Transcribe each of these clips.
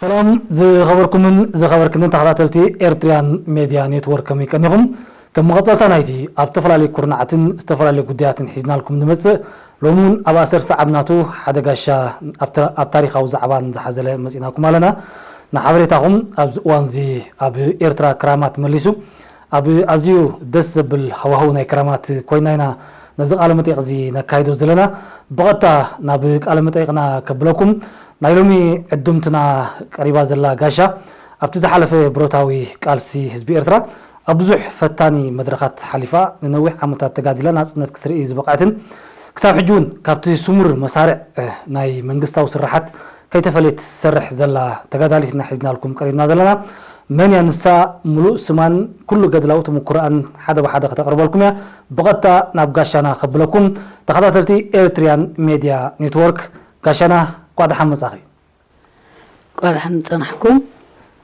ሰላም ዝኸበርኩምን ዝኸበርክንን ተኸታተልቲ ኤርትሪያን ሜድያ ኔትወርክ፣ ከመይ ቀኒኹም? ከም መቐጸልታ ናይቲ ኣብ ዝተፈላለዩ ኩርናዓትን ዝተፈላለዩ ጉዳያትን ሒዝናልኩም ንመጽእ፣ ሎሚ እውን ኣብ ኣሰር ሰዓብ ናቱ ሓደ ጋሻ ኣብ ተ-፣ ኣብ ታሪኻዊ ዛዕባን ዝሓዘለ መጺናልኩም ኣለና። ንሓበሬታኹም ኣብዚ እዋንዚ ኣብ ኤርትራ ክራማት መሊሱ ኣብ ኣዝዩ ደስ ዘብል ሃዋህው ናይ ክራማት ኮይና ኢና ነዚ ቃለ መጠይቕ እዚ ነካይዶ ዘለና። ብቐጥታ ናብ ቃለ መጠይቕና ከብለኩም፣ ናይ ሎሚ ዕድምትና ቀሪባ ዘላ ጋሻ ኣብቲ ዝሓለፈ ብረታዊ ቃልሲ ህዝቢ ኤርትራ ኣብ ብዙሕ ፈታኒ መድረኻት ሓሊፋ ንነዊሕ ዓመታት ተጋዲላ ናጽነት ክትርኢ ዝበቕዐትን ክሳብ ሕጂ እውን ካብቲ ስሙር መሳርዕ ናይ መንግስታዊ ስራሓት ከይተፈለየት ትሰርሕ ዘላ ተጋዳሊት ኢና ሒዝናልኩም ቀሪብና ዘለና። መን እያ ንሳ? ምሉእ ስማን ኩሉ ገድላዊ ተመኩሮኣን ሓደ ብሓደ ከተቕርበልኩም እያ። ብቐጥታ ናብ ጋሻና ከብለኩም፣ ተኸታተልቲ ኤርትሪያን ሜድያ ኔትወርክ፣ ጋሻና እንኳዕ ደሓን መጻኺ። እንኳዕ ደሓን ጸናሕኩም።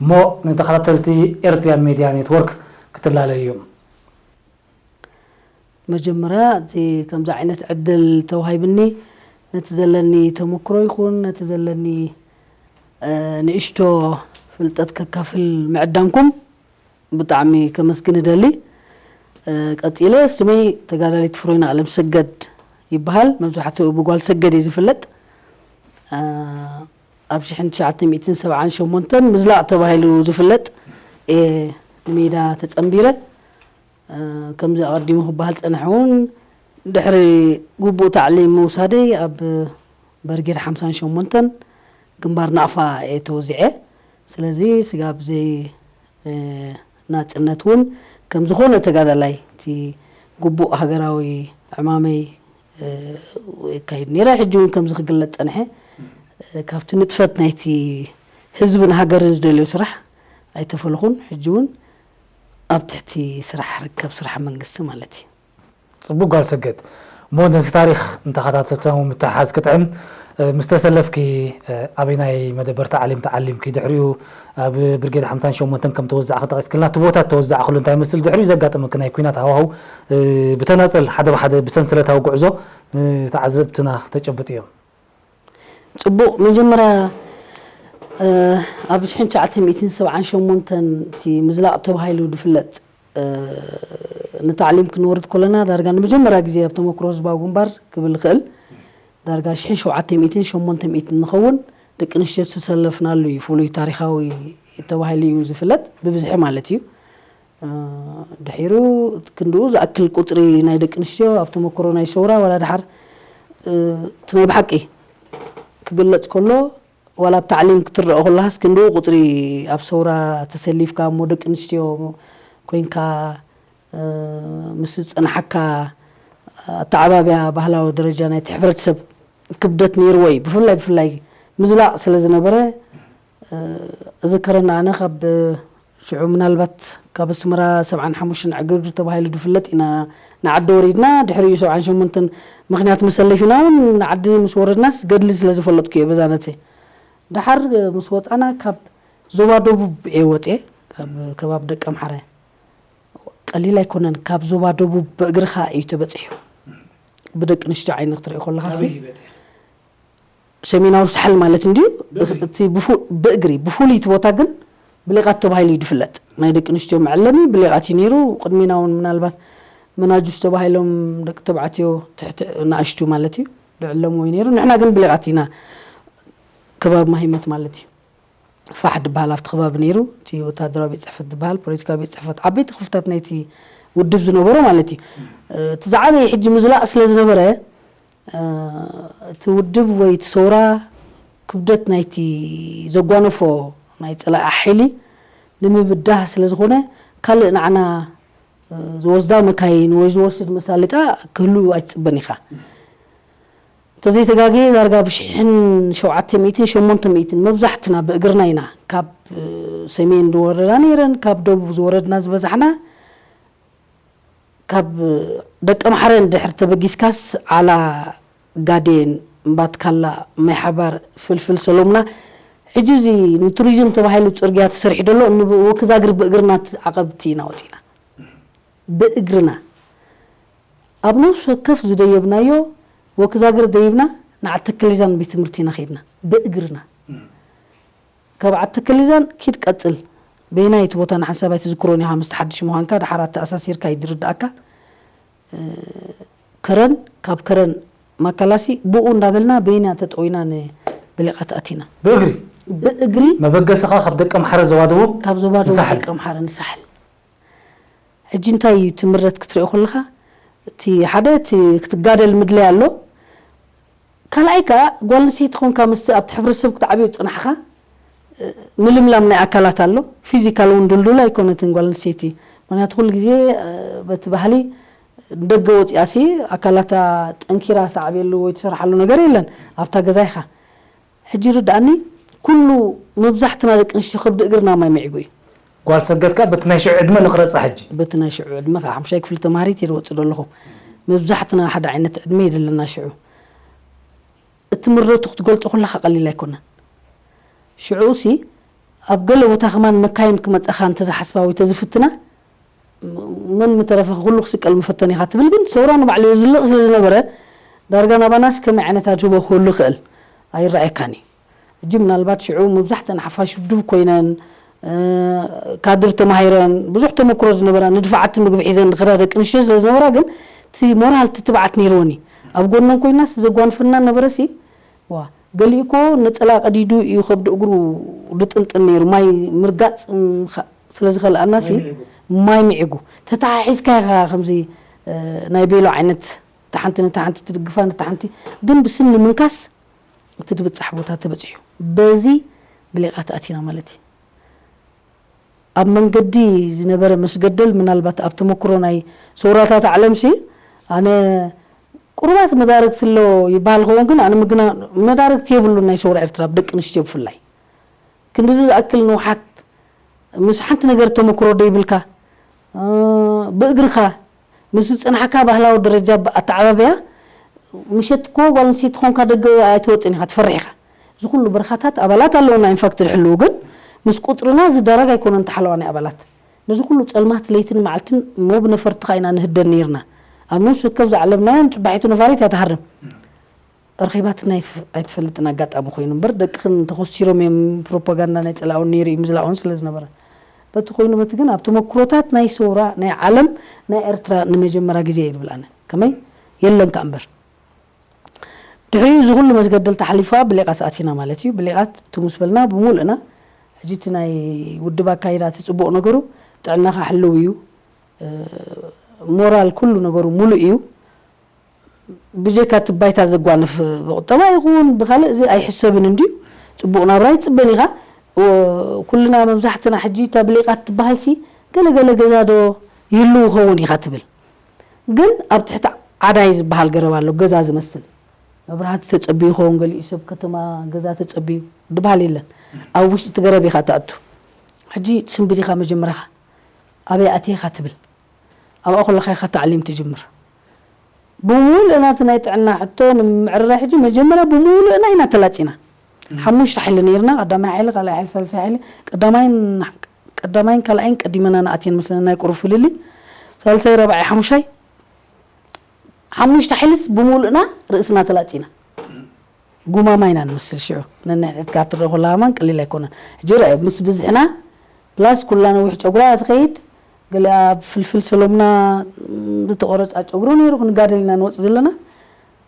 እሞ ንተኸታተልቲ ኤርትሪያን ሜድያ ኔትወርክ ክትላለዩ እዮም። መጀመርያ እቲ ከምዚ ዓይነት ዕድል ተዋሂብኒ ነቲ ዘለኒ ተመክሮ ይኹን ነቲ ዘለኒ፣ እ፣ ንእሽቶ ፍልጠት ከካፍል ምዕዳምኩም ብጣዕሚ ከመስግን እደሊ። እ፣ ቀጺለ ስመይ ተጋዳሊት ፍሮይና ኣለምሰገድ ይበሃል። መብዛሕትኡ ብጓል ሰገድ እዩ ዝፍለጥ። እ፣ ኣብ ሽሕን ትሽዓተ ሚእትን ሰብዓን ሸሞንተን ምዝላቕ ተባሂሉ ዝፍለጥ እየ ንሜዳ ተጸንቢረ። እ፣ ከምዚ ኣቐዲሙ ክበሃል ዝጸንሐ እውን ድሕሪ ግቡእ ታዕሊም ምውሳደይ ኣብ በርጌድ ሓምሳን ሸሞንተን ግንባር ናቕፋ እየ ተወዚዐ። ስለዚ ስጋብ ዘይ፣ እ፣ ናጽነት እውን ከም ዝኾነ ተጋዳላይ እቲ ግቡእ ሃገራዊ ዕማመይ፣ እ፣ የካይድ ነይረ። ሕጂ እውን ከምዚ ክግለጽ ጸንሐ። እ፣ ካብቲ ንጥፈት ናይቲ ህዝብን ሃገርን ዝደልዮ ስራሕ ኣይተፈለኹን። ሕጂ እውን ኣብ ትሕቲ ስራሕ ርከብ፣ ስራሕ መንግስቲ ማለት እዩ። ጽቡቅ ጓል ሰገድ። እሞ ነዚ ታሪኽ እንተኸታተልትና እውን ምትሕሓዝ ክጥዕም፣ እ፣ ምስ ተሰለፍኪ፣ እ፣ ኣበይናይ መደበር ተዓሊም ተዓሊምኪ? ድሕሪኡ ኣብ ብርጌድ ሓምሳን ሸሞንተን ከም ተወዛዕኺ ጠቒስክልና፣ እቲ ቦታ እተወዛዕኽሉ እንታይ ይመስል? ድሕሪኡ ዘጋጠመኪ ናይ ኲናት ሃዋህው፣ እ፣ ብተናጸል ሓደ ብሓደ ብሰንሰለታዊ ጉዕዞ ንተዓዘብትና ተጨብጥዮም። ጽቡቕ፣ መጀመርያ፣ እ፣ ኣብ ሽሕን ትሽዓተ ሚእትን ሰብዓን ሸሞንተን እቲ ምዝላቕ ተባሂሉ ዝፍለጥ፣ እ፣ ንታዕሊም ክንወርድ ከለና ዳርጋ ንመጀመርያ ግዜ ኣብ ተመክሮ ህዝባዊ ግንባር ክብል ይኽእል፣ ዳርጋ ሽሕን ሸውዓተ ሚእትን ሸሞንተ ሚእትን ንኸውን ደቂ ኣንስትዮ ዝተሰለፍናሉ እዩ። ፍሉይ ታሪኻዊ ተባሂሉ እዩ ዝፍለጥ፣ ብብዝሒ ማለት እዩ። እ፣ ድሒሩ ክንድኡ ዝኣክል ቁጽሪ ናይ ደቂ ኣንስትዮ ኣብ ተመክሮ ናይ ሰውራ ዋላ ድሓር፣ እ፣ እቲ ናይ ብሓቂ ክግለጽ ከሎ ዋላ ኣብ ታዕሊም ክትረኦ ከለኻስ ክንድኡ ቁጽሪ ኣብ ሰውራ ተሰሊፍካ እሞ ደቂ ኣንስትዮ ኮይንካ፣ እ፣ ምስ ዝጸንሓካ ኣተዓባብያ ባህላዊ ደረጃ ናይቲ ሕብረተሰብ ክብደት ነይርዎ እዩ። ብፍላይ ብፍላይ ምዝላቕ ስለ ዝነበረ፣ እ፣ እዝከረኒ ኣነ ካብ ሽዑ ምናልባት ካብ ኣስመራ ሰብዓን ሓሙሽተን ዕግርግር ተባሂሉ ዝፍለጥ ኢና ንዓዲ ወሪድና። ድሕሪኡ ሰብዓን ሸሞንተን ምኽንያት መሰለፊና እውን ንዓዲ ምስ ወረድናስ ገድሊ ስለ ዝፈለጥኩ እየ በዛ ነቲ። ደሓር ምስ ወጻና ካብ ዞባ ደቡብ እየ ወጽየ፣ ካብ ከባቢ ደቀምሓረ። ቀሊል ኣይኮነን፣ ካብ ዞባ ደቡብ ብእግርኻ እዩ ተበጺሑ። ብደቂ ኣንስትዮ ዓይኒ ክትሪኦ ከለኻሲ ኣበይ እዩ በጺሑ? ሰሜናዊ ሳሕል ማለት እንድዩ። ብእግሪ? እቲ ብፉ-፣ ብእግሪ፣ ብፍሉይ እቲ ቦታ ግን ብሌቓት ተባሂሉ እዩ ዝፍለጥ። ናይ ደቂ ኣንስትዮ መዐለሚ ብሌቓት እዩ ነይሩ። ቅድሚና እውን ምናልባት መናጁስ ተባሂሎም ደቂ ተባዕትዮ ትሕቲ ንኣሽቱ ማለት እዩ ዝዕለምዎ እዩ ነይሩ። ንሕና ግን ብሌቓት ኢና፣ ከባቢ ማሂመት ማለት እዩ። ፋሕ ዝበሃል ኣብቲ ከባቢ ነይሩ። እቲ ወተሃደራዊ ቤት ጽሕፈት ዝበሃል፣ ፖለቲካዊ ቤት ጽሕፈት፣ ዓበይቲ ክፍልታት ናይቲ ውድብ ዝነበሮ ማለት እዩ። እ፣ እቲ ዝዓበየ ሕጂ ምዝላቕ ስለ ዝነበረ፣ እ፣ እቲ ውድብ ወይ እቲ ሰውራ ክብደት ናይቲ ዘጓነፎ ናይ ጸላኢ ሓይሊ ንምብዳህ ስለ ዝኾነ፣ ካልእ ንዓና፣ እ፣ ዝወስዳ መካይን ወይ ዝወስድ መሳለጥያ ክህሉ ኣይትጽበን ኢኻ። እንተዘይተጋግየ ዳርጋ ብሽሕን ሸውዓተ ሚእትን ሸሞንተ ሚእትን መብዛሕትና ብእግርና ኢና ካብ፣ እ፣ ሰሜን ዝወረዳ ነይረን፣ ካብ ደቡብ ዝወረድና ዝበዛሕና፣ ካብ ደቀምሓረ እንድሕር ተበጊስካስ ዓላ፣ ጋዴን፣ እምባትካላ፣ ማይ ሓባር፣ ፍልፍል ሰሎምና፣ ሕጂ እዚ ንቱሪዝም ተባሂሉ ጽርግያ ተሰሪሑ ዘሎ እንብ-፣ ወክዛግር ብእግርና ት-፣ ዓቐብቲ ኢና ወጺና። ብእግርና። ኣብ ነፍሲ ወከፍ ዝደየብናዮ ወክዛግር ደይብና ንዓዲ ተከሊዛን ቤት ትምህርቲ ኢና ከይድና። ብእግርና። እም። ካብ ዓዲ ተከሊዛን ኪድ ቀጽል። በየናይ እቲ ቦታ ንሓንሳብ ኣይትዝክሮን ኢኻ፣ ምስቲ ሓድሽ ምዃንካ ድሓር ኣተኣሳሲርካ እዩ ዝርድኣካ። እ፣ ከረን፣ ካብ ከረን ማካላሲ ብኡ እንዳበልና በይና ተጠዊና ንብሊቓት ኣቲና። ብእግሪ ብእግሪ መበገስኻ ካብ ደቀምሓረ ዞባ ደቡብ ካብ ዞባ ደቡብ ንሳሕል። ደቀምሓረ ንሳሕል። ሕጂ እንታይ እዩ እቲ ምረት ክትሪኦ ከለኻ፣ እቲ ሓደ እቲ ክትጋደል ምድላይ ኣሎ። ካልኣይ ከኣ ጓል ኣንስተይቲ ኾንካ ምስቲ ኣብቲ ሕብረተሰብ ክትዓብዮ ዝጸናሕኻ፣ እ፣ ምልምላም ናይ ኣካላት ኣሎ። ፊዚካል እውን ድልዱል ኣይኮነትን ጓል ኣንስተይቲ። ምኽንያቱ ኩሉ ግዜ፣ እ፣ በቲ ባህሊ ንደገ ወፂኣሲ ኣካላታ ጠንኪራ ትዓብየሉ ወይ ትሰርሓሉ ነገር የለን። ኣብታ ገዛ ኢኻ። ሕጂ ርድኣኒ፣ ኩሉ መብዛሕትና ደቂ ኣንስትዮ ከብዲ እግርና ማይ ምዒጉ እዩ። ጓል ሰገድ ከኣ በቲ ናይ ሽዑ ዕድመ ንቕረጻ ሕጂ። በቲ ናይ ሽዑ ዕድመ ካብ ሓምሻይ ክፍሊ ተማሃሪት እየ ዝወፅእ ዘለኹ። መብዛሕትና ሓደ ዓይነት ዕድመ እዩ ዘለና ሽዑ። እቲ ምረቱ ክትገልጾ ከለኻ ቀሊል ኣይኮነን። ሽዑ ሲ ኣብ ገለ ቦታ ከማን መካይን ክመጻኻ እንተዝሓስባ ወይ ተዝፍትና፣ መን ምተረፈ ኩሉ ክስቀል መፈተኒ ኢኻ ትብል፣ ግን ሰውራ ንባዕሉ የዝልቕ ስለ ዝነበረ ዳርጋ ናባናስ ከመይ ዓይነት ኣድህቦ ክህሉ ይኽእል ኣይረኣየካን እዩ። ሕጂ ምናልባት ሽዑ መብዛሕተን ሓፋሽ ውድብ ኮይነን፣ እ፣ ካድር ተማሂረን ብዙሕ ተመክሮ ዝነበራ ንድፋዓት ምግቢ ሒዘን ዝኸዳ ደቂ ኣንስትዮ ስለ ዝነበራ ግን እቲ ሞራል እቲ ትብዓት ነይርወን እዩ። ኣብ ጎነን ኮይናስ ዘጓንፈና ነበረሲ ዋ ገሊኡ እኮ ነፀላ ቀዲዱ እዩ ከብዲ እግሩ ድጥንጥን ነይሩ ማይ ምርጋፅ ም- ኸ- ስለ ዝኸልኣናሲ ማይ ምዒጉ ተተሓሒዝካ ኢኻ ከምዚ እ፣ ናይ ቤሎ ዓይነት እታ ሓንቲ ነታ ሓንቲ ትድግፋ ነታ ሓንቲ ግን ብስኒ ምንካስ እቲ ድብጻሕ ቦታ ተበጺሑ በዚ ብሌቓት ኣቲና ማለት እዩ። ኣብ መንገዲ ዝነበረ መስገደል ምናልባት ኣብ ተመክሮ ናይ ሰውራታት ዓለምሲ ኣነ ቁሩባት መዳርግቲ ኣሎ ይበሃል ኸውን ግን ኣነ ምግና መዳርግቲ የብሉን ናይ ሰውራ ኤርትራ ብደቂ ኣንስትዮ ብፍላይ ክንድዚ ዝኣክል ንውሓት ምስ ሓንቲ ነገር ተመክሮ ደይብልካ ብእግርኻ ምስ ዝጸናሕካ ባህላዊ ደረጃ ኣተዓባብያ ምሸት እኮ ጓል ኣንስተይቲ ኾንካ ደገ ኣይትወጽን ኢኻ ትፈርሕ ኢኻ እዚ ኩሉ በረኻታት ኣባላት ኣለውና ኢንፋክት ድሕልው ግን ምስ ቁጽርና ዝዳረግ ኣይኮነን ተሓለዋ ናይ ኣባላት ነዚ ኩሉ ጸልማት ለይትን መዓልትን ሞብ ነፈርትኻ ኢና ንህደን ነይርና ኣብ ነፍሲ ወከፍ ዝዓለምናዮ ንጽባሒቱ ነፋሪት እያ ትሃርም ረኺባትና ኣይትፈ- ኣይትፈልጥን ኣጋጣሚ ኮይኑ እምበር ደቅኽን ተኾሲሮም እዮም ፕሮፓጋንዳ ናይ ጸላእውን ነይሩ እዩ ምዝላእውን ስለ ዝነበረ በቲ ኮይኑ በቲ ግን ኣብ ተመክሮታት ናይ ሰውራ ናይ ዓለም ናይ ኤርትራ ንመጀመርያ ግዜ እየ ዝብል ኣነ ከመይ የለን ከኣ እምበር ድሕሪኡ እዚ ኩሉ መስገደል ተሓሊፋ ብሌቓት ኣቲና ማለት እዩ ብሌቓት ትሙስ በልና ብምሉእና ሕጂ እቲ ናይ ውድብ ኣካይዳ እቲ ጽቡቕ ነገሩ ጥዕናኻ ሕልው እዩ እ፣ ሞራል ኩሉ ነገሩ ሙሉእ እዩ ብጀካ እቲ ባይታ ዘጓንፍ ብቁጠባ ይኹን ብካልእ እዚ ኣይሕሰብን እንድዩ ፅቡቅ ናብራ ይፅበን ኢኻ ኩልና መብዛሕትና ሕጂ እታ ብሌቃት ትበሃል ሲ ገለገለ ገዛ ዶ ይህሉ ይኸውን ኢኻ ትብል ግን ኣብ ትሕቲ ዓዳይ ዝበሃል ገረብ ኣሎ ገዛ ዝመስል መብራህቲ ተፀቢዩ ይኸውን ገሊኡ ሰብ ከተማ ገዛ ተፀቢዩ ዝበሃል የለን ኣብ ውሽጢ እቲ ገረብ ኢኻ ትኣቱ ሕጂ ትስንብድ ኢኻ መጀመርያኻ ኣበይ ኣትየ ኢኻ ትብል ኣብኣ ከለኻ ኢኻ ታዕሊም ትጅምር ብምሉእና እቲ ናይ ጥዕና ሕቶ ንምምዕርራይ ሕጂ መጀመርያ ብምሉእና ኢና ተላፂና ሓሙሽተ ሓይሊ ነይርና ቀዳማይ ሓይሊ ካልኣይ ሓይሊ ሳልሳይ ሓይሊ ቀዳማይን ቀዳማይን ካልኣይን ቀዲመና ንኣትየን መስለኒ ናይ ቁሩብ ፍልልይ ሳልሳይ ራብዓይ ሓሙሻይ ሓሙሽተ ሓይልስ ብምሉእና ርእስና ተላፂና ጉማማ ኢና ንመስል ሽዑ ነንሕድሕድካ ትረአ ከለኻ ማን ቀሊል ኣይኮነን ሕጂ ርአ ምስ ብዝሕና ፕላስ ኩላ ነዊሕ ጨጉራ ትኸይድ ገሊኣ ፍልፍል ሰሎምና ዝተቆረፃ ጨጉሩ ነይሩ ክንጋደል ኢና ንወፅ ዘለና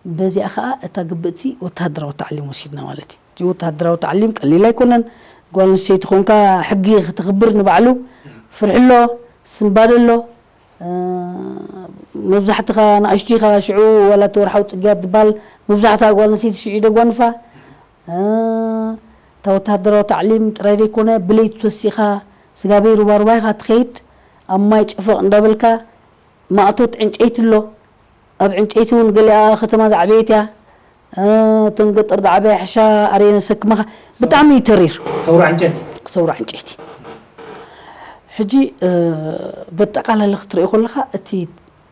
በዚኣ ከዓ እታ ግብእቲ ወታሃደራዊ ታዕሊም ወሲድና ማለት እዩ እቲ ወታሃደራዊ ታዕሊም ቀሊል ኣይኮነን ጓል ኣንስተይቲ ኮንካ ሕጊ ክተኽብር ንባዕሉ ፍርሒ ኣሎ ስንባደ ኣሎ መብዛሕትኻ ንኣሽቱ ኢኻ ሽዑ ዋላ እቲ ወርሓዊ ፅግያት ዝበሃል መብዛሕትኣ ጓል ኣንስተይቲ ሽዑ ደጓንፋ እታ ወታሃደራዊ ታዕሊም ጥራይ ዘይኮነ ብለይቲ ተወሲኻ ስጋበይ ሩባሩባ ኢኻ ትኸይድ ኣብ ማይ ጨፈቕ እንዳበልካ ማእቶት ዕንጨይቲ ኣሎ ኣብ ዕንጨይቲ እውን ገሊኣ ከተማ ዝዓበየት እያ እተን ገጠር ዝዓበያ ሕሻ ኣርየን ዘሰክማኻ ብጣዕሚ እዩ ተሪር ሰውራ ዕንጨይቲ ሰውራ ዕንጨይቲ ሕጂ በጠቓላሊ ክትሪኦ ከለኻ እቲ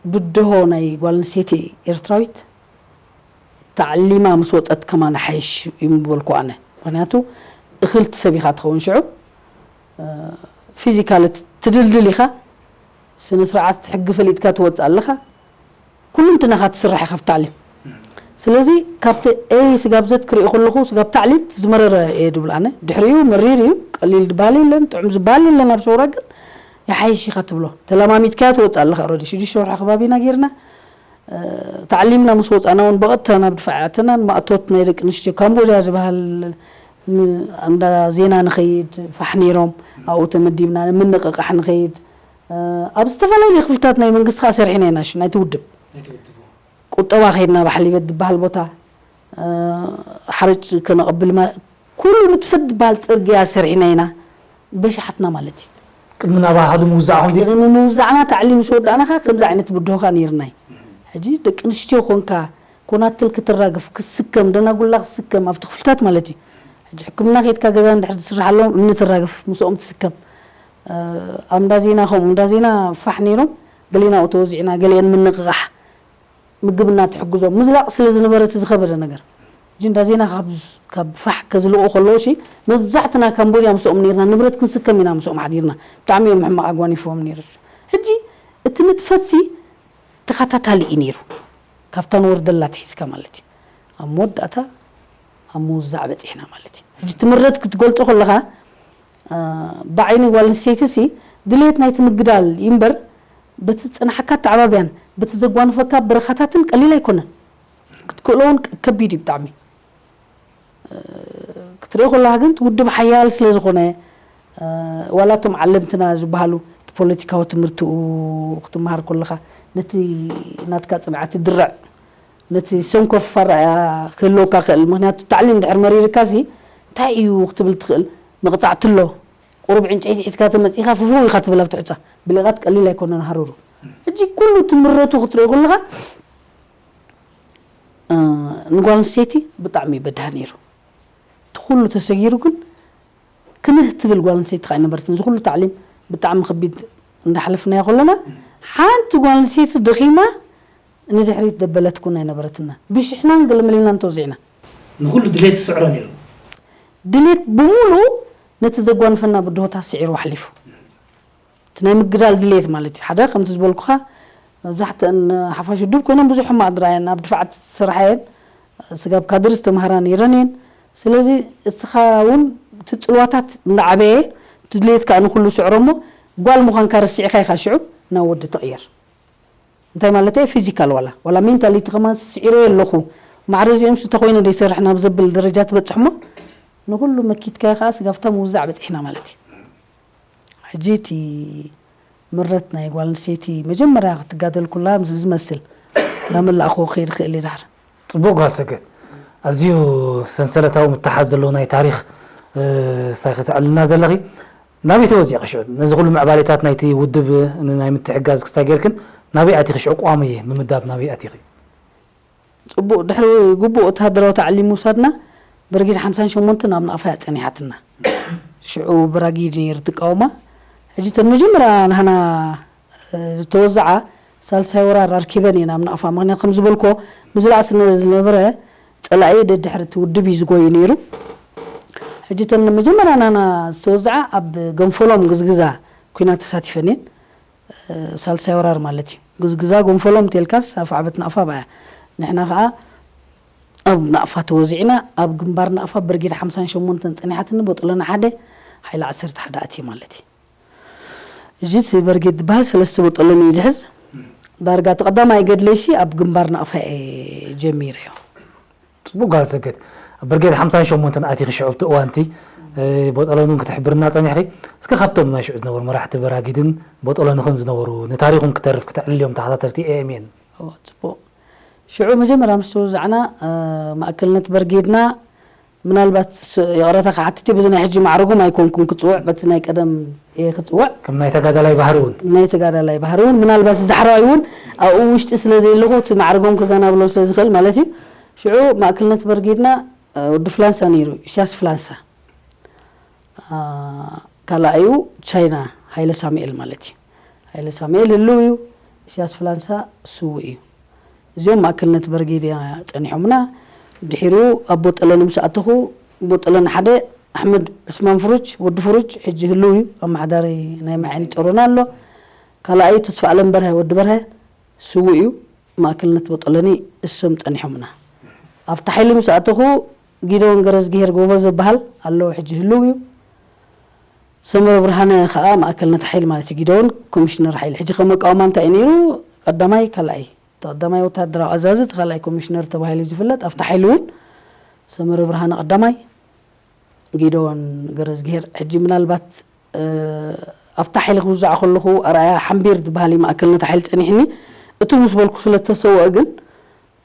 ብድሆ ናይ ጓል ኣንስተይቲ ኤርትራዊት ተዓሊማ ምስ ወፀት ከማን ሓይሽ እዩ ምበልኩ ኣነ ምክንያቱ እኽልቲ ሰብ ኢኻ ትኸውን ሽዑ ፊዚካል ትድልድል ኢኻ ስነ ስርዓት ሕጊ ፈሊጥካ ትወፅእ ኣለኻ ኩልንትናኻ ትስራሕ ኢኻ ብታዕሊም ስለዚ ካብቲ ኤ ስጋብ ዘት ክሪኦ ከለኹ ስጋብ ታዕሊም ዝመረረ እየ ድብል ኣነ። ድሕሪኡ መሪር እዩ፣ ቀሊል ዝበሃል የለን፣ ጥዑም ዝበሃል የለን። ኣብ ሰውራ ግን ይሓይሽ ኢኻ ትብሎ። ተለማሚድካዮ ትወፅእ ኣለኻ። ኦልሬዲ ሽዱሽተ ወርሒ ከባቢና ጌርና። ታዕሊምና ምስ ወፃና እውን ብቐጥታ ናብ ድፋዕ ኣተናን ማእቶት ናይ ደቂ ኣንስትዮ ካምቦድያ ዝበሃል እንዳ ዜና ንኸይድ ፋሕ ነይሮም። ኣብኡ ተመዲብና ንምንቕቓሕ ንኸይድ። ኣብ ዝተፈላለዩ ክፍልታት ናይ መንግስቲ ከዓ ሰሪሕና ኢና። ናይቲ ውድብ ቁጠባ ከይድና ባሕሊበት ዝበሃል ቦታ ሓረጭ ከነቐብል ኩሉ ንጥፈት ዝበሃል ፅርግያ ሰሪሕና ኢና። በሻሓትና ማለት እዩ። ቅድሚ ናባኻዱ ምውዛዕኹም ድዩ? ቅድሚ ምውዛዕና ታዕሊም ምስ ወዳእና ከዓ ከምዚ ዓይነት ብድሆ ከዓ ነይርና እዩ። ሕጂ ደቂ ኣንስትዮ ኮንካ ኮናትል ክትራገፍ ክስከም ደናጉላ ክስከም ኣብቲ ክፍልታት ማለት እዩ። ሕጂ ሕክምና ከይድካ ገዛ እንድሕር ዝስራሕ ኣለዎም እምኒ ትራገፍ ምስኦም ትስከም። ኣብ እንዳ ዜና ከምኡ እንዳ ዜና ፋሕ ነይሮም ገሊና ተወዚዕና ገሊአን ምንቕቓሕ ምግብና ትሕግዞም ምዝላቕ ስለ ዝነበረ እቲ ዝኸበደ ነገር ሕጂ እንዳ ዜና ካብ ፋሕ ከዝልቑ ከለዉ ሲ መብዛሕትና ካምቦድያ ምስኦም ነርና ንብረት ክንስከም ኢና ምስኦም ሓዲርና ብጣዕሚ እዮም ሕማቕ ኣጓኒፍዎም ነይሩ ሕጂ እቲ ንጥፈት ሲ ተኸታታሊ እዩ ነይሩ ካብታ ንወርደላ ትሒዝካ ማለት እዩ ኣብ መወዳእታ ኣብ ምውዛዕ በፂሕና ማለት እዩ ሕጂ ትምረት ክትገልፆ ከለኻ ብዓይኒ ጓል ኣንስተይቲ ሲ ድሌት ናይቲ ምግዳል እዩ እምበር በቲ ዝፀናሓካ ኣተዓባብያን በቲ ዘጓንፈካ በረኻታትን ቀሊል ኣይኮነን ክትክእሎ እውን ከቢድ እዩ ብጣዕሚ ክትሪኦ ከለካ ግን ውድብ ሓያል ስለ ዝኾነ ዋላ እቶም ዓለምትና ዝበሃሉ እቲ ፖለቲካዊ ትምህርትኡ ክትመሃር ከለካ ነቲ ናትካ ፅንዓት ድርዕ ነቲ ሰንኮፍ ኣረኣያ ክህልወካ ክእል ምክንያቱ ታዕሊም ድሕር መሪርካ ሲ እንታይ እዩ ክትብል ትኽእል መቕፃዕቲ ኣሎ ቁሩብ ዕንጨይቲ ሒዝካ ተመፂእካ ፍፍው ኢካ ትብል ኣብቲ ዕፃ ብሌቓት ቀሊል ኣይኮነን ሃሩሩ ሕጂ ኩሉ ትምረቱ ክትሪኦ ከለካ ንጓል ኣንስተይቲ ብጣዕሚ በድሃ ነይሩ እቲ ኩሉ ተሰጊሩ ግን ክምህ ትብል ጓል ኣንስተይቲ ከዓ ኣይነበረትን እዚ ኩሉ ታዕሊም ብጣዕሚ ከቢድ እንዳሓለፍናዮ ከለና ሓንቲ ጓል ኣንስተይቲ ደኺማ ንድሕሪት ደበለት ኩን ኣይነበረትና ብሽሕናን ገለመሌናን ተወዚዕና ንኩሉ ድሌት ዝስዕሮ ነይሩ ድሌት ብምሉኡ ነቲ ዘጓንፈና ብድሆታት ስዒሩ ኣሕሊፉ እቲ ናይ ምግዳል ድሌት ማለት እዩ ሓደ ከምቲ ዝበልኩኻ መብዛሕትአን ሓፋሽ ውድብ ኮይነን ብዙሕ ሕማቕ ድረኣየን ኣብ ድፋዓት ዝስርሓየን ስጋብ ካድር ዝተምሃራ ነይረን እየን ስለዚ እትኻ እውን እቲ ፅልዋታት እንዳዓበየ እቲ ድሌት ከዓ ንኩሉ ስዕሮ እሞ ጓል ምዃንካ ረሲዕካ ኢኻ ሽዑ ናብ ወዲ ትቕየር እንታይ ማለት እየ ፊዚካል ዋላ ዋላ ሜንታሊቲ ከማን ስዒረዮ ኣለኹ ማዕረ እዚኦም ሲ ተኮይነ ደይሰርሕ ናብ ዘብል ደረጃ ትበፅሕ እሞ ንኩሉ መኪትካዮ ከዓ ስጋብታ ምውዛዕ በፂሕና ማለት እዩ ሕጂ እቲ ምረት ናይ ጓል ኣንስተይቲ መጀመርያ ክትጋደል ኩላ ምስ ዝመስል ናመላእኹ ክኸይድ ክእል እየ ዳሕር ፅቡቅ ጓል ሰገድ ኣዝዩ ሰንሰለታዊ ምትሓዝ ዘለዎ ናይ ታሪክ ሳይ ከተዕልና ዘለኺ ናበይ ተወዚእኺ ሽዑ ነዚ ኩሉ ምዕባሌታት ናይቲ ውድብ ናይ ምትሕጋዝ ክስታይ ጌርክን ናበይ ኣቲኺ ሽዑ ቋሚ ምምዳብ ናበይ ኣቲኺ ፅቡቕ ድሕሪ ግቡእ ወተሃደራዊ ታዕሊም ምውሳድና ብርጌድ ሓምሳን ሸሞንተን ኣብ ናቕፋ እያ ፀኒሓትና ሽዑ ብራጊድ ነይሩ ትቃወማ ሕጂ ተን መጀመርያ ናህና ዝተወዝዓ ሳልሳይ ወራር ኣርኪበን እየን ኣብ ናቕፋ ምክንያት ከም ዝበልኮ ምዝላእ ስነ ዝነበረ ፀላኢ ደድሕሪ እቲ ውድብ እዩ ዝጎዩ ነይሩ ሕጂ ተን መጀመርያ ናህና ዝተወዝዓ ኣብ ገንፈሎም ግዝግዛ ኩናት ተሳቲፈን እየን ሳልሳይ ወራር ማለት እዩ ግዝግዛ ጎንፈሎም እንተልካስ ኣፍ ዓበት ናቕፋ ብኣያ ንሕና ከዓ ኣብ ናቕፋ ተወዚዕና ኣብ ግንባር ናቕፋ ብርጌድ ሓምሳን ሸሞንተን ፀኒሓትኒ ቦጠለኒ ሓደ ሓይሊ ዓሰርተ ሓደ ኣትየ ማለት እዩ እዚ እቲ በርጌድ ዝበሃል ሰለስተ ቦጠለኒ እዩ ዝሕዝ ዳርጋ እቲ ቀዳማይ ገድለይሲ ኣብ ግንባር ናቕፋ እየ ጀሚረዮ ፅቡቅ ጓል ሰገድ ኣብ ብርጌድ ሓምሳን ሸሞንተን ኣቲኺ ሽዑ ኣብቲ እዋንቲ ቦጠሎን እውን ክትሕብርና ፀኒሕኺ እስከ ካብቶም ናይ ሽዑ ዝነበሩ መራሕቲ በራጊድን ቦጠሎንኽን ዝነበሩ ንታሪኹም ክተርፍ ክተዕልልዮም ተኸታተልቲ ኤኤምኤን ፅቡቅ ሽዑ መጀመርያ ምስ ተወዛዕና ማእከልነት በርጌድና ምናልባት ይቕረታ ክሓትት በዚ ናይ ሕጂ ማዕረጎም ኣይኮንኩን ክፅውዕ በቲ ናይ ቀደም እየ ክፅውዕ ከም ናይ ተጋዳላይ ባህሪ እውን ናይ ተጋዳላይ ባህሪ እውን ምናልባት ዳሕራዋይ እውን ኣብኡ ውሽጢ ስለ ዘለኹ እቲ ማዕረጎም ክዘናብሎ ስለ ዝኽእል ማለት እዩ ሽዑ ማእከልነት በርጌድና ወዲ ፍላንሳ ነይሩ ኢሳያስ ፍላንሳ ካልኣዩ ቻይና ሃይለ ሳሙኤል ማለት እዩ ሃይለ ሳሙኤል ህልው እዩ ኢሳያስ ፍላንሳ ስውእ እዩ እዚኦም ማእከልነት በርጌድያ ጸኒሖምና ድሒሩ ኣብ ቦጠለኒ ምስ ኣተኹ ቦጠለኒ ሓደ ኣሕመድ ዑስማን ፍሩጅ ወዲ ፍሩጅ ሕጂ ህልው እዩ ኣመሓዳሪ ናይ ማዕኒ ጦሮና ኣሎ ካልኣዩ ተስፋ ኣለም በርሀ ወዲ በርሀ ስውእ እዩ ማእከልነት ቦጠለኒ እሶም ጸኒሖምና ኣብቲ ሓይሊ ምስ ኣተኹ ጊደዎን ገረዝግሄር ጎበዝ ዝበሃል ኣለዉ፣ ሕጂ ህልው እዩ። ሰመረ ብርሃነ ከዓ ማእከልነት ሓይሊ ማለት እዩ። ጊደዎን ኮሚሽነር ሓይሊ። ሕጂ ከም ኣቃውማ እንታይ እዩ ነይሩ? ቀዳማይ፣ ካልኣይ። እቲ ቀዳማይ ወታደራዊ ኣዛዚ፣ እቲ ካልኣይ ኮሚሽነር ተባሂሉ ዝፍለጥ። ኣብቲ ሓይሊ እውን ሰመረ ብርሃነ ቀዳማይ፣ ጊደዎን ገረዝግሄር። ሕጂ ምናልባት፣ እ፣ ኣብታ ሓይሊ ክውዛዕ ከለኹ ኣርኣያ ሓምቢር ዝበሃል እዩ ማእከልነት ሓይሊ ጸኒሕኒ። እቱ ምስ በልኩ ስለ እተሰወአ ግን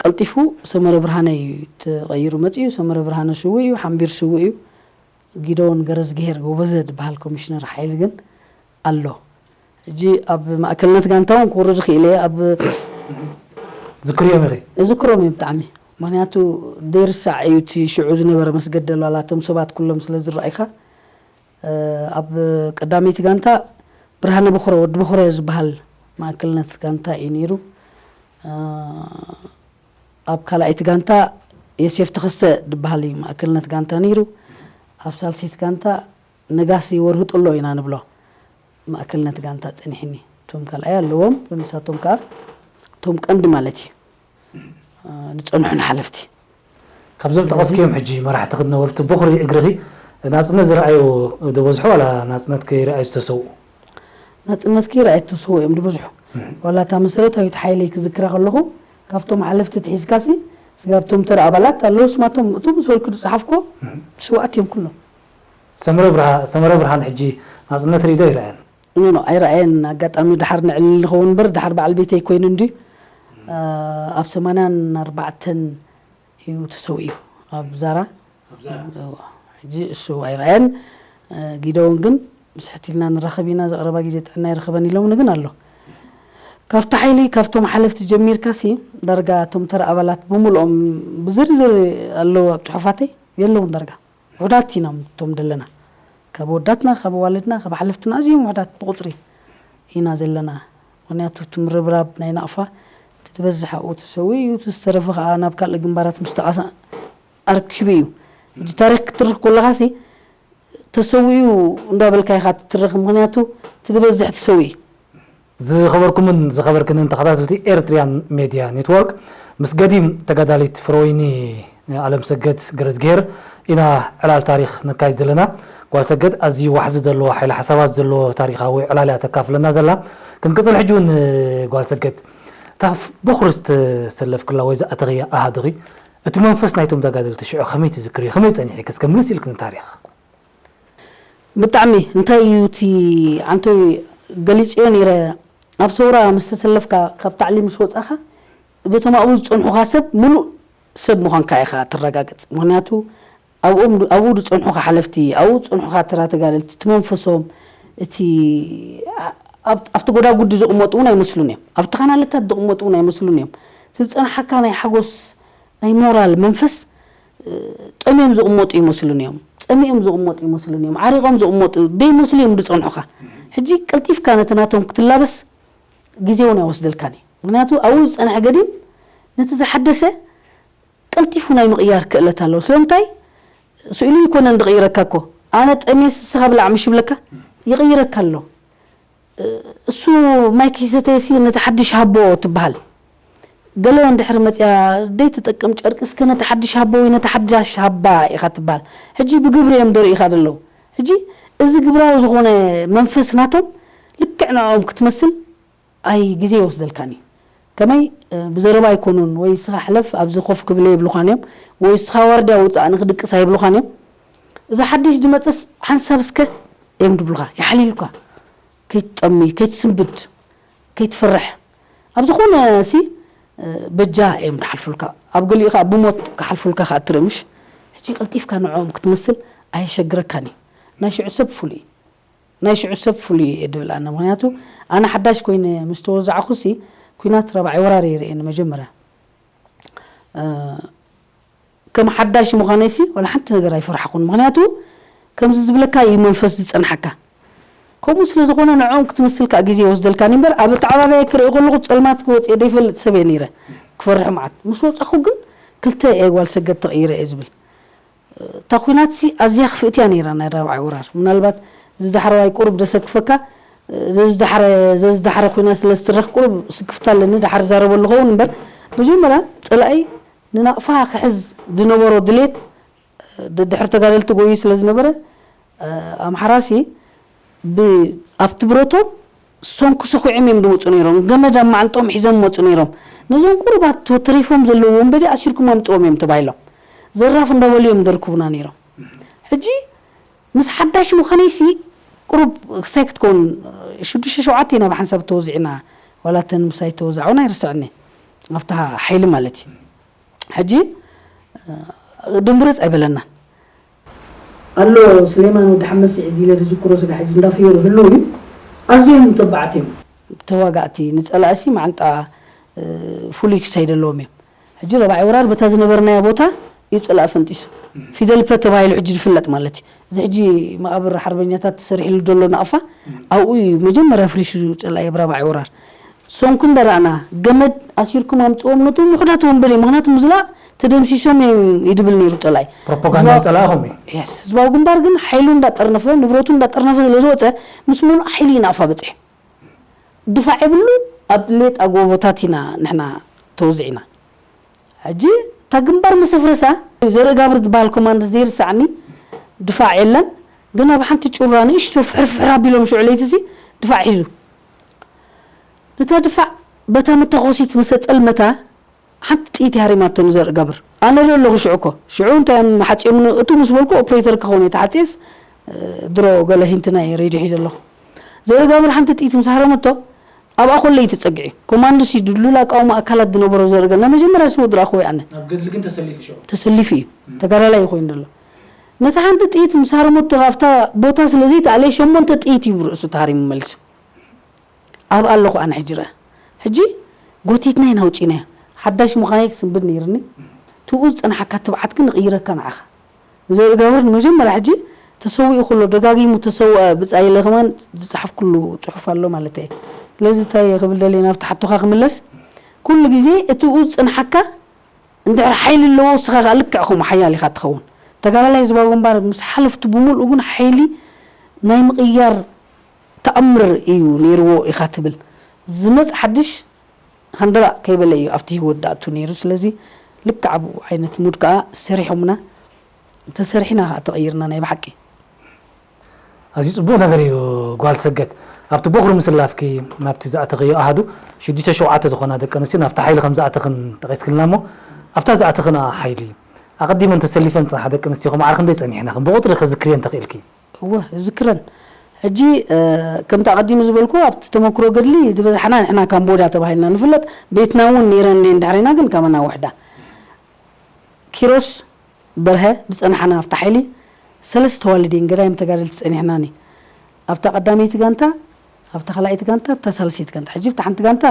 ቀልጢፉ ሰመረ ብርሃነ እዩ ተቐይሩ መጺኡ። ሰመረ ብርሃነ ስዉእ እዩ፣ ሓምቢር ስዉእ እዩ። ጊደዎን ገረዝግሄር ጎበዘ ዝበሃል ኮሚሽነር ሓይሊ ግን ኣሎ። ሕጂ ኣብ ማእከልነት ጋንታ እውን ክውርድ ክኢለ እየ። ኣብ ዝክርዮም ኢኺ? እዝክሮም እየ ብጣዕሚ። ምኽንያቱ ዘይርሳዕ እዩ እቲ ሽዑ ዝነበረ መስገደል፣ ዋላ እቶም ሰባት ኩሎም ስለ ዝረኣዩኻ። እ፣ ኣብ ቀዳመይቲ ጋንታ ብርሃነ በኽረ፣ ወዲ በኽረ ዝበሃል ማእከልነት ጋንታ እዩ ነይሩ። እ፣ ኣብ ካልኣይቲ ጋንታ ዮሴፍ ተኸስተ ዝበሃል እዩ ማእከልነት ጋንታ ነይሩ። ኣብ ሳልሰይቲ ጋንታ ነጋሲ ወርሁ ጥሎ ኢና ንብሎ። ማእከልነት ጋንታ ጸኒሕኒ። እቶም ካልኣይ ኣለዎም፣ ንሳቶም ከኣ እቶም ቀንዲ ማለት እዩ፣ እ፣ ዝጸንሑና ሓለፍቲ። ካብዞም ስለዚ ጠቐስክዮም ሕጂ መራሕቲ ክትነበሩ፣ እቲ በኹሪ እግርኺ ናጽነት ዝረኣዮ ዶ በዝሑ ዋላ ናጽነት ከይረኣዩ ዝተሰውኡ? ናጽነት ከይረኣዩ ዝተሰውኡ እዮም ዝበዝሑ። እም። ዋላ እታ መሰረታዊት ሓይለይ ክዝክራ ከለኹ፣ ካብቶም ሓለፍቲ ትሒዝካሲ፣ ስጋብ እቶም ተራ ኣባላት ኣለዉ ስማቶም፣ እቶም ምስ በልኩ ዝጸሓፍኩ እም። ስውኣት እዮም ኩሎም። ሰመረ ብርሃ-፣ ሰመረ ብርሃን ሕጂ ናጽነት ርኢ ዶ ኣይረኣየን? ኖ፣ ኖ፣ ኣይረኣየን። ኣጋጣሚ ድሓር ንዕልል ንኸውን እምበር፣ ድሓር በዓል ቤተይ ኮይኑ እንድዩ። እ፣ ኣብ ሰማንያን ኣርባዕተን እዩ ተሰዊኡ፣ ኣብ ዛራ። ኣብ ዛራ? እዎ። ሕጂ እሱ ኣይረኣየን። እ፣ ጊደውን ግን፣ ምስ ሕት ኢልና ንራኸብ ኢና፣ ዝቐረባ ግዜ ጥዕና ይርኸበን ኢሎምኒ ግን ኣሎ። ካብቲ ሓይሊ፣ ካብቶም ሓለፍቲ ጀሚርካሲ፣ ዳርጋ እቶም ተራ ኣባላት ብምልኦም ብዝርዝር ኣለዉ ኣብ ጽሑፋተይ፣ የለውን ዳርጋ። ውሑዳት ኢና እቶም ዘለና። ካብ ኣወዳትና፣ ካብ ኣዋልድና፣ ካብ ሓለፍትና ኣዝዮም ውሑዳት ብቑጽሪ ኢና ዘለና። ምኽንያቱ እቲ ምርብራብ ናይ ናቕፋ፣ እቲ ዝበዝሕ ኣብኡ ተሰዊኡ እዩ፣ እቲ ዝተረፈ ከኣ ናብ ካልእ ግንባራት ምስ ተቓሳ-፣ ኣርኪቡ እዩ። ሕጂ ታሪኽ ክትርኽ ከለኻሲ፣ ተሰዊኡ እንዳበልካ ኢኻ ትትርኽ፣ ምኽንያቱ እቲ ዝበዝሕ ተሰዊኡ። ዝኸበርኩምን ዝኸበርክንን ተኸታተልቲ ኤርትርያን ሜድያ ኔትወርክ፣ ምስ ገዲም ተጋዳሊት ፍረወይኒ ኣለምሰገድ ገረዝግሄር ኢና ዕላል ታሪኽ ነካይድ ዘለና። ጓል ሰገድ ኣዝዩ ዋሕዚ ዘለዎ ሓይሊ ሓሳባት ዘለዎ ታሪኻዊ ዕላል እያ ተካፍለና ዘላ። ክንቅጽል ሕጂ እውን ጓል ሰገድ፣ እታ በኹሪ ዝተሰለፍክላ ወይ ዝኣተኽያ ኣሃዱኺ፣ እቲ መንፈስ ናይቶም ተጋደልቲ ሽዑ ከመይ ትዝክርዮ? ከመይ ጸኒሕኪ? እስከ ምልስ ኢልኪ ንታሪኽ። ብጣዕሚ፣ እንታይ እዩ እቲ ዓንቶይ ገሊጽዮ ነይረ፣ ኣብ ሰውራ ምስ ተሰለፍካ፣ ካብ ታዕሊም ምስ ወጻኻ፣ በቶም ኣብኡ ዝጸንሑኻ ሰብ ምሉእ ሰብ ምዃንካ ኢኻ ትረጋገጽ። ምኽንያቱ ኣብኦም፣ ኣብኡ ዝጸንሑኻ ሓለፍቲ፣ ኣብኡ ዝጸንሑኻ ተራ ተጋደልቲ፣ እቲ መንፈሶም፣ እቲ ኣብ-፣ ኣብቲ ጎዳጉዲ ዝቕመጡ እውን ኣይመስሉን እዮም። ኣብቲ ካናለታት ዝቕመጡ እውን ኣይመስሉን እዮም። እቲ ዝጸንሓካ ናይ ሓጎስ፣ ናይ ሞራል መንፈስ፣ እ፣ ጠምዮም ዝቕመጡ ይመስሉን እዮም። ጸሚኦም ዝቕመጡ ይመስሉን እዮም። ዓሪቖም ዝቕመጡ ደይመስሉ እዮም ዝጸንሑኻ። ሕጂ ቀልጢፍካ ነቲ ናቶም ክትላበስ ግዜ እውን ኣይወስደልካን እዩ። ምኽንያቱ ኣብኡ ዝጸንሐ ገዲም ነቲ ዝሓደሰ ቀልጢፉ ናይ ምቕያር ክእለት ኣለዎ። ስለምንታይ? ስኢሉ ኣይኮነን ዝቕይረካ እኮ። ኣነ ጠምየስ ንስኻ ብላዕ ምሽ ይብለካ? ይቕይረካ ኣሎ። እሱ ማይ ከይሰተየሲ ነቲ ሓድሽ ሃቦ ትበሃል። ገለ እንድሕር መጽያ፣ "ደይ ትጠቅም ጨርቂ እስከ ነቲ ሓድሽ ሃቦ ወይ ነቲ ሓዳሽ ሃባ ኢኻ" ትበሃል። ሕጂ ብግብሪ እዮም ደርእኻ ዘለዉ። ሕጂ እዚ ግብራዊ ዝኾነ መንፈስ ናቶም ልክዕ ንዕኦም ክትመስል ኣይ ግዜ ይወስደልካን እዩ። ከመይ፣ እ፣ ብዘረባ ኣይኮኑን፣ ወይ "እስኻ ሕለፍ፣ ኣብዚ ኮፍ ክብል እየ" ይብሉኻን እዮም፣ ወይ "እስኻ ዋርድያ ውጻእ፣ ኣነ ክድቅስ" ኣይብሉኻን እዮም። እዚ ሓድሽ ዝመጸስ "ሓንሳብ እስከ" እዮም ዝብሉኻ፣ ይሓልዩልካ። ከይትጠሚ፣ ከይትስንብድ፣ ከይትፈርሕ። ኣብ ዝኾነ ሲ፣ እ፣ በጃ እዮም ዝሓልፉልካ። ኣብ ገሊኡ ከኣ ብሞት ክሓልፉልካ ከኣ ትርኢ ምሽ። ሕጂ ቀልጢፍካ ንዕኦም ክትመስል ኣየሸግረካን እዩ። ናይ ሽዑ ሰብ ፍሉይ እዩ። ናይ ሽዑ ሰብ ፍሉይ እየ ድብል ኣነ። ምኽንያቱ ኣነ ሓዳሽ ኮይነ ምስ ተወዛዕኹሲ፣ ኲናት ራብዓይ ወራር እየ ርእየ ንመጀመርያ። እ፣ ከም ሓዳሽ ምዃነይሲ ዋላ ሓንቲ ነገር ኣይፈርሓኹን። ምኽንያቱ ከምዚ ዝብለካ እዩ መንፈስ ዝጸንሓካ። ከምኡ ስለ ዝኾነ ንዕኦም ክትመስል ከኣ ግዜ ይወስደልካኒ እምበር፣ ኣብ ኣተዓባብያይ ክርኢ ከለኹ ጸልማት ክወጽእ ዘይፈልጥ ሰብ እየ ነይረ። ክፈርሕ መዓት። ምስ ወጻኹ ግን ክልተ እየ ጓል ሰገድ ተቐይረ እየ ዝብል። እታ ኲናትሲ ኣዝያ ክፍእቲ እያ ነይራ፣ ናይ ራብዓይ ወራር። ምናልባት እዚ ዳሕረዋይ ቁሩብ ዘሰክፈካ፣ ዘዝዳሕረ-፣ ዘዝዳሕረ ኲናት ስለ ዝትረኽ ቁሩብ ስክፍታ ኣለኒ፣ ዳሓር ዛረበሉ ኸውን እምበር፣ መጀመርያ ጸላኢ ንናቕፋ ክሕዝ ዝነበሮ ድሌት፣ ድ-፣ ድሕሪ ተጋደልቲ ጎዩ ስለ ዝነበረ፣ ኣምሓራሲ ብ-፣ ኣብቲ ብረቶም ሰንኩ ሰኹዖም እዮም ዝመፁ ነይሮም። ገመድ ኣብ ማዕንጦም ሒዞም ይመፁ ነይሮም። ነዞም ቁሩባት ተሪፎም ዘለዉ ወንበዴ ኣሲርኩም ኣምፅኦም እዮም ተባሂሎም። ዘራፍ እንዳበሉ እዮም ደርኩቡና ነይሮም። ሕጂ ምስ ሓዳሽ ምዃነይሲ ቁሩብ ክሳይ ክትከውን ሽዱሽተ ሸውዓተ ኢና ብሓንሳብ ተወዚዕና። ዋላ እተን ምሳይ ተወዛዑን ኣይርስዕኒ። ኣብታ ሓይሊ ማለት እዩ። ሕጂ ድንብርፅ ኣይበለናን። ኣሎ ስሌማን ወዲ ሓመድ ስዒድ ኢለ ዝዝክሮ ስለ ሕጂ እንዳፍየሩ ህልው እዩ። ኣዝዮም ተባዓት እዮም። ተዋጋእቲ፣ ንፀላእሲ ማዕንጣ፣ እ፣ ፍሉይ ክሳይ ዘለዎም እዮም። ሕጂ ረባዒ ወራር በታ ዝነበርናዮ ቦታ እዩ ፀላእ ፈንጢሱ። ፊደል ፐ ተባሂሉ ሕጂ ዝፍለጥ ማለት እዩ። እዚ ሕጂ መቓብር ሓርበኛታት ተሰሪሕሉ ዘሎ ናቕፋ ኣብኡ እዩ መጀመርያ ፍሪሱ ፀላኢ ኣብ ረባዒ ወራር። ሰንኩ እንዳረኣና ገመድ ኣሲርኩም ኣምፅዎም ነቶም ውሑዳት ወንበዴ፣ ምኽንያቱ ምዝላእ ተደምሲሶም እዮም ይድብል ነይሩ ፀላኢ። ፕሮፓጋንዳ ህዝባዊ ጸላእኹም እዩ። የስ፣ ህዝባዊ ግንባር ግን ሓይሉ እንዳጠርነፈ ንብረቱ እንዳጠርነፈ ስለ ዝወፀ ምስ ሙሉእ ሓይሊ እዩ ናቕፋ በፂሑ። ድፋዕ የብሉ። ኣብ ሌጣ ጎቦታት ኢና ንሕና ተወዚዕና። ሕጂ እታ ግንባር ምስ ኣፍረሳ ዘርኢ ጋብር ዝበሃል ኮማንድ ዘይርስዓኒ ድፋዕ የለን። ግን ኣብ ሓንቲ ጩራ ንእሽቶ ፍሕርፍሕር ኣቢሎም ሽዑ ለይትሲ ድፋዕ ሒዙ ነታ ድፋዕ በታ መተኮሲት ምስ ኣጸልመታ ሓንቲ ጥይት ሃሪማቶ ንዘርኢ ጋብር። ኣነ ዶ ኣለኹ ሽዑ እኮ። ሽዑ እንታይ እዮም ሓጺኦም ን-፣ እቱ ምስ በልኩ ኦፕሬተር ክኸውን እየ ተሓጺኤስ፣ እ፣ ድሮ ገለ ሂንት ናይ ሬድዮ ሒዘ ኣለኹ። ዘርኢ ጋብር ሓንቲ ጥይት ምስ ሃረመቶ ኣብኣ ኮሎ እዩ ተጸጊዑ። ኮማንዶስ እዩ ድሉል ኣቃውማ ኣካላት ዝነበሮ ዘርኢ ጋብር። ናይ መጀመርያ ስሙ ዝረኣኹ ወይ ኣነ። ኣብ ገድሊ ግን ተሰሊፉ ሽዑ። ተሰሊፉ እዩ። ተጋዳላይ ኮይኑ ዘሎ። ነታ ሓንቲ ጥይት ምስ ሃረመቶ ካብታ ቦታ ስለ ዘይተኣለየ ሸሞንተ ጥይት እዩ ርእሱ ተሃሪሙ መሊሱ። ኣብ ኣለኹ ኣነ ሕጂ ርኣ። ሕጂ ጎቲትና ኢና ኣውጺእናዮ። ሓዳሽ ምዃነይ ክስንብድ ነይርኒ። ትኡ ዝጸንሓካ ትብዓት ግን ይቕይረካ ንዓኻ። ዘርኢ ጋብር ንመጀመርያ ሕጂ ተሰዊኡ ከሎ ደጋጊሙ ተሰውአ ብጻይ ኢለ ከማን ዝጸሓፍኩሉ ጽሑፍ ኣሎ ማለት እየ። ስለዚ እንታይ ክብል ደልየ ናብቲ ሓቶኻ ክምለስ፣ ኩሉ ግዜ እቲ ኡ ዝጸንሓካ እንድሕር ሓይሊ ኣለዎ፣ ንስኻ ከኣ ልክዕ ከምኡ ሓያል ኢኻ ትኸውን። ተጋዳላይ ህዝባዊ ግንባር ምስ ሓለፍቱ ብምልኡ ግን ሓይሊ ናይ ምቕያር ተኣምር እዩ ነይርዎ ኢኻ ትብል። ዝመጽእ ሓድሽ ሃንደራእ ከይበለ እዩ ኣብቲ ህይወት ዝኣቱ ነይሩ። ስለዚ ልክዕ ኣብኡ ዓይነት ሙድ ከኣ ሰሪሖምና፣ እንተሰሪሕና ከኣ ተቐይርና ናይ ብሓቂ። ኣዝዩ ጽቡቕ ነገር እዩ ጓል ሰገድ። ኣብቲ ቦኽሪ ምስላፍኪ ናብቲ ዝኣተኽዮ ኣሃዱ ሽዱሽተ ሸውዓተ ዝኾና ደቂ ኣንስትዮ ናብቲ ሓይሊ ከም ዝኣተኽን ጠቒስክልና እሞ፣ ኣብታ ዝኣተኽንኣ ሓይሊ ኣቐዲመን ተሰሊፈን ዝጸንሓ ደቂ ኣንስትዮ ከ መዓር ክንደይ ጸኒሕናኽን? ብቑጽሪ ከዝክርየን ተኽኢልኪ? እወ፣ እዝክረን። ሕጂ፣ እ፣ ከምቲ ኣቐዲሙ ዝበልኩ ኣብቲ ተመክሮ ገድሊ ዝበዝሓና ንሕና ካምቦድያ ተባሂልና ንፍለጥ። ቤትና እውን ነይረን እንድሕር ኢና ግን ካባና ውሕዳ። ኪሮስ በርሀ ዝጸናሕና ኣብታ ሓይሊ ሰለስተ ተዋልድ እየን ገዳይም ተጋደልቲ ጸኒሕናኒ። ኣብታ ቀዳመይቲ ጋንታ፣ ኣብታ ካልኣይቲ ጋንታ፣ ኣብታ ሳልሰይቲ ጋንታ። ሕጂ ኣብታ ሓንቲ ጋንታ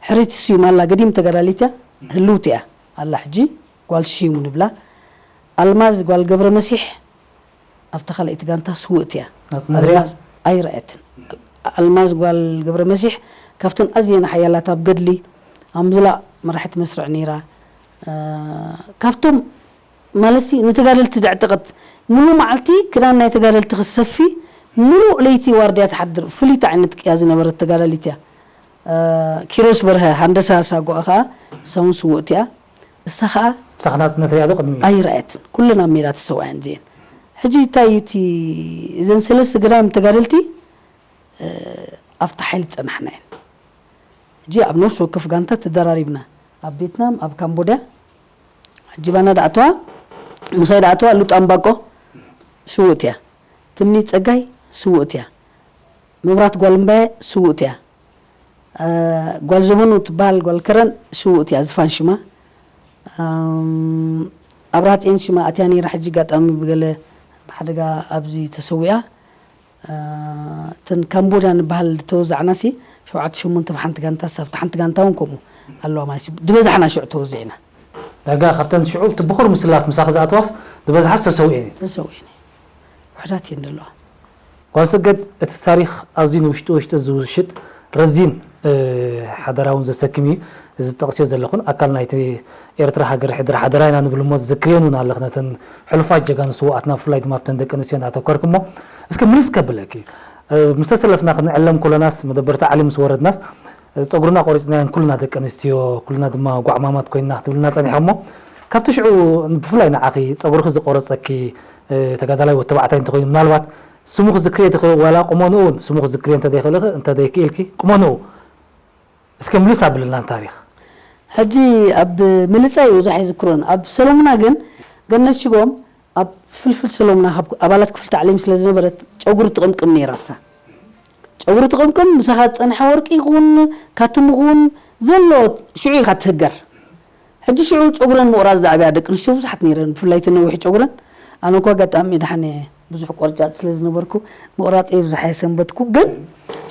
ሕሪት ስዩም ኣላ፣ ገዲም ተጋዳሊት እያ፣ ህልውቲ እያ ኣላ። ሕጂ ጓል ስዩም ንብላ። ኣልማዝ ጓል ገብረ መሲሕ ኣብታ ካልኣይቲ ጋንታ ስውእቲ እያ። ናጽነት ሪኣ? ኣልማዝ ኣይረኣየትን። ኣልማዝ ጓል ገብረ መሲሕ ካብተን ኣዝየን ሓያላት ኣብ ገድሊ፣ ኣብ ምዝላቕ መራሒት መስርዕ ነይራ። እ፣ ካብቶም ማለትሲ ንተጋደልቲ ዘዕጠቐት፣ ሙሉእ መዓልቲ ክዳን ናይ ተጋደልቲ ክትሰፊ፣ ሙሉእ ለይቲ ዋርድያ ትሓድር ፍልይቲ ዓይነት ቅያ ዝነበረት ተጋዳሊት እያ። እ፣ ኪሮስ በርሀ ሃንደሳ ሳጓ ኸኣ እሳ እውን ስውእቲ እያ። እሳ ኸኣ ምሳኺ ናጽነት ሪኣ ዶ ቅድሚ? ኣይረኣየትን። ኩለን ኣብ ሜዳ ተሰውኣየን እዚኤን። ሕጂ እንታይ እዩ እቲ፣ እዘን ሰለስተ ገዳይም ተጋደልቲ፣ እ፣ ኣብታ ሓይሊ ዝጸናሕና እየን። ሕጂ ኣብ ነፍሲ ወከፍ ጋንታ ተደራሪብና፣ ኣብ ቬትናም፣ ኣብ ካምቦድያ፣ ሕጂ ባና ደኣተዋ፣ ምሳይ ደኣተዋ ሉጣ እምባቆ ስውእቲ እያ። ትምኒት ጸጋይ ስውእቲ እያ። መብራት ጓል እምባየ ስውእቲ እያ። እ፣ ጓል ዘበኑ ትበሃል ጓል ከረን ስውእቲ እያ፣ ዝፋን ሽማ። እም፣ ኣብርሃጽዮን ሽማ ኣትያ ነይራ፣ ሕጂ ኣጋጣሚ ብገለ ብሓደጋ ኣብዚ ተሰዊኣ። እ፣ እተን ካምቦድያ ንበሃል ዝተወዛዕናሲ ሸውዓተ ሸሞንተ ብሓንቲ ጋንታ፣ ሳብቲ ሓንቲ ጋንታ እውን ከምኡ ኣለዋ ማለት እዩ። ዝበዛሕና ሽዑ ተወዚዕና። ዳርጋ ካብተን ሽዑ እቲ ብኹር ምስላፍ ምሳኺ ዝኣተዋስ ዝበዝሓስ ተሰዊኤን እየን? ተሰዊኤን እየን። ውሑዳት እየን ዘለዋ። ጓል ሰገድ፣ እቲ ታሪኽ ኣዝዩ ንውሽጢ ውሽጢ ዝውሽጥ ረዚን፣ እ፣ ሓደራ እውን ዘሰክም እዩ። እዚ ዝጠቕስዮ ዘለኹን ኣካል ናይቲ ኤርትራ ሃገር ሕድሪ ሓደራ ኢና ንብል እሞ፣ ዝዝክርየን እውን ኣለኽ ነተን ሕሉፋት ጀጋኑ ስውኣትና፣ ብፍላይ ድማ ኣብተን ደቂ ኣንስትዮ እናተኮርክ እሞ፣ እስኪ ምልስ ከብለኪ፣ እ፣ ምስ ተሰለፍና ክንዕለም ኮለናስ፣ መደበርቲ ዓሊ ምስ ወረድናስ፣ እ፣ ጸጉርና ቆሪጽናየን ኩልና ደቂ ኣንስትዮ፣ ኩልና ድማ ጓዕማማት ኮይንና ክትብልና ጸኒሖ እሞ፣ ካብቲ ሽዑ ብፍላይ ንዓኺ ጸጉርኺ ዝቆረጸኪ ተጋዳላይ ወተባዕታይ እንተኾይኑ ምናልባት ስሙ ክዝክር የትኽእል ዋላ ቁመንኡ እውን ስሙ ክዝክር እንተዘይክእል እንተዘይክኢልኪ ቁመንኡ እስከ ምልስ ኣብልና ታሪኽ። ሕጂ ኣብ ምልጻይ ብዙሕ ኣይዝክሮን። ኣብ ሰሎሙና ግን ገነት ሽጎም ኣብ ፍልፍል ሰሎሙና ካብ ኣባላት ክፍል ታዕሊም ስለ ዝነበረት ጨጉሪ ትቕምቅም ነይራ እሳ። ጨጉሪ ትቕምቅም ምሳኻ ዝጸንሐ ወርቂ ይኹን ካቱም ይኹን ዘሎ ሽዑ ኢኻ ትህገር። ሕጂ ሽዑ ጨጉረን ምቑራጽ ዝኣበያ ደቂ ኣንስትዮ ብዙሓት ነይረን፣ ብፍላይ እቲ ነዊሕ ጨጉረን። ኣነ እኳ ኣጋጣሚ ድሓን እየ ብዙሕ ቆርጫጭ ስለ ዝነበርኩ ምቑራጸይ ብዙሕ ኣይሰንበትኩ፣ ግን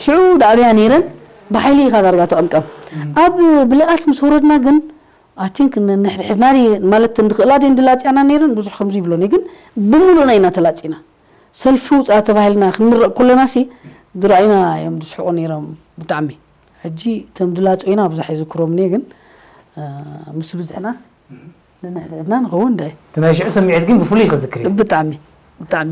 ሽዑ ዝኣበያ ነይረን። ብሓይሊ ኢኻ ዳርጋ ትቕምቀም። ኣብ ብሌቓት ምስ ወረድና ግን ኣይ ቲንክ ንሕድሕድና ማለት እንድኽእላ ድየን ድላፅያና ነይረን ብዙሕ ከምዚ ይብሎን እየ፣ ግን ብምሉእና ኢና ተላፂና። ሰልፊ ውፃ ተባሂልና ክንምረቕ ከለና ሲ ዝረኣዩና እዮም ዝስሕቑ ነይሮም ብጣዕሚ። ሕጂ እቶም ዝላፅዩና ብዙሕ ኣይዝክሮምን እየ፣ ግን ምስ ብዝሕናስ ንንሕድሕድና ንኸውን ደ እቲ ናይ ሽዑ ስምዒት ግን ብፍሉይ ክዝክር እዩ። ብጣዕሚ ብጣዕሚ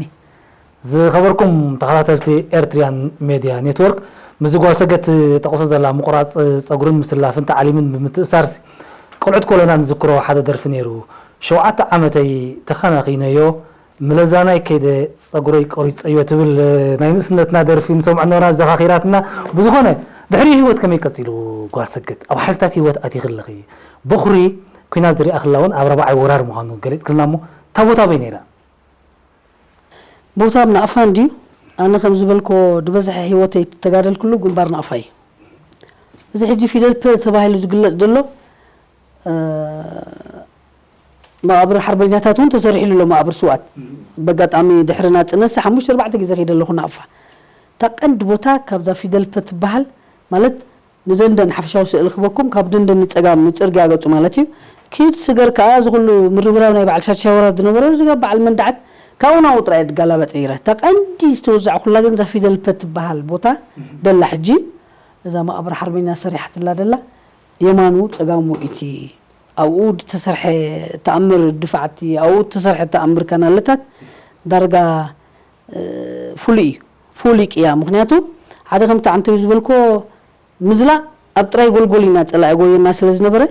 ዝኸበርኩም ተኸታተልቲ ኤርትሪያን ሜድያ ኔትወርክ፣ ምስዚ ጓል ሰገት ጠቕሶ ዘላ ምቑራፅ ፀጉርን ምስላፍን ተዓሊምን ብምትእሳርሲ ቆልዑት ኮለና ንዝክሮ ሓደ ደርፊ ነይሩ። ሸውዓተ ዓመተይ ተኸናኺነዮ ምለዛናይ ከይደ ፀጉረይ ቆሪፀዮ ትብል ናይ ንእስነትና ደርፊ ንሰምዖ ነበርና ዘኻኺራትና። ብዝኾነ ድሕሪ ህይወት ከመይ ቀፂሉ? ጓል ሰገት ኣብ ሓይልታት ህይወት ኣቲኺ ኣለኺ። በኹሪ ኲናት ዝሪኣ ከላ እውን ኣብ ራብዓይ ወራር ምዃኑ ገሊፅክልና እሞ እታ ቦታ ኣበይ ነይራ? ቦታ ኣብ ናቕፋ እንድዩ። ኣነ ከም ዝበልኮ ዝበዝሐ ህይወተይ ተጋደልክሉ ግንባር ናቕፋ እዩ። እዚ ሕጂ ፊደል ፐ ተባሂሉ ዝግለጽ ዘሎ መቓብር ሓርበኛታት እውን ተሰሪሕሉ ኣሎ። መቓብር ስውኣት በጋጣሚ ድሕሪ ናጽነት ሓሙሽተ ኣርባዕተ ግዜ ከይደ ኣለኹ ናቕፋ። እታ ቀንዲ ቦታ ካብዛ ፊደል ፐ ትበሃል ማለት ንደንደን ሓፈሻዊ ስእሊ ክበኩም ካብ ደንደን ንጸጋም ንጽርግያ ገጹ ማለት እዩ። ኪድ ስገር ከኣ እዚ ኩሉ ምርብራብ ናይ በዓል ሻሻይ ወራር ዝነበሮ እዚ በዓል መንዳዓት ካብኡ ናብኡ ጥራይ ድጋላበጥ ነይረ። እታ ቀንዲ ዝተወዛዕኩላ ግን እዛ ፊደል ፐ ትበሃል ቦታ ደላ ሕጂ እዛ መቓብር ሓርበኛ ሰሪሓትላ ደላ የማኑ ጸጋሙ እቲ ኣብኡ ዝተሰርሐ ተኣምር ድፋዕቲ ኣብኡ ዝተሰርሐ ተኣምር ካናለታት ዳርጋ ፍሉይ እዩ። ፍሉይ ቅያ ምክንያቱ ሓደ ከምቲ ኣንተዩ ዝበልኮ ምዝላቕ ኣብ ጥራይ ጎልጎል ኢና ጸላኢ ጎየና ስለ ዝነበረ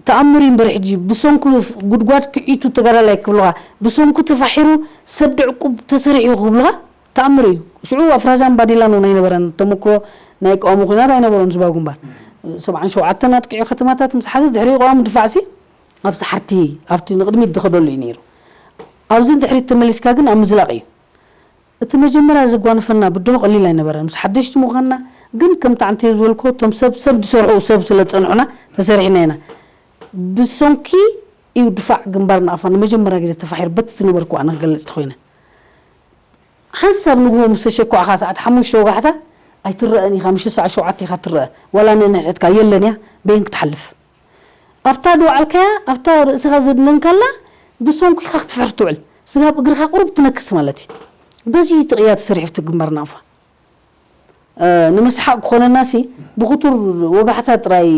ተኣምር እዩ እምበር ሕጂ ብሰንኩ ጉድጓድ ክዒቱ ተጋዳላይ ክብሉኻ ብሰንኩ ተፋሒሩ ሰብ ድዕቁብ ተሰሪሑ ክብሉኻ ተኣምር እዩ። ሽዑ ኣፍራዛን ባዲላን እውን ኣይነበረን ተመክሮ ናይ ቀዋሚ ኩናት ኣይነበሮን ዝባዊ ግንባር ሰብዓን ሸውዓተን ኣጥቂዑ ከተማታት ምስ ሓዘ ድሕሪ ቀዋሚ ድፋዕሲ ኣብ ሰሓርቲ ኣብቲ ንቕድሚት ዝኸደሉ እዩ ነይሩ። ኣብዚ ድሕሪት ተመሊስካ ግን ኣብ ምዝላቕ እዩ። እቲ መጀመርያ ዘጓነፈና ብድሆ ቀሊል ኣይነበረን። ምስ ሓደሽቲ ምዃንና ግን ከምቲ ዓንተይ ዝበልኩ እቶም ሰብ ሰብ ዝሰርሑ ሰብ ስለ ዝጸንሑና ተሰሪሕና ኢና። ብሰንኪ እዩ ድፋዕ ግንባር ናቕፋ ንመጀመርያ ግዜ ተፋሒሩ በቲ ዝነበርኩ ኣነ ክገልጽ ተኾይነ። ሓንሳብ ንግሆ ምስ ተሸኳዕኻ ሰዓት ሓሙሽተ ወጋሕታ ኣይትረኣን ኢኻ፣ ምሸት ሰዓት ሸውዓተ ኢኻ ትረአ። ዋላ ነንሕድሕድካ የለን እያ፣ በየን ክትሓልፍ? ኣብታ ዝወዓልካያ ኣብታ ርእስኻ ዘድነንካላ ብሰንኩ ኢኻ ክትፍሕር ትውዕል። ስጋብ እግርኻ ቁሩብ ትነክስ ማለት እዩ። በዚ እዩ እቲ ቅያ ተሰሪሑ እቲ ግንባር ናቕፋ። እ፣ ንምስሓቕ ክኾነናሲ ብኽቱር ወጋሕታ ጥራይ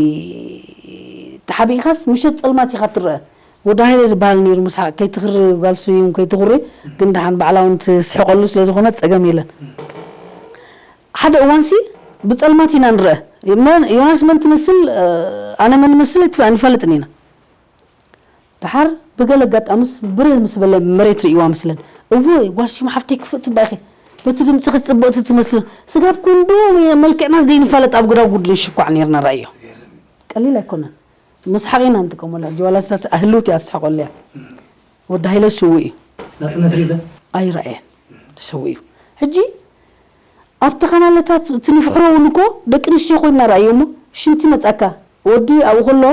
ተሓቢእካስ ምሸት ጸልማት ኢኻ ትረአ። ወዲ ሃይለ ዝበሃል ነይሩ ምስሓቕ ከይትኽሪ ጓል ስዩም ከይትኹሪ ግን ደሓን ባዕላ እውን ትስሕቐሉ ስለ ዝኾነት ጸገም የለን። ሓደ እዋንሲ ብጸልማት ኢና ንረአ። መን ዮናስ መን ትመስል ኣነ መን እመስል ኣይንፈልጥን ኢና። ደሓር ብገለ ኣጋጣምስ ብርህ ምስ በለ መሬት ርእይዋ መስለን። እወ ጓል ስዩም ሓፍተይ ክፍእ ትባኢኺ በቲ ድምፅኺ ፅብቕቲ ትመስሊ። ስጋብ ክንዱ መልክዕናስ ዘይንፋለጥ ኣብ ጎዳጉዲ ንሽኳዕ ነይርና ራእዮ። ቀሊል ኣይኮነን። መስሓቕ ኢና ንጥቀመሉ ሕጂ ዋላ ንሳስ ህልውቲ እያ ትስሕቐሉ እያ። ወዲ ሃይለ ስውእ እዩ። ናጽነት ሪኢቶ? ኣይረኣየን። ተሰዊኡ። ሕጂ ኣብቲ ካናለታት እቲ ንፍሕሮ እውን እኮ ደቂ ኣንስትዮ ኮይንና ረኣዮ እሞ ሽንቲ መጻካ ወዲ ኣብኡ ከሎ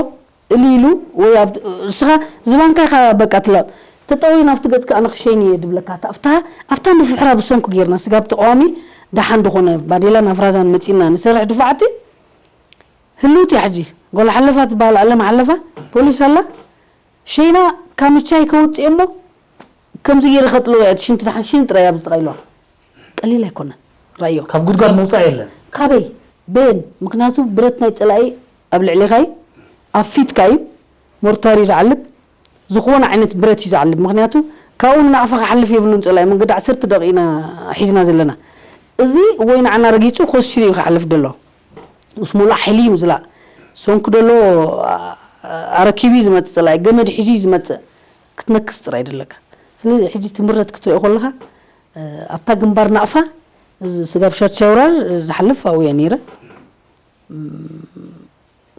እሊ ኢሉ ወይ ኣብ እስኻ ዝባንካ ኢኻ በቃ ትለዋጥ ተጠውዩ ናብቲ ገጽካ ኣነ ክሸይን እየ ድብለካ ኣብታ ኣብታ ንፍሕራ ብሰንኩ ጌርና ስጋብ ተቃዋሚ ደሓን ዝኾነ ባዴላን ኣፍራዛን መጺና ንሰርሕ ድፋዓቲ ህልውቲ ሕጂ ጎላ ሓለፋ ትበሃል ኣለማ ሓለፋ ፖሊስ ኣላ ሸይና ካምቻይ ከውፅእ እሞ ከምዚ ገይረ ከጥልዎ እያ እቲ ሽንቲ ደሓን ሽን ጥራይ ኣብዚ ጥቃ ኢልዋ ቀሊል ኣይኮነን ራዮ ካብ ጉድጓድ ምውፃእ የለን ካበይ በየን ምክንያቱ ብረት ናይ ፀላኢ ኣብ ልዕሌካ እዩ ኣብ ፊትካ እዩ ሞርታር እዩ ዝዓልብ ዝኾነ ዓይነት ብረት እዩ ዝዓልብ ምክንያቱ ካብኡ ንናቕፋ ክሓልፍ የብሉን ፀላኢ መንገዲ ዓሰርተ ደቂቕ ኢና ሒዝና ዘለና እዚ ወይ ንዓና ረጊፁ ኮሲሉ እዩ ክሓልፍ ደሎ ምስ ሙሉእ ሓይሊ እዩ ምዝላእ ሰንኩ ደሎ ኣረኪቡ እዩ ዝመፅእ ፀላኢ፣ ገመድ ሒዙ እዩ ዝመፅእ። ክትነክስ ጥራይ ደለካ። ስለዚ ሕጂ ትምረት ክትሪኦ ከለኻ ኣብታ ግንባር ናቕፋ ስጋብ ሻቻውራር ዝሓልፍ ኣብኡ እየ ነይረ።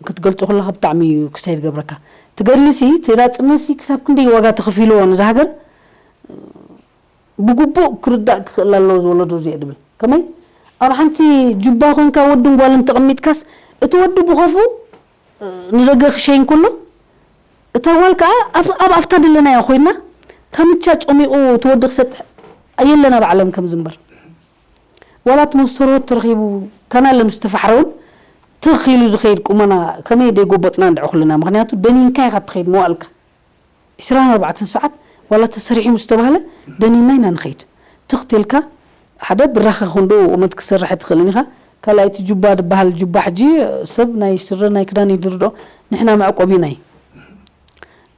ክትገልፆ ከለካ ብጣዕሚ እዩ ክሳይ ዝገብረካ። ትገድልሲ እቲ ናፅነትሲ ክሳብ ክንደይ ዋጋ ተኸፊልዎ ነዛ ሃገር ብግቡእ ክርዳእ ክኽእል ኣለዎ ዝወለዶ እዚኦ ድብል። ከመይ ኣብ ሓንቲ ጁባ ኮንካ ወድን ጓልን ተቐሚጥካስ እቲ ወዲ ብኸፉ ንደገ ክሸይን ከሎ እታ ጓል ከዓ ኣብ ኣብታ ድለናዮ ኮይና ካምቻ ጨሚቑ እቲ ወዲ ክሰጥሕ ኣየለና ብዓለም ከም ዝንበር ዋላ እቲ መስተርሆት ተረኺቡ ካናለ ምስ ተፋሕረ እውን ትኽ ኢሉ ዝኸይድ ቁመና ከመይ ደይጎበጥና እንድዒ ኩልና። ምኽንያቱ ደኒንካ ኢኻ እትኸይድ መዋእልካ። ዕስራን ኣርባዕተን ሰዓት ዋላ ተሰሪሑ ምስ ተባህለ ደኒና ኢና ንኸይድ። ትኽ ተልካ ሓደ ብራኸ ክንድኡ ቁመት ክሰርሕ ትኽእልን ኢኻ። ካልኣይቲ ጁባ ዝበሃል ጁባ ሕጂ ሰብ ናይ ስረ ናይ ክዳን እዩ ዝርድኦ። ንሕና መዕቆቢና እዩ።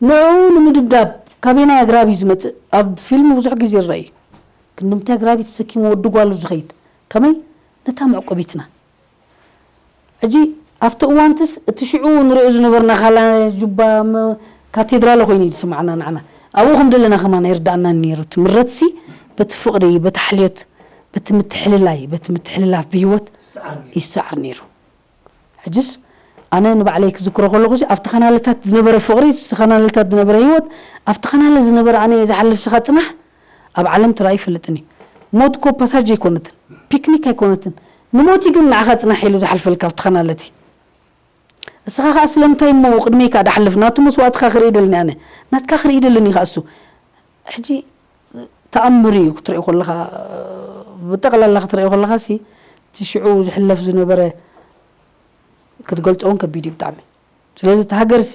ንዕኡ ንምድብዳብ ካበየናይ ኣግራብ እዩ ዝመፅእ? ኣብ ፊልም ብዙሕ ግዜ ይረአ እዩ። ክንዲ ምንታይ ኣግራብ እዩ ተሰኪሙ ወዲ ጓሉ ዝኸይድ? ከመይ? ነታ መዕቆቢትና። ሕጂ ኣብቲ እዋንትስ እቲ ሽዑ ንሪኦ ዝነበርና ካላ ጁባ ካቴድራል ኮይኑ እዩ ዝስምዓና ንዓና። ኣብኡ ከም ዘለና ከማን ኣይርዳእናን ነይሩ። እቲ ምረትሲ በቲ ፍቕሪ፣ በቲ ሓልዮት፣ በቲ ምትሕልላይ፣ በቲ ምትሕልላፍ ብህይወት ይሰዓር ነይሩ። ሕጅስ ኣነ ንባዕለይ ክዝክሮ ከለኹ ኣብቲ ካናለታት ዝነበረ ፍቕሪ፣ ኣብቲ ካናለታት ዝነበረ ህይወት፣ ኣብቲ ካናለ ዝነበረ ኣነ ዝሓልፍ ስኻ ፅናሕ ኣብ ዓለም ተራእዩ ይፈልጥን እዩ። ሞት እኮ ፓሳጅ ኣይኮነትን፣ ፒክኒክ ኣይኮነትን። ንሞት ግን ንዓኻ ፅናሕ ኢሉ ዝሓልፈልካ ኣብቲ ካናለቲ። እስኻ ከዓ ስለምንታይ እሞ ቅድመይ ከዓ ዳሓልፍ ናቱ መስዋእትኻ ክርኢ ደልኒ ኣነ ናትካ ክርኢ ደልኒ ከዓ እሱ ሕጂ ተኣምር እዩ ክትሪኦ ከለኻ ብጠቕላላ ክትሪኦ ከለኻ ሲ እቲ ሽዑ ዝሕለፍ ዝነበረ ክትገልፆ እውን ከቢድ እዩ ብጣዕሚ። ስለዚ እቲ ሃገር ሲ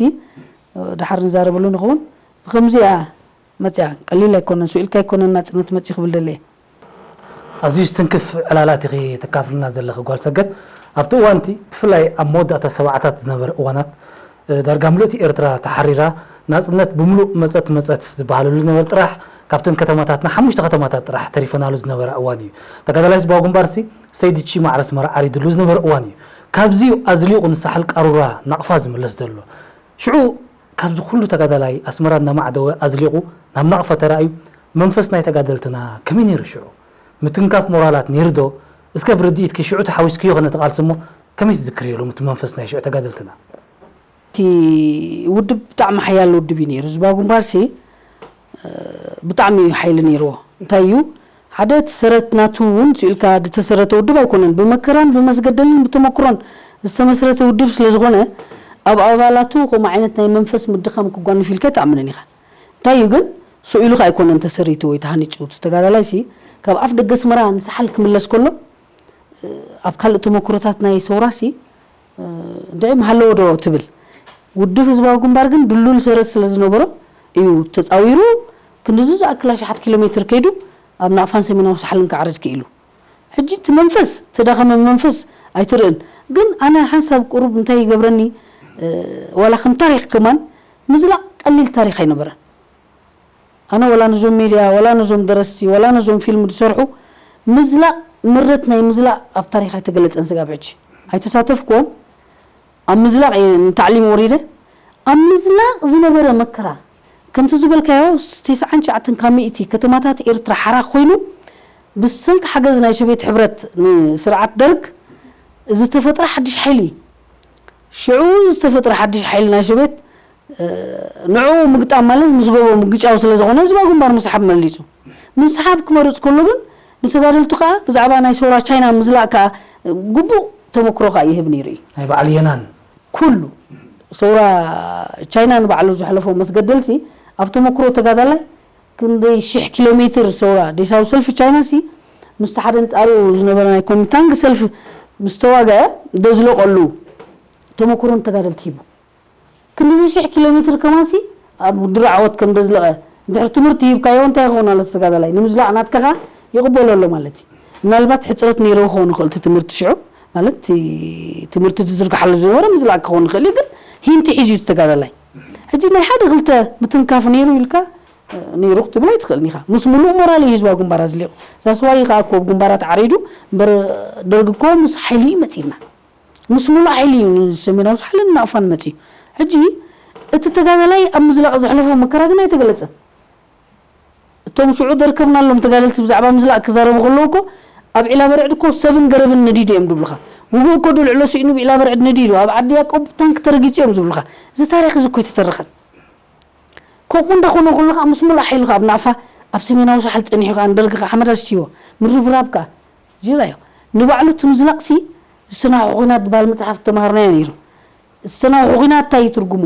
ድሓር ንዛረበሉ ንኸውን ብከምዚኣ መፅያ ቀሊል ኣይኮነን ስኢልካ ኣይኮነን ናፅነት መፅዩ ክብል ደለየ። ኣዝዩ ዝትንክፍ ዕላላት ኢኺ ተካፍልና ዘለኺ ጓል ሰገድ። ኣብቲ እዋንቲ ብፍላይ ኣብ መወዳእታ ሰብዓታት ዝነበረ እዋናት ዳርጋ ምልእቲ ኤርትራ ተሓሪራ ናጽነት ብምሉእ መጸት መጸት ዝበሃለሉ ዝነበረ ጥራሕ ካብተን ከተማታትና ሓሙሽተ ከተማታት ጥራሕ ተሪፈናሉ ዝነበራ እዋን እዩ። ተጋዳላይ ህዝባዊ ግንባርሲ ሰይድ ቺማ ዓረስመራ ዓሪድሉ ዝነበረ እዋን እዩ። ካብዚዩ ኣዝሊቑ ንሳሕል ቃሩራ ናቕፋ ዝምለስ ዘሎ። ሽዑ ካብዚ ኩሉ ተጋዳላይ ኣስመራ እናማዕደወ ኣዝሊቑ ናብ ናቕፋ ተራእዩ መንፈስ ናይ ተጋደልትና ከመይ ነይሩ ሽዑ? ምትንካፍ ሞራላት ነይሩ ዶ? እስከ ብርድኢትኪ ሽዑ ተሓዊስክዮ ከ ነቲ ቃልሲ እሞ ከመይ ትዝክርዮ ሎሚ እቲ መንፈስ ናይ ሽዑ ተጋደልትና? እቲ ውድብ ብጣዕሚ ሓያል ውድብ እዩ ነይሩ። ህዝባዊ ግንባርሲ ብጣዕሚ እዩ ሓይሊ ነይርዎ። እንታይ እዩ ሓደ እቲ ሰረት ናቱ እውን ስኢልካ ዝተሰረተ ውድብ ኣይኮነን። ብመከራን ብመስገደልን ብተመክሮን ዝተመስረተ ውድብ ስለ ዝኾነ ኣብ ኣባላቱ ከምኡ ዓይነት ናይ መንፈስ ምድኻም ክጓንፍ ኢልካ ኣይትኣምንን ኢኻ። እንታይ እዩ ግን ስኢሉ ከ ኣይኮነን ተሰሪቱ ወይ ተሃኒፁ። እቲ ተጋዳላይ ሲ ካብ ኣፍ ደገ ኣስመራ ንሳሓል ክምለስ ከሎ ኣብ ካልእ ተመክሮታት ናይ ሰውራ ሲ እንድዒ ምሃለዎ ዶ ትብል። ውድብ ህዝባዊ ግንባር ግን ድሉል ሰረት ስለ ዝነበሮ እዩ ተፃዊሩ ክንድዚ ዝኣክል ኣሽሓት ኪሎ ሜትር ከይዱ ኣብ ናቕፋን ሰሜናዊ ሳሕልን ክዓርድ ክኢሉ። ሕጂ እቲ መንፈስ ተዳኸመ መንፈስ ኣይትርእን። ግን ኣነ ሓንሳብ ቁሩብ እንታይ ይገብረኒ ዋላ ከም ታሪክ ከማን ምዝላቕ ቀሊል ታሪክ ኣይነበረን። ኣነ ወላ ነዞም ሜድያ ወላ ነዞም ደረስቲ ወላ ነዞም ፊልም ዝሰርሑ ምዝላቕ ምረት ናይ ምዝላቕ ኣብ ታሪክ ኣይተገለፀን ስጋብ ሕጂ ኣይተሳተፍኩዎን። ኣብ ምዝላቕ እየ ንታዕሊም ወሪደ። ኣብ ምዝላቕ ዝነበረ መከራ ከምቲ ዝበልካዮ ተስዓን ትሽዓተን ካብ ሚእቲ ከተማታት ኤርትራ ሓራ ኮይኑ ብሰንኪ ሓገዝ ናይ ሶቪየት ሕብረት ንስርዓት ደርግ ዝተፈጥረ ሓድሽ ሓይሊ እዩ። ሽዑ ዝተፈጥረ ሓድሽ ሓይሊ ናይ ሶቪየት ንዕኡ ምግጣም ማለት ምስ ጎቦ ምግጫው ስለ ዝኾነ ህዝባዊ ግንባር ምስሓብ መሊጹ። ምስሓብ ክመርጽ ከሎ ግን ንተጋደልቱ ከኣ ብዛዕባ ናይ ሰውራ ቻይና ምዝላእ ከኣ ግቡእ ተመክሮ ከኣ ይህብ ነይሩ እዩ። ናይ በዓል የናን ኩሉ ሰውራ ቻይና ንባዕሉ ዘሕለፎ መስገደልሲ ኣብ ተመክሮ ተጋዳላይ ክንደይ ሽሕ ኪሎ ሜትር ሰውራ ዴሳዊ ሰልፊ ቻይና ሲ ምስቲ ሓደ ንጣሩ ዝነበረ ናይ ኮሚታንግ ሰልፊ ምስ ተዋግአ ደዝለቀሉ ተመክሮ ንተጋደልቲ ሂቡ። ክንድዚ ሽሕ ኪሎ ሜትር ከማንሲ ኣብ ድሮ ዓወት ከም ደዝለቐ እንድሕር ትምህርቲ ሂብካዮ እንታይ ይኸውን ኣሎ ተጋዳላይ ንምዝላቕ ናትካ ኸዓ ይቕበሎ ኣሎ ማለት እዩ። ምናልባት ሕፅረት ነይሩ ክኸውን ይኽእል እቲ ትምህርቲ ሽዑ ማለት እቲ ትምህርቲ ዝዝርግሓሉ ዝነበረ ምዝላቕ ክኸውን ይኽእል እዩ ግን ሂንቲ ሒዙ እዩ ተጋዳላይ። ሕጂ ናይ ሓደ ክልተ ምትንካፍ ነይሩ ኢልካ ነይሩ ክትብል ኣይትኽእልን ኢኻ። ምስ ሙሉእ ሞራል እዩ ህዝባዊ ግንባር ኣዝሊቑ። ዛስዋይ ከዓ እኮ ኣብ ግንባራት ዓሪዱ እምበር ደርጊ እኮ ምስ ሓይሊ እዩ መፂና። ምስ ሙሉእ ሓይሊ እዩ ንሰሜናዊ ሳሕልን ናቕፋን መፂኡ። ሕጂ እቲ ተጋዳላይ ኣብ ምዝላቕ ዘሕለፎ መከራ ግን ኣይተገለጸን። እቶም ሽዑ ዘርከብናሎም ተጋደልቲ ብዛዕባ ምዝላቕ ክዛረቡ ከለዉ እኮ ኣብ ዒላ በርዕድ እኮ ሰብን ገረብን ነዲዱ እዮም ዝብሉኻ። ውግእ እኮ ዶ ልዕሎ ስኢኑ ብዒላ በርዕድ ነዲዱ ኣብ ዓዲ ያቆብ ታንክ ተረጊጹ እዮም ዝብሉኻ። እዚ ታሪኽ እዚ እኮ ኣይተተረኸን። ከምኡ እንዳኾነ ከሎ ከዓ ምስ ሙሉእ ሓይሉ ከዓ ኣብ ናቕፋ ኣብ ሰሜናዊ ሳሕል ጸኒሑ ከዓ ንደርጊ ከዓ ሓመድ ኣስትይዎ ምርብራብ ከዓ ጅራዮ። ንባዕሉ እቲ ምዝላቕሲ ዝተናውሐ ኹናት ዝበሃል መጽሓፍ ተማሃርናዮ ነይሩ። ዝተናውሐ ኹናት እንታይ እዩ ትርጉሙ?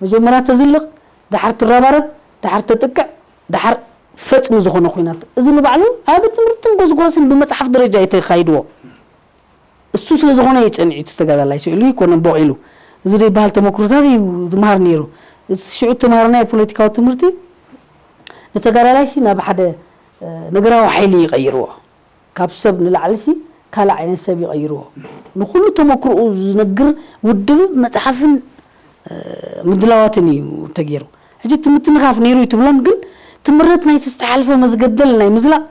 መጀመርያ ተዝልቕ፣ ደሓር ትረባረብ፣ ደሓር ተጥቅዕ፣ ደሓር ፈጽሚ ዝኾነ ኹናት። እዚ ንባዕሉ ኣብ ትምህርትን ጎስጓስን ብመጽሓፍ ደረጃ እዩ ተኻይድዎ። እሱ ስለ ዝኾነ እዩ ጸኒዑ እቲ ተጋዳላይ ስኢሉ ይኮነን ቦቕ ኢሉ። እዚ ዘይበሃል ተመክሮታት እዩ ዝመሃር ነይሩ። እቲ ሽዑ ተምሃርናዮ ፖለቲካዊ ትምህርቲ ንተጋዳላይሲ ናብ ሓደ ነገራዊ ሓይሊ ይቐይርዎ። ካብ ሰብ ንላዕሊሲ ካልእ ዓይነት ሰብ ይቐይርዎ። ንኹሉ ተመክሮኡ ዝነግር ውድብ መጽሓፍን ምድላዋትን እዩ ተገይሩ። ሕጂ እቲ ምትንኻፍ ነይሩ እዩ ትብሎን ግን ትምረት ናይቲ ዝተሓልፈ መዝገደል ናይ ምዝላቕ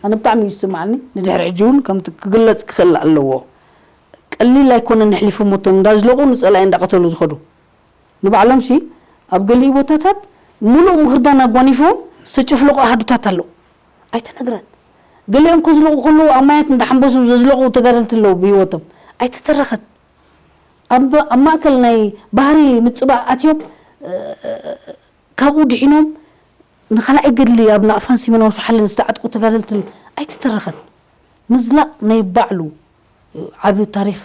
ኣነ ብጣዕሚ እዩ ዝስምዓኒ። ንድሕሪ ሕጂ እውን ከምቲ ክግለጽ ክኽእል ኣለዎ። ቀሊል ኣይኮነን። ንሕሊፎም እቶም እንዳዝለቑ ንጸላኢ እንዳቐተሉ ዝኸዱ ንባዕሎምሲ ኣብ ገሊኡ ቦታታት ሙሉእ ምኽርዳን ኣጓኒፎም ዝተጨፍለቑ ኣሃዱታት ኣለዉ። ኣይተነግረን። ገሊኦም ከዝለቑ ከለዉ ኣብ ማያት እንዳሓንበሱ ዘዝለቑ ተጋደልቲ ኣለዉ ብህይወቶም። ኣይተተረኸን። ኣብ ኣብ ማእከል ናይ ባህሪ ምጽባእ ኣትዮም ካብኡ ድሒኖም ንኻልኣይ ገድሊ ኣብ ናቕፋን ሰሜናዊ ሳሕልን ዝተዓጥቁ ተጋደልትን ኣይተተረኸን። ምዝላቕ ናይ ባዕሉ ዓቢ ታሪኽ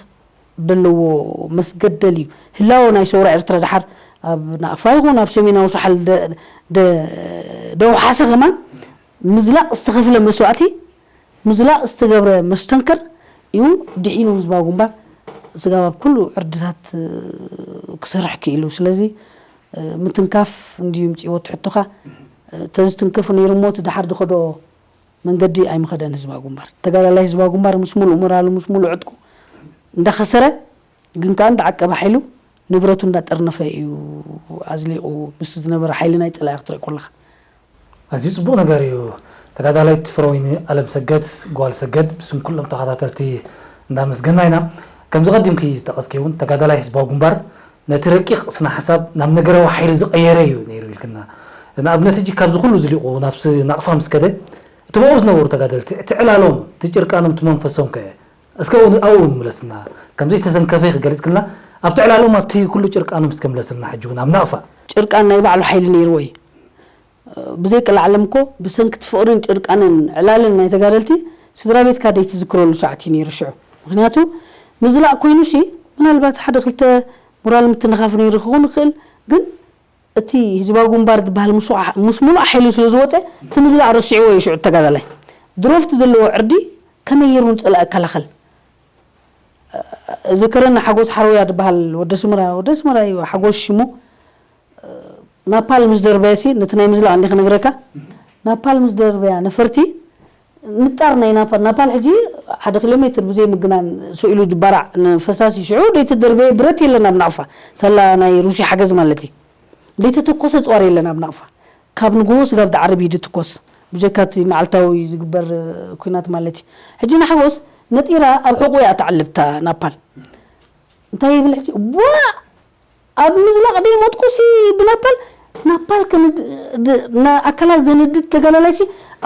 ዘለዎ መስገደል እዩ። ህላወ ናይ ሰውራ ኤርትራ ደሓር ኣብ ናቕፋ ይኹን ኣብ ሰሜናዊ ሳሕል ደ- ደ- ደውሓሰ ከማን ምዝላቕ ዝተኸፍለ መስዋእቲ ምዝላቕ ዝተገብረ መስተንክር እዩ ድሒኑ ህዝባዊ ግንባር ስጋብ ኣብ ኩሉ ዕርድታት ክሰርሕ ክኢሉ። ስለዚ ምትንካፍ እንድዩ ምፅእዎ እቲ ሕቶኻ። ተዝትንከፍ ነይሩ እሞ እቲ ደሓር ዝኸዶ መንገዲ ኣይምኸደን ህዝባዊ ግንባር። ተጋዳላይ ህዝባዊ ግንባር ምስ ሙሉእ ሞራሉ ምስ ሙሉእ ዕጥቁ እንዳኸሰረ ግን ከዓ እንዳዓቀበ ሓይሉ ንብረቱ እንዳጠርነፈ እዩ ኣዝሊቑ ምስ ዝነበረ ሓይሊ ናይ ፀላኢ ክትርኢ ከለኻ። ኣዝዩ ፅቡቕ ነገር እዩ። ተጋዳላይት ፍረወይኒ ኣለምሰገድ ጓል ሰገድ ብስም ኩሎም ተኸታተልቲ እንዳመስገና ኢና። ከምዚ ቀዲምኪ ዝጠቐስኪ እውን ተጋዳላይ ህዝባዊ ግንባር ነቲ ረቂቕ ስነ ሓሳብ ናብ ነገራዊ ሓይሊ ዝቐየረ እዩ ነይሩ ኢልክና። ንኣብነት ሕጂ ካብዚ ኩሉ ዝሊቑ ናብ ናቕፋ ምስ ከደ እቶም ኣብኡ ዝነበሩ ተጋደልቲ እቲ ዕላሎም እቲ ጭርቃኖም እቲ መንፈሶም ከ እስከ ኣብኡ እውን ምለስና። ከም ዘይተተንከፈ ክገልጽክልና ኣብቲ ዕላሎም ኣብቲ ኩሉ ጭርቃኖም እስከ ምለስልና ሕጂ እውን ኣብ ናቕፋ። ጭርቃን ናይ ባዕሉ ሓይሊ ነይርዎ እዩ። ብዘይ ቀላዕለም እኮ ብሰንኪ እቲ ፍቕርን ጭርቃንን ዕላልን ናይ ተጋደልቲ ስድራ ቤትካ ደይትዝክረሉ ሰዓት እዩ ነይሩ ሽዑ። ምኽንያቱ ምዝላቕ ኮይኑሲ ምናልባት ሓደ ክልተ ሞራል ምትንኻፍ ነይሩ ክኸውን ይኽእል ግን እቲ ህዝባዊ ግንባር ዝበሃል ምስ ሙሉእ ሓይሉ ስለ ዝወፀ እቲ ምዝላቕ ረሲዕዎ እዩ ሽዑ ተጋዳላይ። ድሮፍት ዘለዎ ዕርዲ ከመይ ገይሩ ንፀላኢ ይከላኸል? ዝከረኒ ሓጎስ ሓርውያ ዝበሃል ወዲ ኣስመራ፣ ወዲ ኣስመራ እዩ ሓጎስ ሽሙ። ናፓል ምስ ደርበየሲ ነቲ ናይ ምዝላቕ እንዲ ክነግረካ፣ ናፓል ምስ ደርበያ ነፈርቲ ንጣር ናይ ናፓል፣ ናፓል ሕጂ ሓደ ኪሎ ሜትር ብዘይ ምግናን ስኢሉ ዝባራዕ ንፈሳሲ ሽዑ ዘይተደርበየ ብረት የለን ኣብ ናቕፋ፣ ሳላ ናይ ሩስያ ሓገዝ ማለት እዩ። ዘይተተኮሰ ፅዋር የለን ኣብ ናቕፋ። ካብ ንግሆ ስጋብ ዝዓርብ እዩ ዝትኮስ፣ ብጀካ እቲ መዓልታዊ ዝግበር ኲናት ማለት እዩ። ሕጂ ንሓጎስ ነጢራ ኣብ ሕቑ እያ ትዓልብ እታ ናፓል። እንታይ ይብል ሕጂ? ቧእ! ኣብ ምዝላቕ ደይሞትኩሲ ብናፓል፣ ናፓል ከንድ- ድ- ና- ኣካላት ዘንድድ ተጋዳላይሲ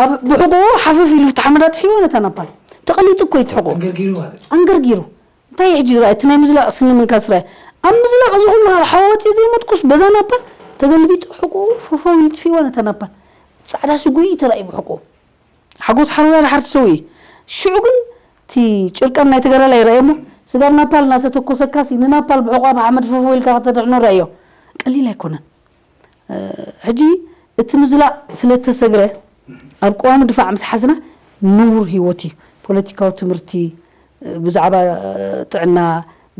ኣብ ብሕቑኡ ሓፈፍ ኢሉ እቲ ሓመድ ኣጥፊእዎ ነታ ናፓል። ተቐሊጡ እኮ እዩ እቲ ሕቑኡ። ኣንገርጊሩ ማለት እዩ። ኣንገርጊሩ። እንታይ እዩ ሕጂ ዝረኣይ? እቲ ናይ ምዝላቕ ስኒ ምንካስ ረኣይ። ኣብ ምዝላቕ እዚ ኩሉ ካብ ሓዊ ወፂኡ ዘይሞትኩስ በዛ ናፓል ተገልቢጡ ሕቑኡ ፈፈው ኢሉ ጥፊእዎ ነታ ናፓል። ፃዕዳ ስጉኢ ተራእዩ ብሕቁ ሓጎስ ሓርያ ድሓር ትሰውኢ። ሽዑ ግን እቲ ጭርቀን ናይ ተጋዳላይ ረኣየሞ ስጋብ ናፓል እናተተኮሰካሲ ንናፓል ብሕቋ ብሓመድ ፈፈው ኢልካ ከተድሕኖ ረኣዮ። ቀሊል ኣይኮነን። ሕጂ እቲ ምዝላቕ ስለ እተሰግረ ኣብ ቅዋሚ ድፋዕ ምስ ሓዝና ንቡር ህይወት እዩ። ፖለቲካዊ ትምህርቲ፣ ብዛዕባ ጥዕና፣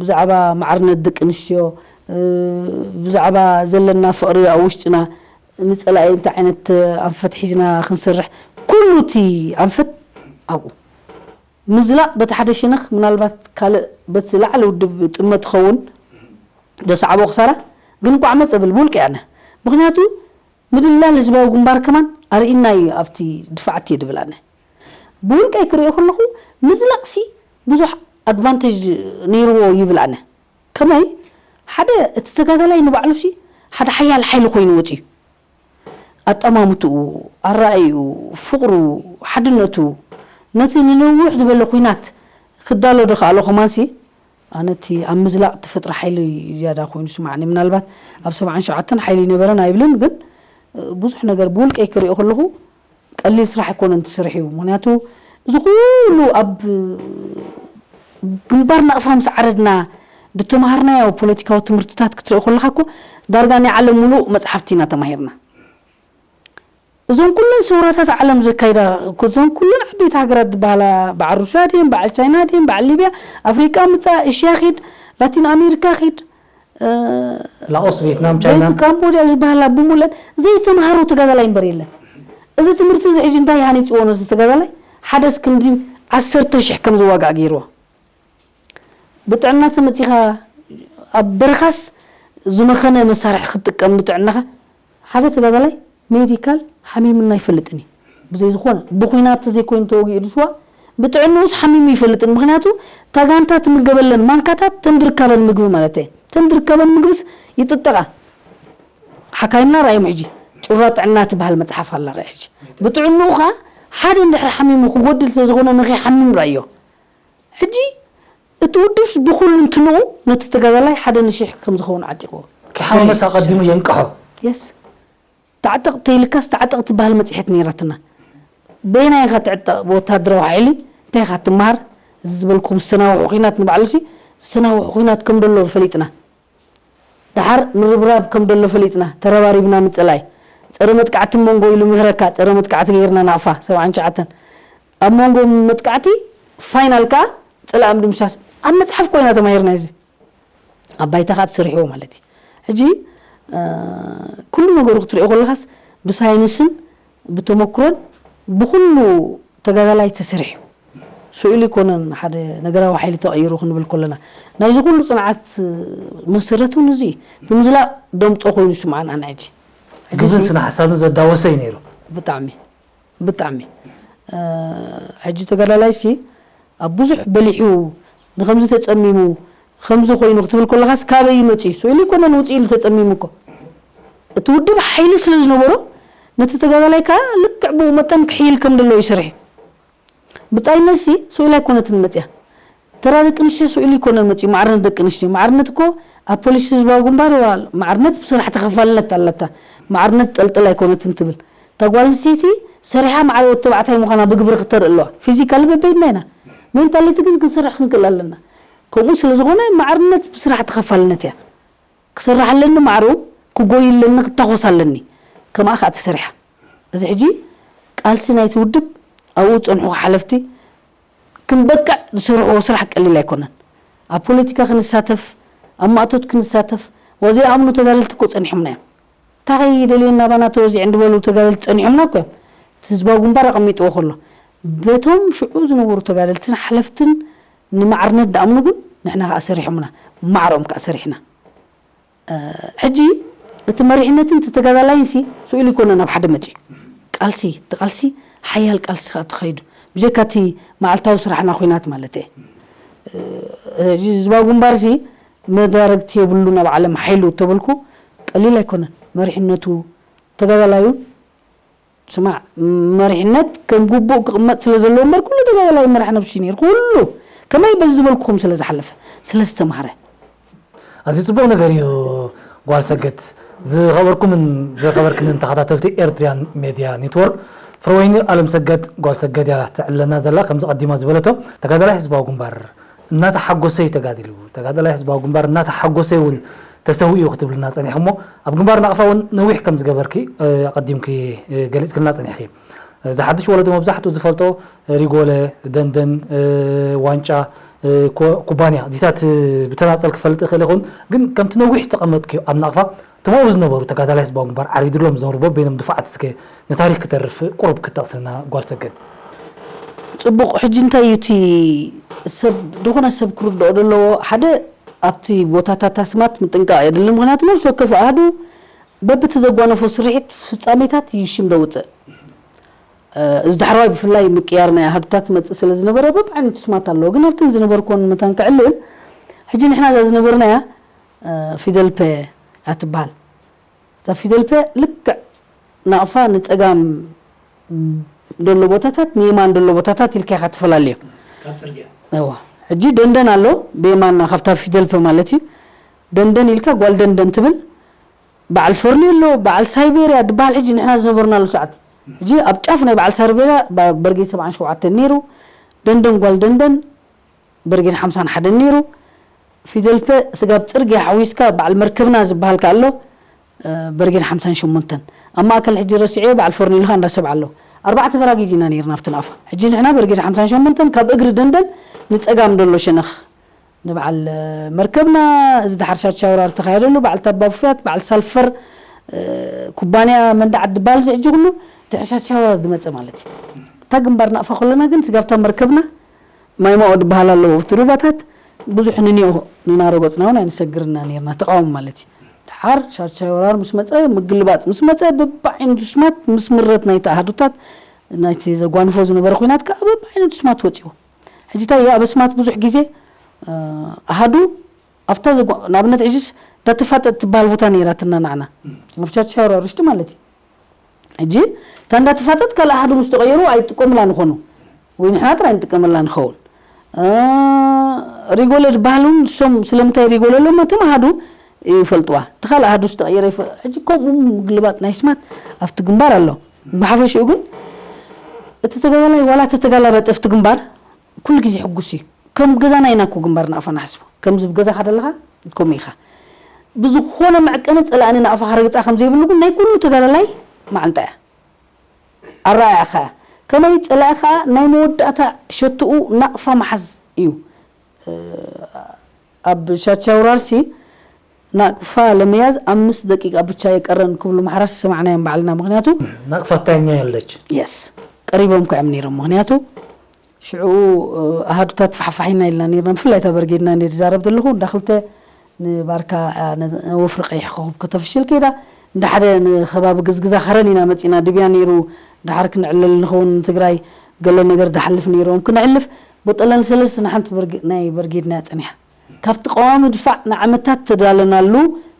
ብዛዕባ ማዕርነት ደቂ ኣንስትዮ፣ ብዛዕባ ዘለና ፍቕሪ ኣብ ውሽጥና፣ ንጸላኢ እንታይ ዓይነት ኣንፈት ሒዝና ክንሰርሕ፣ ኩሉ እቲ ኣንፈት ኣብኡ። ምዝላቕ በቲ ሓደ ሸነኽ ምናልባት ካልእ በቲ ላዕሊ ውድብ ጥመት ይኸውን ዶ ሰዓቦ ክሳራ፣ ግን እንቋዕ መጸ ብል ብውልቂ ኣነ። ምኽንያቱ ምድላል ህዝባዊ ግንባር ከማን ኣርኢና እዩ ኣብቲ ድፋዓት እየ ድብል ኣነ። ብውልቀይ ክሪኦ ከለኹ ምዝላቕሲ ብዙሕ ኣድቫንቴጅ ነይርዎ ይብል ኣነ። ከመይ? ሓደ እቲ ተጋዳላይ ንባዕሉሲ ሓደ ሓያል ሓይሊ ኮይኑ ወፂኡ። ኣጠማምትኡ፣ ኣረኣእይኡ፣ ፍቕሩ፣ ሓድነቱ፣ ነቲ ንነዊሕ ዝበለ ኲናት ክዳሎ ዶ ከኣሎ ከማንሲ፣ ኣነ እቲ ኣብ ምዝላቕ እትፈጥሮ ሓይሊ ዝያዳ ኮይኑ ይስማዓኒ። ምናልባት ኣብ ሰብዓን ሸውዓተን ሓይሊ ይነበረን ኣይብልን፣ ግን ብዙሕ ነገር ብውልቀይ ክሪኦ ከለኹ ቀሊል ስራሕ ኣይኮነን እቲ ስርሒኡ። ምኽንያቱ እዚ ኩሉ ኣብ ግንባር ናቕፋ ምስ ዓረድና ብተምሃርናዮ ፖለቲካዊ ትምህርትታት ክትሪኦ ከለኻ እኮ ዳርጋ ናይ ዓለም ሙሉእ መፅሓፍቲ ኢና ተማሂርና። እዞም ኩለን ሰውራታት ዓለም ዘካይዳ፣ እዞም ኩለን ዓበይቲ ሃገራት ዝበሃላ በዓል ሩስያ ድየን፣ በዓል ቻይና ድየን፣ በዓል ሊብያ፣ ኣፍሪቃ ምጻ፣ እስያ ኺድ፣ ላቲን ኣሜሪካ ኺድ፣ እ፣ ላኦስ፣ ቪየትናም፣ ቻይና። ካምቦድያ ዝበሃላ ብሙለን ዘይተምሃሮ ተጋዳላይ እምበር የለን። እዚ ትምህርቲ እዚ ሕጂ እንታይ ሃኒፅዎ ነዚ ተጋዳላይ? ሓደስ ክንዲ ዓሰርተ ሽሕ ከም ዝዋጋእ ገይርዎ። ብጥዕና ተመፂኻ ኣብ በረኻስ ዝመኸነ መሳርሒ ክትጥቀም ብጥዕናኻ። ሓደ ተጋዳላይ ሜዲካል ሓሚምና ኣይፈልጥን እዩ። ብዘይ ዝኾነ ብኹናት ተዘይኮይኑ ተወጊኡ ድስዋ ብጥዕንኡስ ሓሚሙ ይፈልጥን። ምኽንያቱ እታ ጋንታ ትምገበለን ማንካታት ተንድርካበን ምግቢ ማለት እየ። ተንድርካበን ምግብስ ይጥጠቓ። ሓካይምና ራእዮም ሕጂ ጩራ ጥዕና ትበሃል መፅሓፍ ኣላ ራእይ ሕጂ ብጥዕንኡ ኸ ሓደ እንድሕር ሓሚሙ ክጎድል ስለዝኾነ ንኸይሓምም ራእዮ። ሕጂ እቲ ውድብስ ብኹሉ እንትንኡ ነቲ ተጋዳላይ ሓደ ንሽሕ ከም ዝኸውን ዓጢቕዎ። ክሓመስ ኣቐዲሙ የንቅሖ። የስ። ተዓጠቕ ተይልካስ ተዓጠቕ ትበሃል መፅሄት ነይራትና። በየናይ ኢኻ ትዕጠቕ ብወታደራዊ ሓይሊ እንታይ ኢኻ ትመሃር? እዚ ዝበልኩም ዝተናውሑ ኹናት ንባዕሉሲ ዝተናውሑ ኹናት ከም ደሎ ፈሊጥና። ደሓር ምርብራብ ከም ደሎ ፈሊጥና ተረባሪብና ምፅላይ። ፀረ መጥቃዕቲ መንጎ ኢሉ ምህረካ ፀረ መጥቃዕቲ ገይርና ናቕፋ ሰብዓን ትሽዓተን ኣብ መንጎ መጥቃዕቲ ፋይናል ከዓ ፅላእ ምድምሳስ ኣብ መፅሓፍ ኮይና ተማሂርና እዚ ኣብ ባይታ ከዓ ተሰሪሕዎ ማለት እዩ። ሕጂ ኩሉ ነገሩ ክትሪኦ ከለካስ ብሳይንስን ብተመክሮን ብኩሉ ተጋዳላይ ተሰሪሑ ስእሉ ይኮነን ሓደ ነገራዊ ሓይሊ ተቐይሩ ክንብል ከለና ናይዚ ኩሉ ፅንዓት መሰረት እውን እዚ እቲ ምዝላቕ ደምጦ ኮይኑ ይስምዓን ኣነ ሕጂ ግብን ስነ ሓሳብን ዘዳወሰ እዩ ነይሩ። ብጣዕሚ ብጣዕሚ ሕጂ ተጋዳላይሲ ኣብ ብዙሕ በሊሑ ንከምዚ ተፀሚሙ ከምዚ ኮይኑ ክትብል ከለካስ ካበይ ይመፅእ እዩ ስእሉ ይኮነን ውፅእ ኢሉ ተፀሚሙ እኮ እቲ ውድብ ሓይሊ ስለ ዝነበሮ ነቲ ተጋዳላይ ከዓ ልክዕ ብኡ መጠን ክሕይል ከም ዘለዎ ይሰርሕ እዩ። ብጻይነትሲ ስኡል ኣይኮነትን መጽያ። ተራ ደቂ ኣንስትዮ ስኡል ኣይኮነን መጽዩ ማዕርነት ደቂ ኣንስትዮ። ማዕርነት እኮ ኣብ ፖሊሲ ህዝባዊ ግንባር እዋ ማዕርነት ብስራሕ ተኸፋልነት ኣለታ። ማዕርነት ጠልጥል ኣይኮነትን ትብል። እታ ጓል ኣንስተይቲ ሰሪሓ ማዕረ ወዲ ተባዕታይ ምዃና ብግብሪ ክተርኢ ኣለዋ። ፊዚካሊ በበይድና ኢና። ሜንታሊቲ ግን ክንሰርሕ ክንክእል ኣለና። ከምኡ ስለ ዝኾነ ማዕርነት ብስራሕ ተኸፋልነት እያ። ክሰርሕ ኣለኒ ማዕሩ፣ ክጎይ ኣለኒ፣ ክታኾስ ኣለኒ። ከምኣ ከኣ ተሰሪሓ። እዚ ሕጂ ቃልሲ ናይቲ ውድብ ኣብኡ ዝጸንሑ ሓለፍቲ ክንበቅዕ ዝሰርሕዎ ስራሕ ቀሊል ኣይኮነን። ኣብ ፖለቲካ ክንሳተፍ፣ ኣብ ማእቶት ክንሳተፍ፣ ወዘይኣምኑ ተጋደልቲ እኮ ጸኒሖምና እዮም። እንታይ ከይደልየና ባና ተወዚዐን ዝበሉ ተጋደልቲ ጸኒሖምና እኮ እዮም። እቲ ህዝባዊ ግንባር ኣቐሚጥዎ ከሎ በቶም ሽዑ ዝነበሩ ተጋደልትን ሓለፍትን ንማዕርነት ድኣምኑ ግን ንሕና ከኣ ሰሪሖምና፣ ማዕሮም ከኣ ሰሪሕና። ሕጂ እቲ መሪሕነትን እቲ ተጋዳላይንሲ ስኡል ይኮነን ኣብ ሓደ መፂኡ ቃልሲ እቲ ቃልሲ ሓያል ቃልሲ ከዓ ተኻይዱ ብጀካ እቲ መዓልታዊ ስራሕና ኩናት ማለት እየ ሕጂ ህዝባዊ ግንባርሲ መዳረግቲ የብሉን ኣብ ዓለም ሓይሉ ተበልኩ ቀሊል ኣይኮነን መሪሕነቱ ተጋዳላዩ ስማዕ መሪሕነት ከም ግቡእ ክቕመጥ ስለ ዘለዎ እምበር ኩሉ ተጋዳላይ መራሕ ነብሲ ነይሩ ኩሉ ከመይ በዚ ዝበልኩኹም ስለ ዝሓለፈ ስለ ዝተምሃረ ኣዝዩ ጽቡቕ ነገር እዩ ጓል ሰገት ዝኸበርኩምን ዝኸበርክንን ተኸታተልቲ ኤርትሪያን ሜድያ ኔትወርክ ፍረወይኒ ኣለም ሰገድ ጓል ሰገድ እያ ትዕለና ዘላ ከምዚ ቀዲማ ዝበለቶ ተጋዳላይ ህዝባዊ ግንባር እናተሓጎሰ እዩ ተጋዲሉ ተጋዳላይ ህዝባዊ ግንባር እናተሓጎሰ እውን ተሰዊኡ ክትብልና ጸኒሕሞ ኣብ ግንባር ናቕፋ እውን ነዊሕ ከም ዝገበርኪ ኣቐዲምኪ ገሊጽክልና ጸኒሕኪ። እዚ ሓድሽ ወለዶ መብዛሕትኡ ዝፈልጦ ሪጎለ፣ ደንደን፣ ዋንጫ፣ ኩባንያ እዚታት ብተናጸል ክፈልጥ ይኽእል ይኸውን ግን ከምቲ ነዊሕ ዝተቐመጥክዮ ኣብ ናቕፋ እቶም ኣብኡ ዝነበሩ ተጋዳላይ ህዝባዊ ግንባር ዓሪድሎም ዝነበሩ በበይኖም ድፋዓት እስከ ንታሪኽ ክተርፍ ቁሩብ ክጠቕስልና ጓል ሰገድ። ጽቡቕ ሕጂ እንታይ እዩ እቲ ሰብ ዝኾነ ሰብ ክርድኦ ዘለዎ ሓደ ኣብቲ ቦታታት ኣስማት ምጥንቃቕ የድሊ ምኽንያቱ ነብሲ ወከፍ ኣህዱ በብቲ ዘጓነፎ ስርሒት ፍጻሜታት እዩ ሽም ደውጽእ እዚ ዳሕረዋይ ብፍላይ ምቅያር ናይ ኣሃዱታት መጽእ ስለ ዝነበረ በብዓይነቱ ስማት ኣለዎ ግን ኣብተን ዝነበርኩወን መታን ከዕልል ሕጂ ንሕና እዛ ዝነበርናያ ፊደል ፐ እያ ትበሃል እታ ፊደል ፐ ልክዕ ናቕፋ ንጸጋም ደሎ ቦታታት ንየማን ደሎ ቦታታት ኢልካ ኢኻ ትፈላልዮ። ካብ ፅርግያ እዋ ሕጂ ደንደን ኣሎ ብየማና ካብታ ፊደል ፐ ማለት እዩ። ደንደን ኢልካ ጓል ደንደን ትብል። በዓል ፈርኔሎ በዓል ሳይቤርያ ድበሃል ሕጂ ንሕና ዝነበርናሉ ሰዓት ሕጂ ኣብ ጫፍ ናይ በዓል ሳይቤርያ በርጌድ ሰብዓን ሸውዓተን ነይሩ። ደንደን ጓል ደንደን በርጌድ ሓምሳን ሓደን ነይሩ። ፊደል ፐ ስጋብ ፅርግያ ሓዊስካ በዓል መርከብና ዝበሃል ከ ኣሎ። በርጌድ ሓምሳን ሸሞንተን ኣብ ማእከል ሕጂ ረሲዐ በዓል ፈርኔልኻ እንዳሰብዓ ኣሎ። ኣርባዕተ በራጊድ ኢና ነይርና ኣብቲ ናቕፋ። ሕጂ ንሕና በርጌድ ሓምሳን ሸሞንተን ካብ እግሪ ደንደን ንፀጋም ደሎ ሸነኽ ንበዓል መርከብና እዚ ድሓር ሻቻውራር ተኻየደሉ በዓል ታባፍያት በዓል ሳልፈር ኩባንያ መንዳዓት ዝበሃል እዚ ሕጂ ኩሉ ድሕሪ ሻቻውራር ዝመፀ ማለት እዩ። እታ ግንባር ናቕፋ ከለና ግን ስጋብታ መርከብና ማይማኦ ዝበሃል ኣለዎ ኣብቲ ሩባታት ብዙሕ ንኒኦ ንናረጎፅና እውን ኣይንሰግርና ነርና ተቃወሙ ማለት እዩ። ድሓር ሻቻይ ወራር ምስ መፀ ምግልባጥ ምስ መፀ በብዓይነቱ ስማት ምስ ምረት ናይቲ ኣሃዱታት ናይቲ ዘጓንፎ ዝነበረ ኩናት ከዓ በብዓይነቱ ስማት ወፂዎ። ሕጂ እንታይ ኣብ ስማት ብዙሕ ግዜ ኣሃዱ ኣብታ ንኣብነት ሕጅስ እንዳተፋጠጥ ትበሃል ቦታ ነይራትና ንዓና ኣብ ሻቻይ ወራር ውሽጢ ማለት እዩ። ሕጂ እታ እንዳተፋጠጥ ካልእ ኣሃዱ ምስ ተቐየሩ ኣይጥቀሙላ ንኾኑ ወይ ንሕና ጥራይ ንጥቀመላ ንኸውን። ሪጎለ ዝበሃል እውን ንሶም ስለምንታይ ሪጎለ ኣለዎም እቶም ኣሃዱ ይፈልጥዋ። እቲ ካልእ ኣሃዱ ዝተቐየረ ይፈ- ሕጂ ከምኡ ምግልባጥ ናይ ስማት ኣብቲ ግንባር ኣሎ። ብሓፈሽኡ ግን እቲ ተጋዳላይ ዋላ ተተጋላበጠ ኣብቲ ግንባር ኩሉ ግዜ ሕጉስ እዩ። ከም ገዛና ኢና እኮ ግንባር ናቕፋ ንሓስቦ። ከምዚ ብገዛኻ ደለኻ ከምኡ ኢኻ። ብዝኾነ መዕቀኒ ጸላእኒ ናቕፋ ክረግጻ ከም ዘይብሉ ግን ናይ ኩሉ ተጋዳላይ መዓንጣ እያ። ኣረኣእያኻ እያ። ከመይ ጸላኢ ከኣ ናይ መወዳእታ ሸትኡ ናቕፋ ምሓዝ እዩ። ኣብ ሻቻ ውራርሲ ናቅፋ ለመያዝ አምስት ደቂቃ ብቻ የቀረን ክብሉ ማሕራስ ሰማዕናዮም ባዕልና። ምክንያቱ ናቅፋ ታኛ ያለች የስ ቀሪቦም ከ እዮም ነይሮም። ምክንያቱ ሽዑ ኣሃዱታት ፋሕፋሒና ኢልና ነርና። ብፍላይ እታ በርጌድና እንደ ዝዛረብ ዘለኹ እንዳ ክልተ ንባርካ ወፍሪ ቀይሕ ኮኸብ ከተፍሽል ከይዳ እንዳ ሓደ ንከባቢ ግዝግዛ ከረን ኢና መፂና ድብያ ነይሩ። ድሓር ክንዕለል ንኸውን ንትግራይ ገለ ነገር ድሓልፍ ነይሮም ክነዕልፍ ቦጠለን ሰለስተ ንሓንቲ ናይ በርጌድና እያ ፀኒሓ። ካብቲ ቀዋሚ ድፋዕ ንዓመታት ተዳለናሉ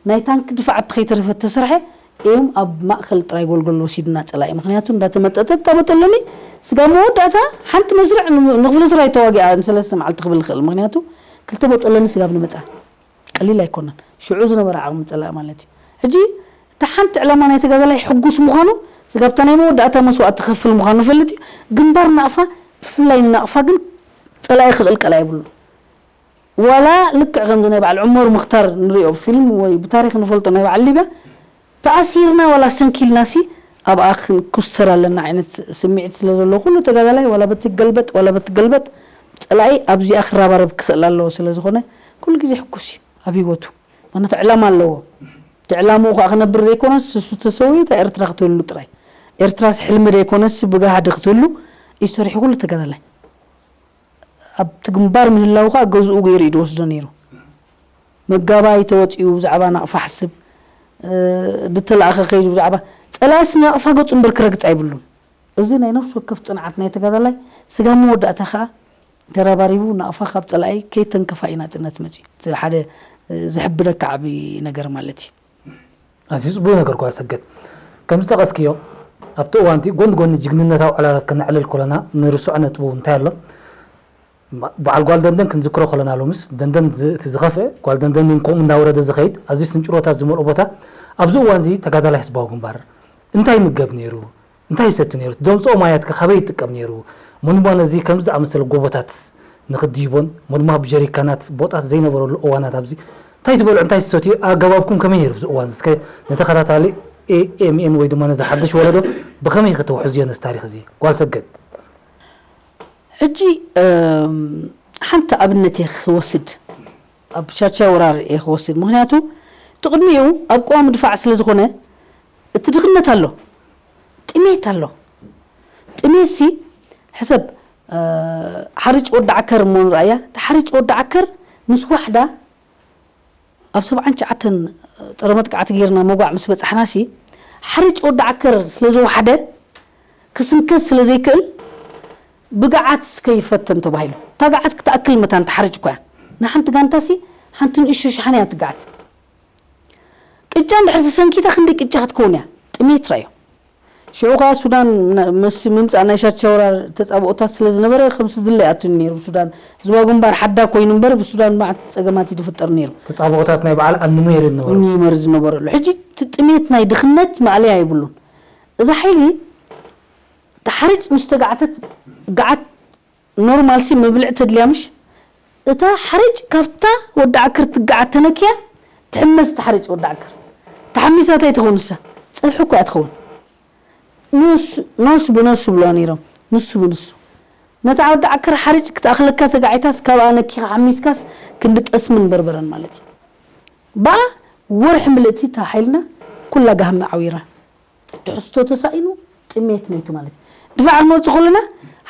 ናይ ታንክ ድፋዕ እቲ ከይተረፈ እተሰርሐ እዮም ኣብ ማእከል ጥራይ ጎልጎል ወሲድና ጸላኢ። ምኽንያቱ እንዳተመጠጠት እታ ቦጠሎኒ ስጋብ መወዳእታ ሓንቲ መስርዕ ን- ንኽፍለ ስራይ ተዋጊኣ ንሰለስተ መዓልቲ ክብል ይኽእል። ምኽንያቱ ክልተ ቦጠሎኒ ስጋብ ንመጻ ቀሊል ኣይኮነን። ሽዑ ዝነበረ ዓቕሚ ጸላኢ ማለት እዩ። ሕጂ እታ ሓንቲ ዕላማ ናይ ተጋዳላይ ሕጉስ ምዃኑ ስጋብ እታ ናይ መወዳእታ መስዋእቲ ክኸፍል ምዃኑ ንፈልጥ እዩ። ግንባር ናቕፋ ብፍላይ ንናቕፋ ግን ጸላኢ ክቕልቀል ኣይብሉ። ዋላ ልክዕ ከምዚ ናይ በዓል ዑመር ሙኽታር ንሪኦ ፊልም ወይ ብታሪክ ንፈልጦ ናይ በዓል ሊብያ ተኣሲርና ዋላ ሰንኪልናሲ ኣብኣ ክንኩስተር ኣለና ዓይነት ስምዒት ስለ ዘሎ ኩሉ ተጋዳላይ ዋላ በቲ ገልበጥ ዋላ በቲ ገልበጥ ፀላኢ ኣብዚኣ ክረባረብ ክኽእል ኣለዎ ስለ ዝኾነ ኩሉ ግዜ ሕጉስ እዩ ኣብ ህይወቱ። ምክንያቱ ዕላማ ኣለዎ። እቲ ዕላምኡ ከዓ ክነብር ዘይኮነስ እሱ ተሰዊኡ እታ ኤርትራ ክትህሉ ጥራይ። ኤርትራስ ሕልሚ ዘይኮነስ ብጋህዲ ክትህሉ እዩ ሰሪሑ ኩሉ ተጋዳላይ። ኣብቲ ግንባር ምህላው ከዓ ገዝኡ ገይሩ እዩ ዝወስዶ ነይሩ። መጋባይ ተወፂኡ ብዛዕባ ናቕፋ ሓስብ ድተላእኸ ከይዱ ብዛዕባ ፀላእስ ናቕፋ ገፁ እምበር ክረግፅ ኣይብሉን። እዚ ናይ ነፍሲ ወከፍ ፅንዓት ናይ ተጋዳላይ ስጋብ መወዳእታ ከዓ ተረባሪቡ ናቕፋ ካብ ፀላኢ ከይተንከፋ እዩ ናፅነት መፅኡ። እቲ ሓደ ዝሕብነካ ዓብዪ ነገር ማለት እዩ። ኣዝዩ ጽቡቕ ነገር ጓል ሰገድ። ከም ዝጠቐስክዮ ኣብቲ እዋንቲ ጎኒ ጎኒ ጅግንነታዊ ዕላላት ከነዕልል ኮለና ንርስዖ ነጥቡ እንታይ ኣሎ? በዓል ጓል ደንደን ክንዝክሮ ኮለና ሎምስ ደንደን እቲ ዝኸፍአ ጓል ደንደን ግን ከምኡ እንዳወረደ ዝኸይድ ኣዝዩ ስንጭሮታት ዝመልኦ ቦታ ኣብዚ እዋን እዚ ተጋዳላይ ህዝባዊ ግንባር እንታይ ይምገብ ነይሩ? እንታይ ይሰቲ ነይሩ? እቲ ደምፅኦ ማያት ከ ካበይ ይጥቀም ነይሩ? መን እሞ ነዚ ከምዚ ዝኣመሰለ ጎቦታት ንኽድይቦን መን እሞ ኣብ ጀሪካናት ቦጣት ዘይነበረሉ እዋናት ኣብዚ እንታይ ትበልዑ እንታይ ትሰትዩ ኣገባብኩም ከመይ ነይሩ? ኣብዚ እዋን እዚ እስከ ንተኸታታሊ ኤ ኤም ኤን ወይ ድማ ነዚ ሓድሽ ወለዶ ብኸመይ ከተውሕዝዮ ነዚ ታሪኽ እዚ? ጓል ሰገድ። ሕጂ ሓንቲ ኣብነት እየ ክወስድ ኣብ ሻቻ ወራር እየ ክወስድ ምክንያቱ እቲ ቅድሚኡ ኣብ ቅዋም ድፋዕ ስለ ዝኾነ እቲ ድኽነት ኣሎ ጥሜት ኣሎ ጥሜት ሲ ሕሰብ ሓርጭ ወዲ ዓከር እሞ ንርኣያ እቲ ሓርጭ ወዲ ዓከር ምስ ዋሕዳ ኣብ ሰብዓን ትሽዓተን ፀረ መጥቃዕቲ ጌርና መጓዕ ምስ በፃሕና ሲ ሓርጭ ወዲ ዓከር ስለ ዝወሓደ ክስንከት ስለ ዘይክእል ብግዓት እስከ ይፈተን ተባሂሉ። እታ ግዓት ክትኣክል መታን ትሓርጭ እኮ እያ። ንሓንቲ ጋንታ ሲ ሓንቲ ንእሽቶ ሸሓነ እያ ትግዓት። ቅጫ እንድሕር ተሰንኪታ ክንደይ ቅጫ ክትከውን እያ? ጥሜት ራዮ። ሽዑ ከኣ ሱዳን ና-፣ ምስ ምምጻእ ናይ ሻቻውራር ተጻብኦታት ስለ ዝነበረ፣ ከምሲ ድለ ይኣቱኒ ነይሩ። ብሱዳን ህዝባዊ ግንባር ሓዳ ኮይኑ እምበር፣ ብሱዳን መዓት ጸገማት እዩ ዝፍጠር ነይሩ። ተጻብኦታት ናይ በዓል ኣንኑ የርድ ነበሩ። እኒ መርዝ ነበረሉ። ሕጂ እቲ ጥሜት ናይ ድኽነት ማእለያ የብሉን። እዛ ሓይሊ ተሓርጭ ምስ ተጋዕተት፣ ገዓት ኖርማል ሲ መብልዕ ተድልያ ምሽ? እታ ሓርጭ ካብታ ወዲ ዓክር ትገዓት ተነክያ ትሕመስ። እታ ሓርጭ ወዲ ዓክር ተሓሚሳ እንታይ ትኸውን ንሳ? ጸብሒ እኮ እያ ትኸውን። ኖስ፣ ኖስ ብኖስ ይብልዋ ነይሮም። ንሱ ብንሱ። ነታ ወዲ ዓክር ሓርጭ ክትኣኽለካ ተጋዒታስ ካብኣ ነኪኻ ሓሚስካስ ክንዲ ጠስምን በርበረን ማለት እዩ። ብኣ ወርሒ ምልእቲ እታ ሓይልና ኩላ ጋህሚ ዓዊራ። ትሕዝቶ ተሳኢኑ ጥሜት ሞይቱ ማለት እዩ። ድፋዕ ክንወጽእ ከለና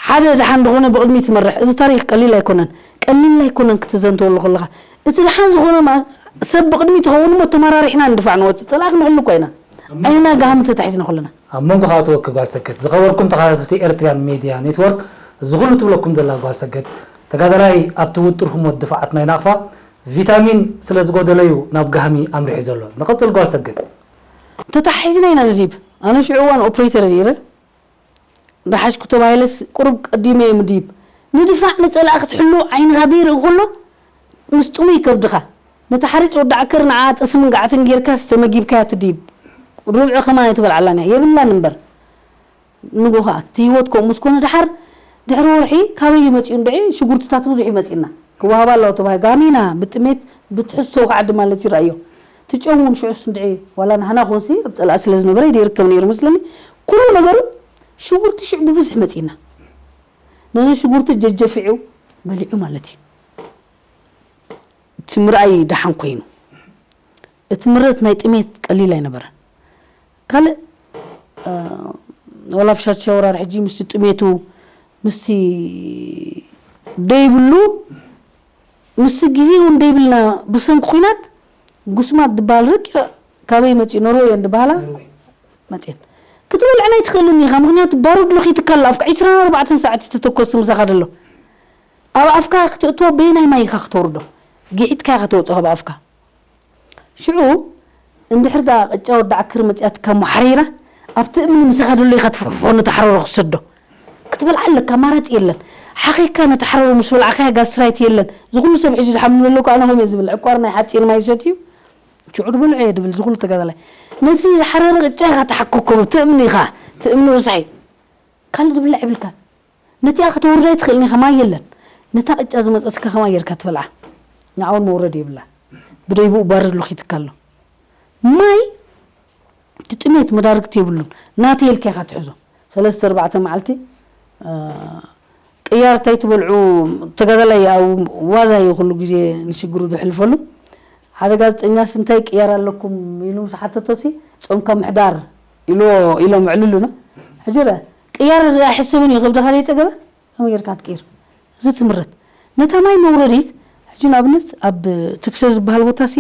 ሓደ ደሓን ዝኾነ ብቕድሚት ይመርሕ። እዚ ታሪኽ ቀሊል ኣይኮነን። ቀሊል ኣይኮነን ክትዘንተወሉ ከለኻ። እቲ ደሓን ዝኾነ ማ-፣ ሰብ ብቕድሚት ይኸውን እሞ ተመራሪሕና ንድፋዕ ንወጽእ። ጸላኢ ክንሕሉ እኮ ኢና። ዓይንና ጋህሚ ተታሒዝና ከለና። ኣብ መንጎ ከኣ ተወኪ ጓል ሰገድ። ዝኸበርኩም ተኸታተልቲ ኤርትርያን ሜድያ ኔትወርክ፣ እዚ ኩሉ ትብለኩም ዘላ ጓል ሰገድ፣ ተጋዳላይ ኣብቲ ውጥር ህሞት ድፋዓት ናይ ናቕፋ ቪታሚን ስለ ዝጎደለዩ ናብ ጋህሚ ኣምሪሑ ዘሎ። ንቐጽል ጓል ሰገድ። ተታሒዝና ኢና ንዲብ። ኣነ ሽዑ እዋን ኦፕሬተር ነይረ። ደሓሽኩ ተባሂለስ ቁሩብ ቀዲመ እየ ምዲብ። ንድፋዕ ንጸላእ ክትሕሉ ዓይንኻ ዘይርኢ ከሎ ምስ ጥሙይ ከብድኻ። ነታ ሓርጭ ወዲ ዓከር ንዓ ጠስምን ጋዕትን ጌርካስ ተመጊብካያ ትዲብ። ርብዒ ከማን ኣይትበልዓላን እያ። የብላን እምበር። ንጎ ከኣ እቲ ህይወት ከምኡ ምስ ኮነ ደሓር ድሕሪ ወርሒ ካበይ እዩ መጺኡ እንድዒ ሽጉርትታት ብዙሕ እዩ መጺእና። ክወሃባ ኣለዋ ተባሂሉ። ጋሚና ብጥሜት ብትሕዝቶ ወግዓዲ ማለት ይረኣዮ። እቲ ጨው እውን ሽዑስ እንድዒ ዋላ ንሕና ኮንሲ ኣብ ጸላኢ ስለ ዝነበረ ይደ ይርከብ ነይሩ መስለኒ። ኩሉ ነገሩ ሽጉርቲ ሽዑ ብብዝሒ መጺእና። ነዚ ሽጉርቲ ጀጀፊዑ በሊዑ ማለት እዩ። እቲ ምርኣይ ደሓን ኮይኑ። እቲ ምረት ናይ ጥሜት ቀሊል ኣይነበረን። ካልእ፣ እ፣ ዋላ ኣብ ሻድሻይ ወራር ሕጂ ምስቲ ጥሜቱ፣ ምስቲ ደይብሉ፣ ምስቲ ግዜ እውን ደይብልና ብሰንኪ ኲናት ጉስማት ዝበሃል ረቂቕ ካበይ መጺኡ? ኖርወይ እየን ዝበሃላ መጺኤን። ክትበልዐን ኣይትኽእልን ኢኻ፣ ምኽንያቱ ባሩድ ለኺትካ ኣሎ፣ ኣብካ ዒስራን ኣርባዕተን ሰዓት እዩ ተተኮሲ ምሳኻ ዘሎ። ኣብ ኣፍካ ክተእትዎ በየናይ ማይ ኢኻ ክተውርዶ? ግሒጥካ ኢኻ ተውጽኦ ካብ ኣፍካ። ሽዑ እንድሕር ደኣ ቅጫ ወዲ ዓክር መጺኣትካ እሞ ሓሪራ፣ ኣብቲ እምኒ ምሳኻ ደሎ ኢኻ ትፍሕፍሖ ነቲ ሓረሮ ክሰዶ። ክትበልዓ ኣለካ፣ ኣማራጺ የለን። ሓኺካ ነቲ ሓረሮ ምስ በላዕካያ ጋስትራይት የለን። እዚ ኩሉ ሰብ ሕጂ ዝሓምም ዘሎ እኮ ኣነ ከምኡ እየ ዝብል። ዕቋር ናይ ሓጺን ማይ ዝሰትዩ ሽዑ ዝበልዖ እየ ድብል እዚ ኩሉ ተጋዳላይ። ነቲ ዝሓረረ ቅጫ ኢኻ ትሓከኮ፣ ብቲ እምኒ ኢኻ፣ እቲ እምኒ ረሳሕ እዩ። ካልእ ዝብላዕ የብልካን። ነቲኣ ከተውርዳ ኣይትኽእልን ኢኻ፣ ማይ የለን። ነታ ቅጫ ዝመጸትካ ከማይ ጌርካ ትበልዓ። ንዓ እውን መውረዲ የብላ። ብደይብኡ ባርድ ለኺትካ ኣሎ። ማይ እቲ ጥሜት መዳርግቲ የብሉን። ናተይ ኢልካ ኢኻ ትሕዞ። ሰለስተ ኣርባዕተ መዓልቲ፣ እ፣ ቅያር እንታይ ትበልዑ? ተጋዳላይ ኣብ ዋዛ እዩ ኩሉ ግዜ ንሽግሩ ዝሕልፈሉ። ሓደ ጋዜጠኛስ እንታይ ቅያር ኣለኩም ኢሉ ምስ ሓተቶሲ፣ ጾምካ ምሕዳር ኢልዎ፣ ኢሎም ኣዕልሉና። ሕጂ ርኣ፣ ቅያር ኣይሕሰብን እዩ፣ ከብድኻ ዘይጸገበ ከመይ ጌርካ ትቅይር? እዚ ትምረት። ነታ ማይ መውረዲት፣ ሕጂ ንኣብነት ኣብ ትክሰ ዝበሃል ቦታሲ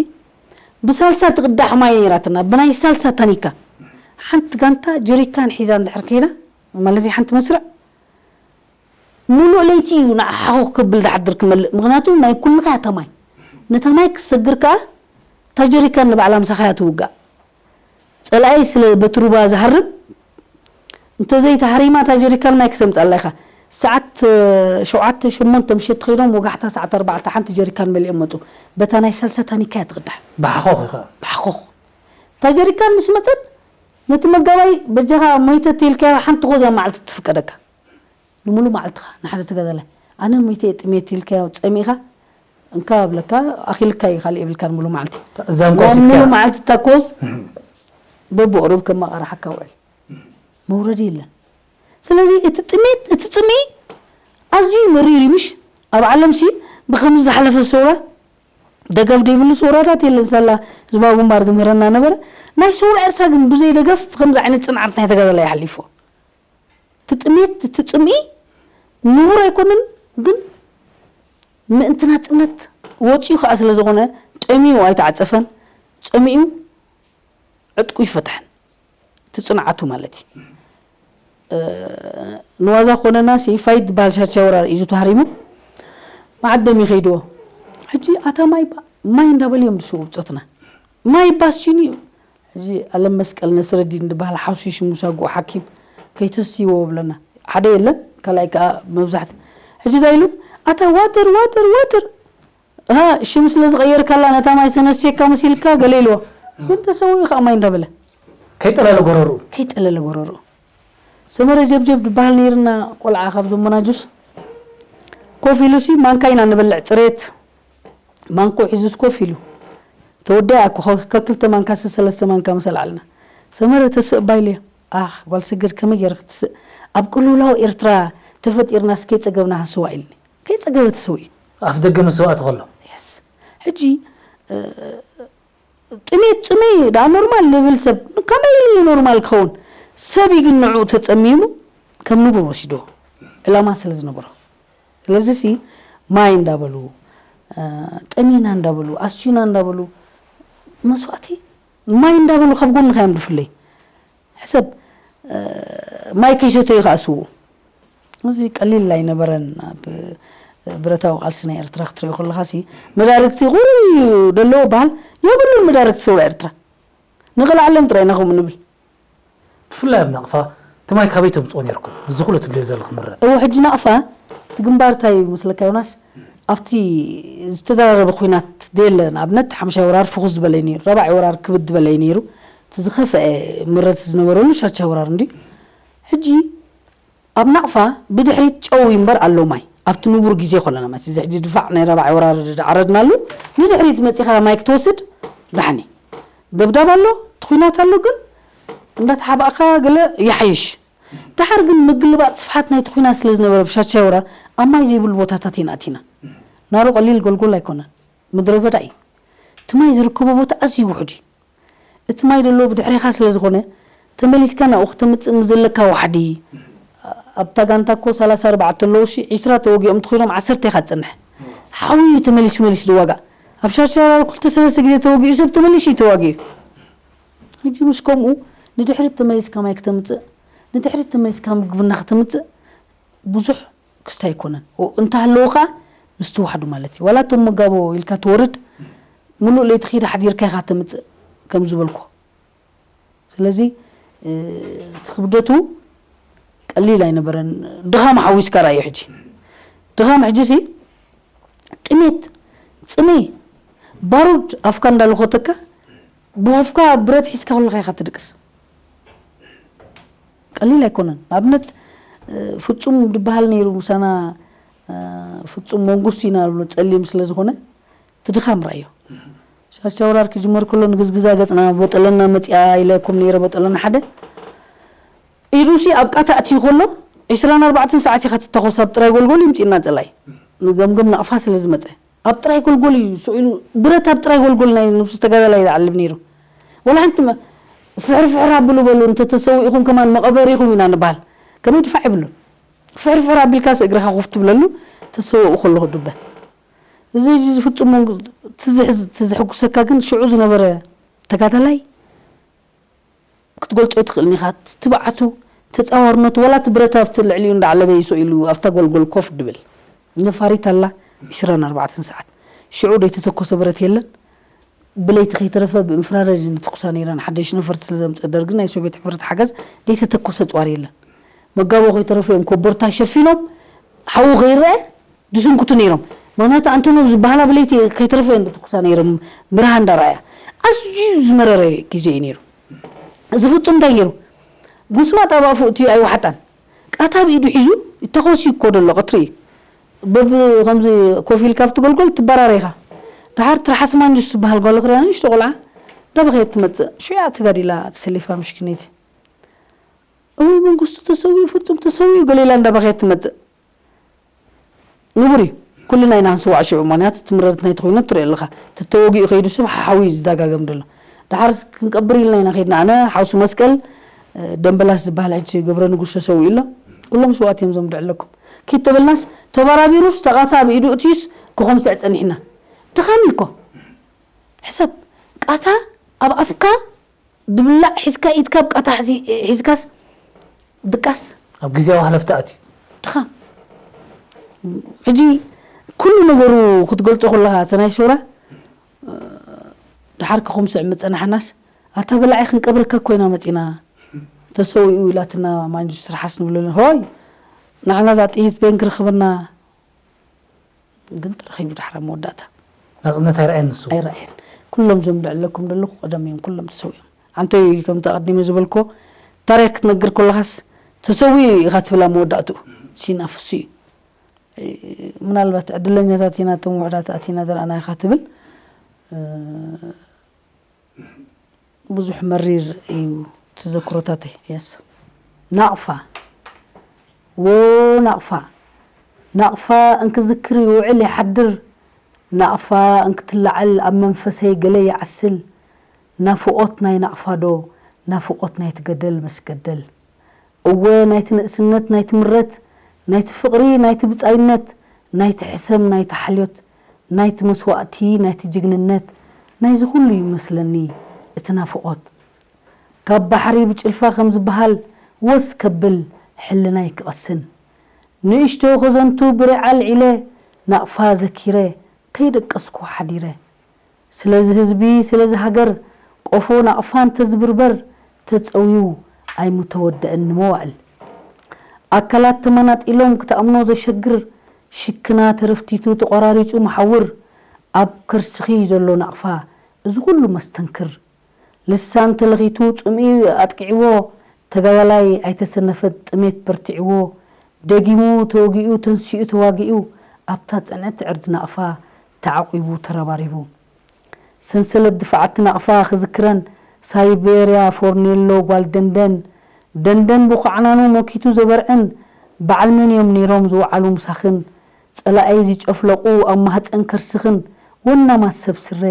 ብሳልሳ ትቕዳሕ ማይ ነይራትና፣ ብናይ ሳልሳ ታኒካ። ሓንቲ ጋንታ ጀሪካን ሒዛ እንድሕር ከይዳ፣ ማለት ሓንቲ መስርዕ፣ ሙሉእ ለይቲ እዩ ንዓ ሓኾኽ ክብል ዝሓድር ክመልእ። ምኽንያቱ ናይ ኩልኻ እያ እታ ማይ። ነታ ማይ ክትሰግር ከኣ እታ ጀሪካን ንባዕላ ምሳኻ እያ ትውጋእ። ጸላኢ ስለ በቲ ሩባ ዝሃርም፣ እንተዘይተሃሪማ እታ ጀሪካን ማይ ክተምጽኣላ ኢኻ። ሰዓት፣ እ፣ ሸውዓተ፣ ሸሞንተ ምሸት ከይዶም ወጋሕታ ሰዓት ኣርባዕተ ሓንቲ ጀሪካን መሊኦም መጹ። በታ ናይ ሳልሳ ታኒካ እያ ትቕዳሕ። ብሓኾኽ ኢኻ። ብሓኾኽ። እታ ጀሪካን ምስ መጸት፣ ነቲ መጋባይ በጃኻ ሞይተ ተይልካዮ ሓንቲ ኾዝያ መዓልቲ ትፍቀደካ። ንምሉእ መዓልትኻ ንሓደ ተጋዳላይ፣ "ኣነ ሞይተ እየ ጥሜት" ኢልካዮ ጸሚእኻ፣ እንካ ኣብለካ፣ ኣኺልካ እዩ፣ ካልእ የብልካን ምሉእ መዓልቲ። እዛ እንኳ ናብ ሲትካ ምሉእ መዓልቲ እታ ኮዝ እህ። በብቑሩብ ከማቕርሓካ ውዕል። መውረዲ የለን። ስለዚ እቲ ጥሜት፣ እቲ ጽምኢ ኣዝዩ መሪር እዩ፣ ምሽ? ኣብ ዓለምሲ ብኸምዚ ዝሓለፈ ሰውራ፣ ደገፍ ዘይብሉ ሰውራታት የለን። ሳላ ህዝባዊ ግንባር ዝምህረና ነበረ። ናይ ሰውራ ኤርትራ ግን ብዘይ ደገፍ ብኸምዚ ዓይነት ጽንዓት ናይ ተጋዳላይ ይሓሊፎ። እቲ ጥሜት፣ እቲ ጽምኢ ንቡር ኣይኮነን፣ ግን ምእንቲ ናጽነት ወጺኡ ከኣ ስለ ዝኾነ፣ ጠሚዩ ኣይተዓጸፈን። ጸሚኡ ዕጥቁ ይፈትሐን። እቲ ጽንዓቱ ማለት እዩ። እ፣ ንዋዛ ኮነና ሲ ፋይድ ዝበሃል ሻቻ ወራር እዩ ተሃሪሙ። መዓደም ይኸይድዎ። ሕጂ ኣታ ማይ ባ-፣ ማይ እንዳበሉ እዮም ዝስዉ ብጾትና። ማይ ባስዩን እዩ። እዚ ኣለም መስቀል ነስረዲን ዝበሃል ሓውሲ ሽሙ ሳጉኡ ሓኪም ከይተስትይዎ ብለና። ሓደ የለን፣ ካልኣይ ከኣ መብዛሕት-፣ ሕጂ እንታይ ኢሉ? ኣታ ዋተር፣ ዋተር፣ ዋተር። ኣሃ፣ ሽም ስለ ዝቐየርካላ ነታ ማይ ሰነስየካ መሲልካ ገለ ኢልዎ። ግን ተሰዊኡ ከኣ ማይ እንዳበለ። ከይጠለለ ጎረርኡ። ከይጠለለ ጎረርኡ። ሰመረ ጀብጀብ ዝበሃል ነይርና ቆልዓ ካብ ዘሞና ጁስ። ኮፍ ኢሉሲ ማንካ ኢና ንበልዕ፣ ጽሬት። ማንኮ ሒዙስ ኮፍ ኢሉ። ተወደኣ እኮ፣ ከ-፣ ከክልተ ማንካ፣ ሰለስተ ማንካ ምስ ኣልዓልና። ሰመረ ተስእ እባ ኢለዮ። ኣኽ፣ ጓል ሰገድ ከመይ ገይረ ክትስእ? ኣብ ቅልውላው ኤርትራ ተፈጢርናስ ከይጸገብና ሃስዋ ኢልኒ። ከይጸገበ ተሰዊኡ። ኣፍ ደገ መስዋእቲ ከሎ። የስ። ሕጂ፣ እ፣ ጥሜት ጽመይ ደኣ ኖርማል ልብል ሰብ ከመይ ኢሉ እዩ ኖርማል ክኸውን? ሰብ እዩ ግን ንዕኡ ተጸሚሙ ከም ንቡር ወሲድዎ። ዕላማ ስለ ዝነበሮ። ስለዚሲ ማይ እንዳበሉ፣ እ፣ ጠሜና እንዳበሉ፣ ኣስዩና እንዳበሉ፣ መስዋእቲ ማይ እንዳበሉ ካብ ጎንኻ እዮም ድፍለይ። ሕሰብ፣ እ፣ ማይ ከይሰተዩ ከኣ ስውኡ። እዚ ቀሊል ኣይነበረን። ኣብ ብረታዊ ቃልሲ ናይ ኤርትራ ክትሪኦ ከለኻሲ፣ መዳርግቲ ቁሩብ እዩ ደለዎ በሃል፣ የብሉን መዳርግቲ ሰውራ ኤርትራ። ንቕልዓለም ጥራይ ኢና ከምኡ ንብል። ብፍላይ ኣብ ናቕፋ፣ እቲ ማይ ካበይ ተምጽኦ ነይርኩም? እዚ ኩሉ ትብልዮ ዘለኹ ምረት። እወ፣ ሕጂ ናቕፋ፣ እቲ ግንባር እንታይ እዩ መስለካ ዮናስ? ኣብቲ ዝተደራረበ ኲናት ደየለ፣ ንኣብነት፣ ሓምሻይ ወራር ፍኹስ ዝበለ እዩ ነይሩ፣ ራብዓይ ወራር ክብድ ዝበለ እዩ ነይሩ። እቲ ዝኸፍአ ምረት ዝነበረሉ ሻድሻይ ወራር እንድዩ። ሕጂ ኣብ ናቕፋ ብድሕሪት ጨው እዩ እምበር ኣሎ ማይ። ኣብቲ ንቡር ግዜ ከለና ማለት እዚ ሕጂ ድፋዕ ናይ ራብዓይ ወራር ዓረድናሉ፣ ንድሕሪት መጺኻ ማይ ክትወስድ ደሓን እዩ። ደብዳብ ኣሎ፣ እቲ ኲናት ኣሎ፣ ግን እንዳተሓባእካ ገለ ይሓይሽ። ደሓር ግን ምግልባጥ ስፍሓት ናይቲ ኲናት ስለ ዝነበረ ብሻድሻይ ወራር ኣብ ማይ ዘይብሉ ቦታታት ኢና ኣቲና። ናሩ ቀሊል ጎልጎል ኣይኮነን፣ ምድረ በዳ እዩ። እቲ ማይ ዝርከቦ ቦታ ኣዝዩ ውሑድ እዩ። እቲ ማይ ደሎ ብድሕሬኻ ስለ ዝኾነ፣ ተመሊስካ ናብኡ ክተምጽእ ምስ ዘለካ ዋሕዲ፣ ኣብታ ጋንታ እኮ ሰላሳ ኣርባዕተ ኣለዉ ሲ፣ ዒስራ ተወጊኦም እንተኾይኖም ዓሰርተ ኢኻ ትጸንሕ። ሓዊ እዩ ተመሊሱ መሊሱ ዝዋጋእ። ኣብ ሻድሻይ ወራር ክልተ ሰለስተ ግዜ ተወጊኡ ሰብ ተመሊሱ እዩ ተዋጊኡ። ሕጂ ምስ ከምኡ ንድሕሪት ተመሊስካ ማይ ክተምጽእ፣ ንድሕሪት ተመሊስካ ምግብና ክተምጽእ ብዙሕ ክስታይ ኣይኮነን። ኦ፣ እንተሃለዉ ከኣ ምስ ትዋሕዱ ማለት እዩ። ዋላ እቶም መጋቦ ኢልካ ትወርድ፣ ምሉእ ለይቲ ኺድ ሓዲርካ ኢኻ ተምጽእ፣ ከም ዝበልኩ። ስለዚ፣ እ፣ እቲ ክብደቱ ቀሊል ኣይነበረን። ድኻም ሓዊስካ ረኣዮ ሕጂ። ድኻም ሕጂሲ ጥሜት፣ ጽሜ፣ ባሩድ ኣፍካ እንዳለኾተካ፣ ብኣፍካ ብረት ሒዝካ ከለኻ ኢኻ ትድቅስ። ቀሊል ኣይኮነን። ንኣብነት፣ እ፣ ፍጹም ድበሃል ነይሩ ምሳና፣ እ፣ ፍጹም መንጉስ ኢና ንብሎ፣ ጸሊም ስለ ዝኾነ፣ እቲ ድኻም ረኣዮ። ሻሻ ወራር ክጅመር ከሎ ንግዝግዛ ገጽና፣ ቦጠለና መጺኣ ኢለኩም ነይረ፣ ቦጠለና ሓደ። ኢዱሲ ኣብ ቃታ ኣትዩ ከሎ፣ ዒስራን ኣርባዕተን ሰዓት ኢኻ ትተኾስ፣ ኣብ ጥራይ ጎልጎል ይምጺእና ጸላይ። ንገምገም ናቕፋ ስለ ዝመጸ። ኣብ ጥራይ ጎልጎል እዩ ስቕ ኢሉ፣ ብረት ኣብ ጥራይ ጎልጎል ናይ ነብሱ ተጋዳላይ ዝዓልብ ነይሩ። ወላ ሓንቲ መ-፣ ፍሕር ፍሕር ኣብሉ በሉ፣ እንተ ተሰዊእኹም ከማን መቐበሪኹም ኢና ንበሃል። ከመይ ድፋዕ ይብሉን። ፍሕር ፍሕር ኣቢልካስ እግርኻ ኮፍ ትብለሉ፣ ተሰዊኡ ከለኹ ድበ። እዚ ሕጂ ዝፍጽሞ እቲ ዝሕዝ-፣ እቲ ዘሐጉሰካ ግን ሽዑ ዝነበረ ተጋዳላይ ክትገልጾ ኣይትኽእልን ኢኻ። ትብዓቱ፣ ተጻዋርነቱ፣ ዋላ እቲ ብረት ኣብቲ ልዕሊኡ እንዳዓለበ እዩ ስቕ ኢሉ ኣብታ ጎልጎል ኮፍ ድብል። ነፋሪት ኣላ፣ ዒስራን ኣርባዕተን ሰዓት። ሽዑ ዘይተተኮሰ ብረት የለን። ብለይቲ ከይተረፈ ብኢንፍራረድ እየን ዝትኩሳ ነይረን። ሓደሽ ነፈርቲ ስለ ዘምጽእ ደርጊ ናይ ሶቪየት ሕብረት ሓገዝ ዘይተተኮሰ ጽዋር የለን። መጋቦ ከይተረፈ እዮም ኮቦርታ ሸፊኖም፣ ሓዊ ከይረአ ድስንኩቱ ነይሮም። ምኽንያቱ ኣንቶኖቭ ዝበሃላ ብለይቲ ከይተረፈ እየን ዝትኩሳ ነይሮም፣ ብርሃን እንዳረኣያ። ኣዝዩ ዝመረረ ግዜ እዩ ነይሩ። እዚ ፍጹም እንታይ ገይሩ? ጉስማጥ ኣብ ኣፉ እትዩ ኣይወሓጣን። ቃታ ብኢዱ ሒዙ ይተኾስ እዩ እኮ ዘሎ ቀትሪ እዩ። በብ ከምዚ ኮፍ ኢልካ ኣብቲ ጎልጎል ትበራረ ኢኻ። ደሓር ትርሓስ ማንጁስ ትበሃል ጓል ኦኽርያ ንእሽቶ ቆልዓ እንዳበኸየት ትመጽእ። ሽዑ እያ ተጋዲላ ተሰሊፋ ምስኪነይቲ። እወ መንግስቱ ተሰዊኡ፣ ፍጹም ተሰዊኡ ገለ ኢላ እንዳበኸየት ትመጽእ። ንቡር እዩ። ኩልና ኢና ክንስዋዕ ሽዑ፣ ምኽንያቱ እቲ ምረረት ናይቲ ኲናት ትሪኦ ኣለኻ። እቲ ተወጊኡ ከይዱ ሰብ ሓሓዊ እዩ ዝደጋገም ዘሎ። ደሓር ክንቀብር ኢልና ኢና ከይድና። ኣነ፣ ሓውሲ መስቀል፣ እ፣ ደምበላስ ዝበሃል ሕጂ ገብረ ንጉስ ተሰዊኡ ኣሎ። ኩሎም ስውኣት እዮም እዞም ድዕለኩም። ኪድ ተበልናስ፣ ተበራቢሩስ፣ ተቓታ ኣብ ኢዱ እትዩስ፣ ክኾምስዕ ጸኒሕና። ድኻም እዩ እኮ። ሕሰብ፣ ቃታ ኣብ ኣፍካ ድብላዕ ሒዝካ፣ ኢድካ ኣብ ቃታ ሒዚ-፣ ሒዝካስ ድቃስ። ኣብ ግዜያዊ ሃለፍቲ ኣትዩ። ድኻ። ሕጂ ኩሉ ነገሩ ክትገልጾ ከለኻ፣ እቲ ናይ ሰውራ፣ እ፣ ደሓር ክኹምስዕ ምጸናሕናስ፣ ኣታ በላዒ ክንቀብረካ እኮ ኢና መጺና፣ ተሰዊኡ ኢላትና ማንጁስ ትርሓስ ንብለሉ። ሆይ ንዓና ዳ ጥይት በን ክረኽበና? ግን ተረኺቡ ዳሕራ መወዳእታ። ናጽነት ኣይረኣየን ንሱ። ኣይረኣየን። ኩሎም ዞም ልዕለኩም ዘለኹ ቀደም እዮም ኩሎም ተሰዊኦም። ኣንተይ ከምቲ ኣቐዲመ ዝበልኮ ታሪኽ ክትነግር ከለኻስ ተሰዊኡ ኢኻ ትብላ መወዳእትኡ። ሲናፍሱ እዩ። ምናልባት ዕድለኛታት ኢና እቶም ውሕዳት ኣቲና ዝረኣናዮ ኢኻ ትብል። ብዙሕ መሪር እዩ ተዘክሮታተይ። የስ ናቕፋ፣ ወ ናቕፋ፣ ናቕፋ እንክዝክር ይውዕል ይሓድር። ናቕፋ እንክትለዓል ኣብ መንፈሰይ ገለ ይዓስል። ናፍቖት ናይ ናቕፋ ዶ ናፍቖት ናይቲ ገደል መስገደል? እወ ናይቲ ንእስነት ናይቲ ምረት፣ ናይቲ ፍቕሪ ናይቲ ብጻይነት፣ ናይቲ ሕሰም ናይቲ ሓልዮት፣ ናይቲ መስዋእቲ ናይቲ ጅግንነት፣ ናይዚ ኩሉ ይመስለኒ እቲ ናፍቖት። ካብ ባሕሪ ብጭልፋ ከም ዝበሃል ወስ ከብል ሕልናይ ክቐስን። ንእሽቶ ከዘንቱ ብሬዓ ኣልዒለ ናቕፋ ዘኪረ ከይደቀስኩ ሓዲረ። ስለዚ ህዝቢ ስለዚ ሃገር ቆፎ ናቕፋ እንተዝብርበር ተጸውዩ ኣይምተወደእን ንመዋእል። ኣካላት ተመናጢሎም ክትኣምኖ ዘሸግር ሽክና ተረፍቲቱ ተቖራሪጹ መሓውር ኣብ ከርስኺ ዘሎ ናቕፋ እዚ ኩሉ መስተንክር ልሳን ተለኺቱ ጽምኢ ኣጥቂዕዎ ተጋዳላይ ኣይተሰነፈት ጥሜት በርቲዕዎ ደጊሙ ተወጊኡ ተንሲኡ ተዋጊኡ ኣብታ ጽንዕቲ ዕርዲ ናቕፋ ተዓቒቡ ተረባሪቡ። ሰንሰለት ድፋዓት ናቕፋ ክዝክረን ሳይቤርያ ፎርኔሎ ጓል ደንደን ደንደን ብኳዕናኑ ሞኪቱ ዘበርዕን በዓል መን እዮም ነይሮም ዝወዓሉ ምሳኽን ጸላኣይ ዝጨፍለቑ ኣብ ማህጸን ከርስኽን ወናማት ሰብ ስረ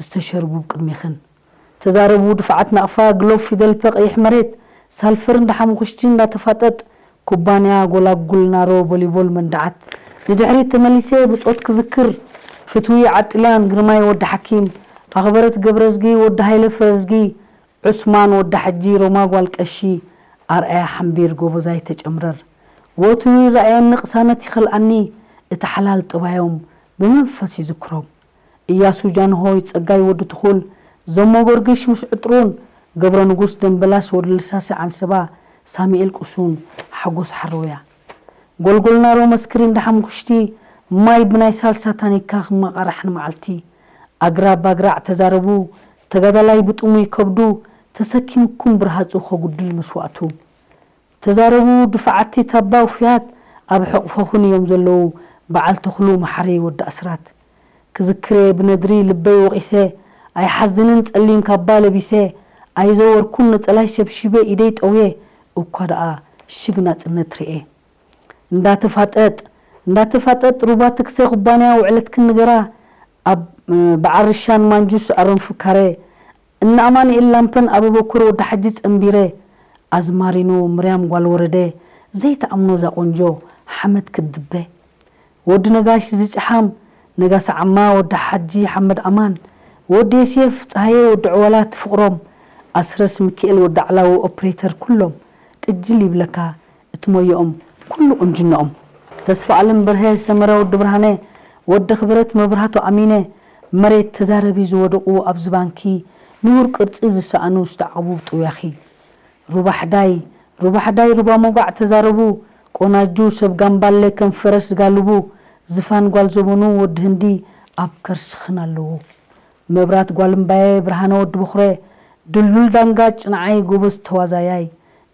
ዝተሸርቡ ቅድሜኽን። ተዛረቡ ድፋዓት ናቕፋ ግሎብ ፊደል ፐ ቀይሕ መሬት ሳልፈር እንዳ ሓሙኽሽቲ እንዳተፋጠጥ ኩባንያ ጎላጉል ናሮ ቮሊቦል መንድዓት። ንድሕሪት ተመሊሰ ብጾት ክዝክር ፍትዊ ዓጥልያን ግርማይ ወዲ ሓኪም ኣኽበረት ገብረዝጊ ወዲ ሃይለ ፈረዝጊ ዑስማን ወዲ ሓጂ ሮማ ጓል ቀሺ ኣርኣያ ሓምቢር ጎበዛይ ተጨምረር ወትሩ ይረኣየኒ ቅሳነት ይኸልኣኒ እቲ ሓላል ጠባዮም ብመንፈስ ይዝክሮም። እያሱ ጃንሆይ ጸጋይ ወዲ ትኹል ዘሞ ገርግሽ ምስ ዕጥሩን ገብረ ንጉስ ደምበላሽ ወዲ ልሳሲ ዓንሰባ ሳሚኤል ቁሱን ሓጎስ ሓረውያ ጎልጎልናሮ መስክሪን ደሓምኩሽቲ ማይ ብናይ ሳልሳ ታኒካ ክመቓራሕ ንመዓልቲ ኣግራብ ኣግራዕ ተዛረቡ ተጋዳላይ ብጥሙይ ከብዱ ተሰኪምኩም ብርሃጹ ከጉድል መስዋእቱ ተዛረቡ ድፋዓቲ ታባ ውፉያት ኣብ ሕቕፎኽን እዮም ዘለዉ በዓል ተኽሉ መሓሪ ወዲ ኣስራት ክዝክሬ ብነድሪ ልበይ ወቒሰ ኣይሓዝንን ጸሊም ካባ ለቢሰ ኣይዘወርኩን ነጸላይ ሸብሺበ ኢደይ ጠውየ እኳ ደኣ ሽግ ናጽነት ርኤ እንዳተፋጠጥ እንዳተፋጠጥ ሩባ ትክሰ ኩባንያ ውዕለትክን ንገራ ኣብ በዓል ርሻን ማንጁስ ኣሮን ፍካረ እነ ኣማኑኤል ላምፐን ኣበበኩር ወዲ ሓጂ ጸንቢረ ኣዝማሪኖ ምርያም ጓል ወረደ ዘይትኣምኖ እዛ ቆንጆ ሓመድ ክትድበ ወዲ ነጋሽ ዝጭሓም ነጋሲ ዓማ ወዲ ሓጂ ሓመድ ኣማን ወዲ የሴፍ ጸሃየ ወዲ ዕወላት ፍቕሮም ኣስረስ ሚኪኤል ወዲ ዓላዊ ኦፕሬተር ኩሎም ቅጅል ይብለካ እቲ ሞየኦም ኩሉ ቁንጅነኦም ተስፋኣለም በርሀ ሰመረ ወዲ ብርሃነ ወዲ ክብረት መብራህቱ ኣሚነ መሬት ተዛረቢ ዝወደቑ ኣብዚ ባንኪ ንቡር ቅርጺ ዝሰኣኑ ዝተዓቕቡ ብጥውያኺ ሩባ ሕዳይ ሩባ ሕዳይ ሩባ ሞጋዕ ተዛረቡ ቆናጁ ሰብ ጋምባለ ከም ፈረስ ዝጋልቡ ዝፋን ጓል ዘመኑ ወዲ ህንዲ ኣብ ከርስኽን ኣለዉ መብራት ጓል እምባየ ብርሃነ ወዲ በኹረ ድልዱል ዳንጋጭ ንዓይ ጎበዝ ተዋዛያይ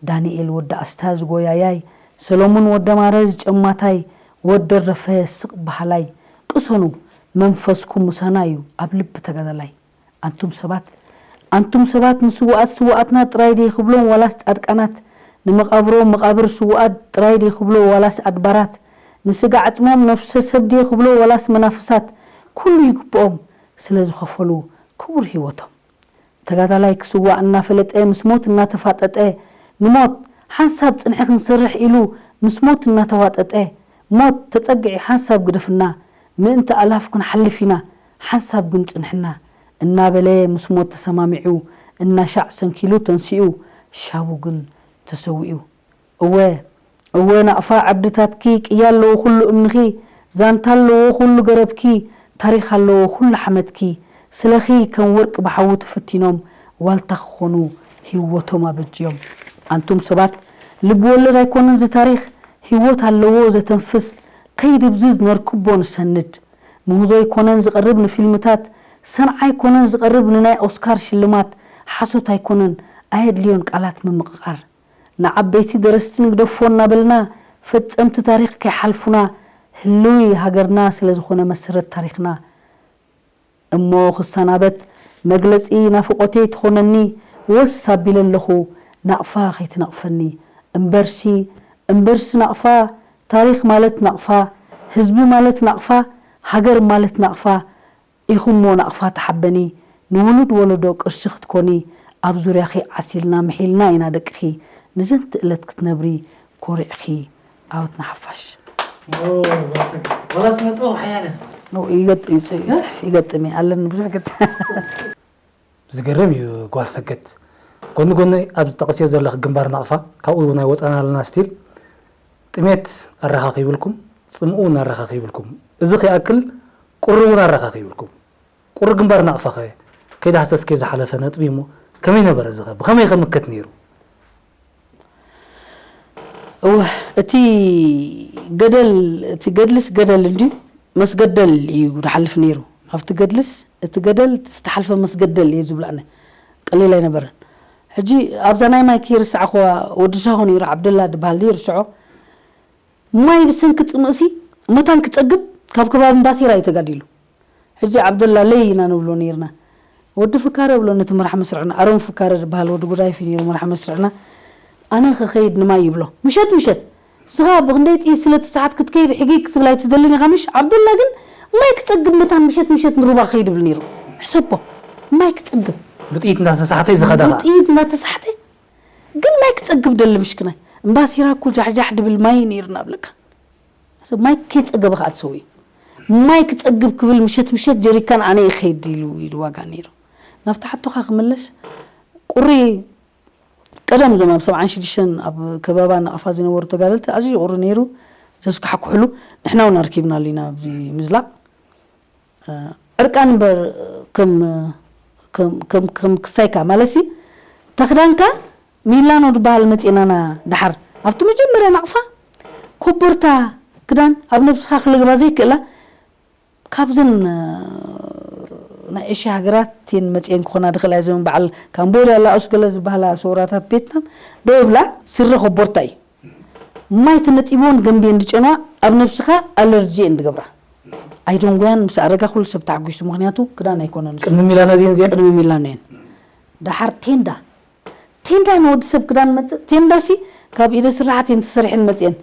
ዳንኤል ወዲ ኣስታ ዝጎያያይ ሰሎሙን ወደ ማረ ዝጨማታይ ወድ ደረፈ ስቕ በሃላይ ቅሰኑ መንፈስኩም ምሳና እዩ ኣብ ልቢ ተጋዳላይ ኣንቱም ሰባት ኣንቱም ሰባት ንስውኣት ስውኣትና ጥራይ ድየ ክብሎም ዋላስ ጻድቃናት ንመቓብሮም መቓብር ስውኣት ጥራይ ድየ ክብሎ ዋላስ ኣድባራት ንስጋ ዓጽሞም ነፍሰ ሰብ ድየ ክብሎ ዋላስ መናፍሳት ኩሉ ይግብኦም ስለ ዝኸፈሉ ክቡር ህይወቶም ተጋዳላይ ክስዋእ እናፈለጠ ምስ ሞት እናተፋጠጠ ንሞት ሓንሳብ ጽንሒ ክንሰርሕ ኢሉ ምስ ሞት እናተዋጠጠ ሞት ተጸግዒ ሓንሳብ ግደፍና ምእንቲ ኣላፍ ክንሓልፍ ኢና ሓንሳብ ግን ጽንሕና እናበለ ምስ ሞት ተሰማሚዑ እናሻዕ ሰንኪሉ ተንሲኡ ሻቡ ግን ተሰዊኡ እወ እወ ናቕፋ ዓድታትኪ ቅያ ኣለዎ ኩሉ እምንኺ ዛንታ ኣለዎ ኩሉ ገረብኪ ታሪኽ ኣለዎ ኩሉ ሓመድኪ ስለኺ ከም ወርቂ ብሓዊ ተፈቲኖም ዋልታ ክኾኑ ህይወቶም ኣበጅዮም። ኣንቱም ሰባት፣ ልብ ወለድ ኣይኮነን እዚ ታሪኽ፣ ህይወት ኣለዎ ዘተንፍስ፣ ከይድብዝዝ ነርክቦ ንሰንድ። ምህዞ ኣይኮነን ዝቐርብ ንፊልምታት፣ ሰንዓ ኣይኮነን ዝቐርብ ንናይ ኦስካር ሽልማት፣ ሓሶት ኣይኮነን ኣየድልዮን ቃላት ምምቕቓር። ንዓበይቲ ደረስቲ ንግደፎ እናበልና፣ ፈጸምቲ ታሪኽ ከይሓልፉና፣ ህልዊ ሃገርና ስለ ዝኾነ መሰረት ታሪኽና። እሞ ክሰናበት መግለጺ ናፍቖተይ ትኾነኒ፣ ወስ ኣቢለ ኣለኹ ናቕፋ ከይትነቕፈኒ። እምበርሲ፣ እምበርሲ ናቕፋ፣ ታሪኽ ማለት ናቕፋ፣ ህዝቢ ማለት ናቕፋ፣ ሃገር ማለት ናቕፋ፣ ኢኹሞ ናቕፋ ተሓበኒ፣ ንውሉድ ወለዶ ቅርሲ ክትኮኒ፣ ኣብ ዙርያኺ ዓሲልና ምሒልና ኢና ደቅኺ፣ ንዘንቲ እለት ክትነብሪ ኮሪዕኺ ዓወት ንሓፋሽ። ዋላ ስነ ጥበብ ሓያለ ይገጥም ይጽ- ይጽሕፍ ይገጥም እየ ኣለኒ ብዙሕ ገጥ ዝገርም እዩ ጓል ሰገት ጎኒ ጎኒ ኣብ ዝጠቐስዮ ዘለኺ ግንባር ናቕፋ ካብኡ እውን ኣይወፃና ኣለና ስቲል ጥሜት ኣረኻኺብልኩም ፅምኡ እውን ኣረኻኺብልኩም እዚ ከይኣክል ቁሪ እውን ኣረኻኺብልኩም ቁሪ ግንባር ናቕፋኸ ከይዳህሰስኪ ዝሓለፈ ነጥቢ እሞ ከመይ ነበረ ዝኸ ብኸመይ ከምከት ነይሩ እወ እቲ ገደል እቲ ገድልስ ገደል እንዲ መስገደል እዩ ዝሓልፍ ነይሩ ኣብቲ ገድልስ እቲ ገደል ዝተሓልፈ መስገደል እየ ዝብላነ ቀሊል ኣይነበረን ሕጂ ኣብዛ ናይ ማይ ከይርስዓኹዋ ወዲ ሻሆ ነይሩ ዓብደላ ዝበሃል ይርስዖ ማይ ብሰንኪ ፅምእሲ መታን ክፀግብ ካብ ከባቢ እምባሲራ እዩ ተጋዲሉ ሕጂ ዓብደላ ለይ ኢና ንብሎ ነይርና ወዲ ፍካረ ብሎ ነቲ መራሕ መስርዕና ኣሮን ፍካረ ዝበሃል ወዲ ጉዳይፍ እዩ ነይሩ መራሕ መስርዕና ኣነ ክኸይድ ንማይ ይብሎ ምሸት ምሸት ንስኻ ብክንደይ ጥይት ስለ ትስሓት ክትከይድ ሕጊ ክትብል ኣይትደልን ኢኻ ምሽ ዓብደላ ግን ማይ ክፀግብ መታን ምሸት ምሸት ንሩባ ክኸይድ ይብል ነይሩ ሕሰቦ ማይ ክፀግብ ብጥይት እንዳተሳሕተ እዩ ዝኸዳ ከዓ ብጥይት እናተሳሕተ ግን ማይ ክፀግብ ደሊ ምሽክናይ እምባሲራ እኮ ጃሕጃሕ ድብል ማይ እዩ ነይሩ ናብለካ ሰብ ማይ ከይፀገበ ከዓ ትሰው እዩ ማይ ክፀግብ ክብል ምሸት ምሸት ጀሪካን ኣነ ይኸይድ ኢሉ ኢሉ ዋጋ ነይሩ ናብቲ ሓቶኻ ክምለስ ቁሪ ቀደም እዞም ኣብ ሰብዓን ሽዱሽተን ኣብ ከባባ ናቕፋ ዝነበሩ ተጋደልቲ ኣዝዩ ቁሪ ነይሩ ዘስካሕኩሕሉ ንሕና እውን ኣርኪብናሉ ኢና ኣብዚ ምዝላቕ ዕርቃን እምበር ከም ከም ከም ከም ክሳይካ ማለትሲ ተኽዳንካ ሚላኖ ዝበሃል መፂእናና ደሓር ኣብቲ መጀመርያ ናቕፋ ኮቦርታ ክዳን ኣብ ነብስኻ ክልግባ ዘይክእላ ካብዘን ናይ ኤሽያ ሃገራት ቴን መፅኤን ክኾና ድኽእላ እየን በዓል ካምቦድያ ላኦስ ገለ ዝበሃላ ሰውራታት ቬትናም ደው ይብላ ስረ ኮቦርታ እዩ ማይ ተነጢቦን ገንብየን ዝጨንዋ ኣብ ነብስኻ ኣለርጂ እየን ዝገብራ ኣይዶንጎያን ምስ ኣረጋ ኩሉ ሰብ ተሓጒሱ ምክንያቱ ክዳን ኣይኮነን እሱ። ቅድሚ ሚላኖ እዚአን እዚአን ቅድሚ ሚላኖ እየን ደሓር ቴንዳ ቴንዳ ንወዲ ሰብ ክዳን መፅእ ቴንዳ ሲ ካብ ኢደ ስራሓት እየን ተሰሪሐን መፅየን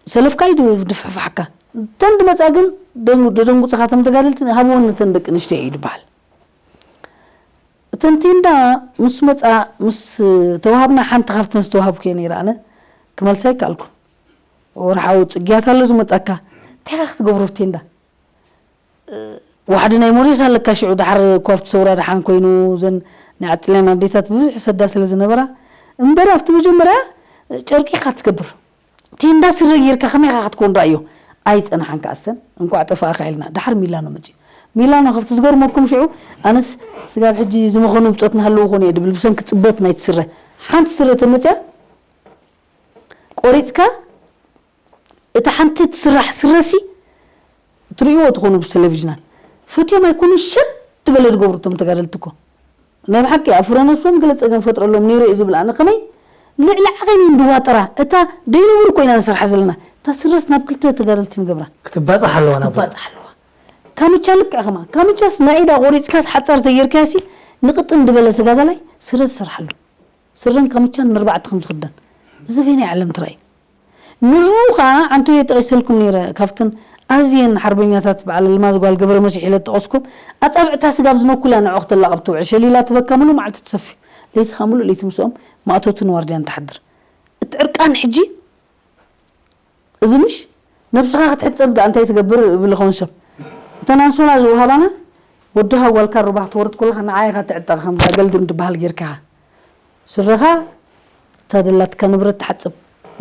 ሰለፍካ እዩ ድፍሕፋሕካ እተን ድመፃ ግን ደደንጉፅኻቶም ተጋደልቲ ሃብወን ነተን ደቂ ኣንስትዮ እዩ ዝበሃል እተን ቴንዳ ምስ መፃ ምስ ተዋሃብና ሓንቲ ካብተን ዝተዋሃብኩ እየ ነይረ ኣነ ክመልሳ ይከኣልኩን ወርሓዊ ፅግያት ኣሎ ዝመፃካ እንታይ ካ ክትገብሮ ቴንዳ ዋሕዲ ናይ ሞሪስ ኣለካ ሽዑ ዳሕር እኳ ኣብቲ ሰውራ ደሓን ኮይኑ ዘን ናይ ዓጥልያን ኣዴታት ብዙሕ ይሰዳ ስለ ዝነበራ እምበር ኣብቲ መጀመርያ ጨርቂ ኢኻ ትገብር ቴንዳ ስረ ጌርካ ከመይ ኢኻ ክትኮን ራእዮ ኣይፀናሓን ከኣሰን እንኳዕ ጠፋእካ ኢልና ዳሕር ሚላኖ መፅዩ ሚላኖ ካብቲ ዝገርመኩም ሽዑ ኣነስ ስጋብ ሕጂ ዝመኸኑ ብፆት ናሃለዉ ኮነ እየ ድብል ብሰንኪ ፅበት ናይቲ ስረ ሓንቲ ስረ ተመፅያ ቆሪፅካ እታ ሓንቲ ትስራሕ ስረሲ ትርእይዎ ትኾኑ ብቴሌቪዥናት ፈትዮም ኣይኮኑን ሸት ዝበለ ዝገብሩ እቶም ተጋደልቲ እኮ ናይ ብሓቂ ኣብ ፍረ ነብሶም ገለ ፀገም ፈጥረሎም ነይሩ እዩ ዝብል ኣነ ከመይ ልዕሊ ዓቐን እዩ እንድዋጠራ እታ ደይንቡር ኮይና ንሰርሓ ዘለና እታ ስረስ ናብ ክልተ ተጋደልቲ ንገብራ ክትባፃሕ ኣለዋ ናብ ክትባፃሕ ኣለዋ ካምቻ ልክዕ ከማ ካምቻስ ናይ ኢዳ ቆሪፅካስ ሓፃር ተጌርካያሲ ንቕጥን ዝበለ ተጋዳላይ ስረ ትሰርሓሉ ስረን ካምቻን ንርባዕተ ከም ዝኽደን እዚ በይናይ ዓለም ትራይ ንዕኡ ኸዓ ኣንቶዮ ጠቒሰልኩም ነይረ ካብተን ኣዝየን ሓርበኛታት በዓል ኣልማዝ ጓል ገብረ መሲሕ ኢለ ጠቐስኩም ኣጻብዕታ ስጋብ ዝነኩላ ንዕኡ ክተላቐብ ትውዕል ሸሊላ ትበካ ሙሉእ መዓልቲ ትሰፊ ለይቲ ኸዓ ሙሉእ ለይቲ ምስኦም ማእቶትን ዋርድያን ትሓድር እቲ ዕርቃን ሕጂ እዚ ምሽ ነብስኻ ክትሕጸብ ደኣ እንታይ ትገብር እብል ኸውን ሰብ እተን ኣንሶላ ዝወሃባና ወድኻ ጓልካ ሩባ ክትወርድ ከለኻ ንዓ ኢኻ ትዕጠቕ ከምዛ ገልድም ትበሃል ጌርካ ኢኻ ስረኻ እታ ደላትካ ንብረት ትሓጽብ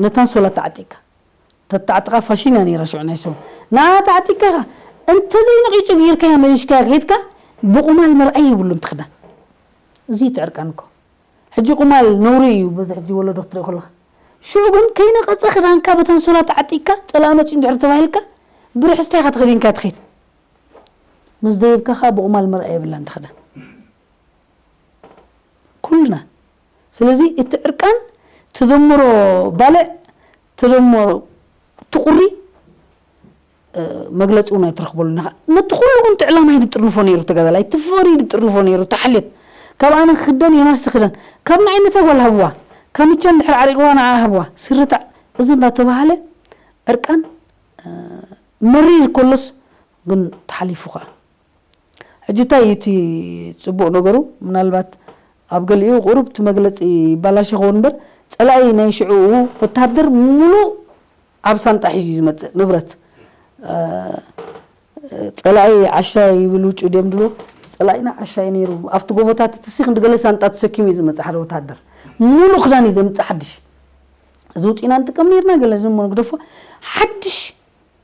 ነታ ኣንሶላ ተዓጢቕካ ተተዓጥቓ ፋሽን እያ ነይራ ሽዑ ናይ ሰብ ንዓ ተዓጢቕካ ኢኻ እንተዘይነቒጹ ጌርካያ መሊስካያ ከይድካ ብቑማል መርኣይ የብሉን ትኽዳን እዚ እቲ ዕርቃን እኮ። ሕጂ ቁማል ነውሪ እዩ፣ በዚ ሕጂ ወለዶ ክትርኢ ከለኻ። ሽዑ ግን ከይነቐጸ ክዳንካ በተንሶላ ተዓጢቕካ፣ ጸላኢ መጺኡ እንድሕር ተባሂልካ፣ ብርሕስታ ኢኻ ተኸዲንካ ትኸይድ። ምስ ደየብካ ኸኣ ብቁማል መርኣያ የብላን እቲ ክዳን። ኩልና። ስለዚ እቲ ዕርቃን ትደምሮ ባልዕ፣ ትደምሮ ትቑሪ፣ እ፣ መግለጺ እውን ኣይትረኽበሉን ኢኻ። ነቲ ኩሉ ግን እቲ ዕላማ እዩ ዝጥርንፎ ነይሩ ተጋዳላይ፣ እቲ ፍቕሪ እዩ ዝጥርንፎ ነይሩ፣ እቲ ሓልዮት። ካብ ኣነ ክኽደን ዮናስ ትኽደን፣ ካብ ንዓይ ነታ ጓል ሃብዋ፣ ካምቻ እንድሕር ዓሪቕዋ ንዓ ሃብዋ፣ ስርታዕ፣ እዚ እንዳተባሃለ ዕርቃን፣ እ፣ መሪር ከሎስ ግን ተሓሊፉ ኸኣ። ሕጂ እንታይ እዩ እቲ ጽቡቕ ነገሩ? ምናልባት ኣብ ገሊኡ ቁሩብ እቲ መግለጺ ይባላሸ ክኸውን እምበር፣ ጸላኢ ናይ ሽዑ ወታደር ሙሉእ ኣብ ሳንጣ ሒዙ እዩ ዝመጽእ ንብረት። እ፣ ጸላኢ ዓሻ ይብል ውጩ ድዮም ድሎ? ጸላኢና ዓሻ እዩ ነይሩ። ኣብቲ ጎቦታት እቲ ሲ ክንዲ ገለ ሳንጣ ተሰኪሙ እዩ ዝመጽእ ሓደ ወታደር። ሙሉእ ክዳን እዩ ዘምጽእ ሓድሽ። እዚ ውጺእና ንጥቀም ነይርና፣ ገለ ዝሞ ንግደፎ። ሓድሽ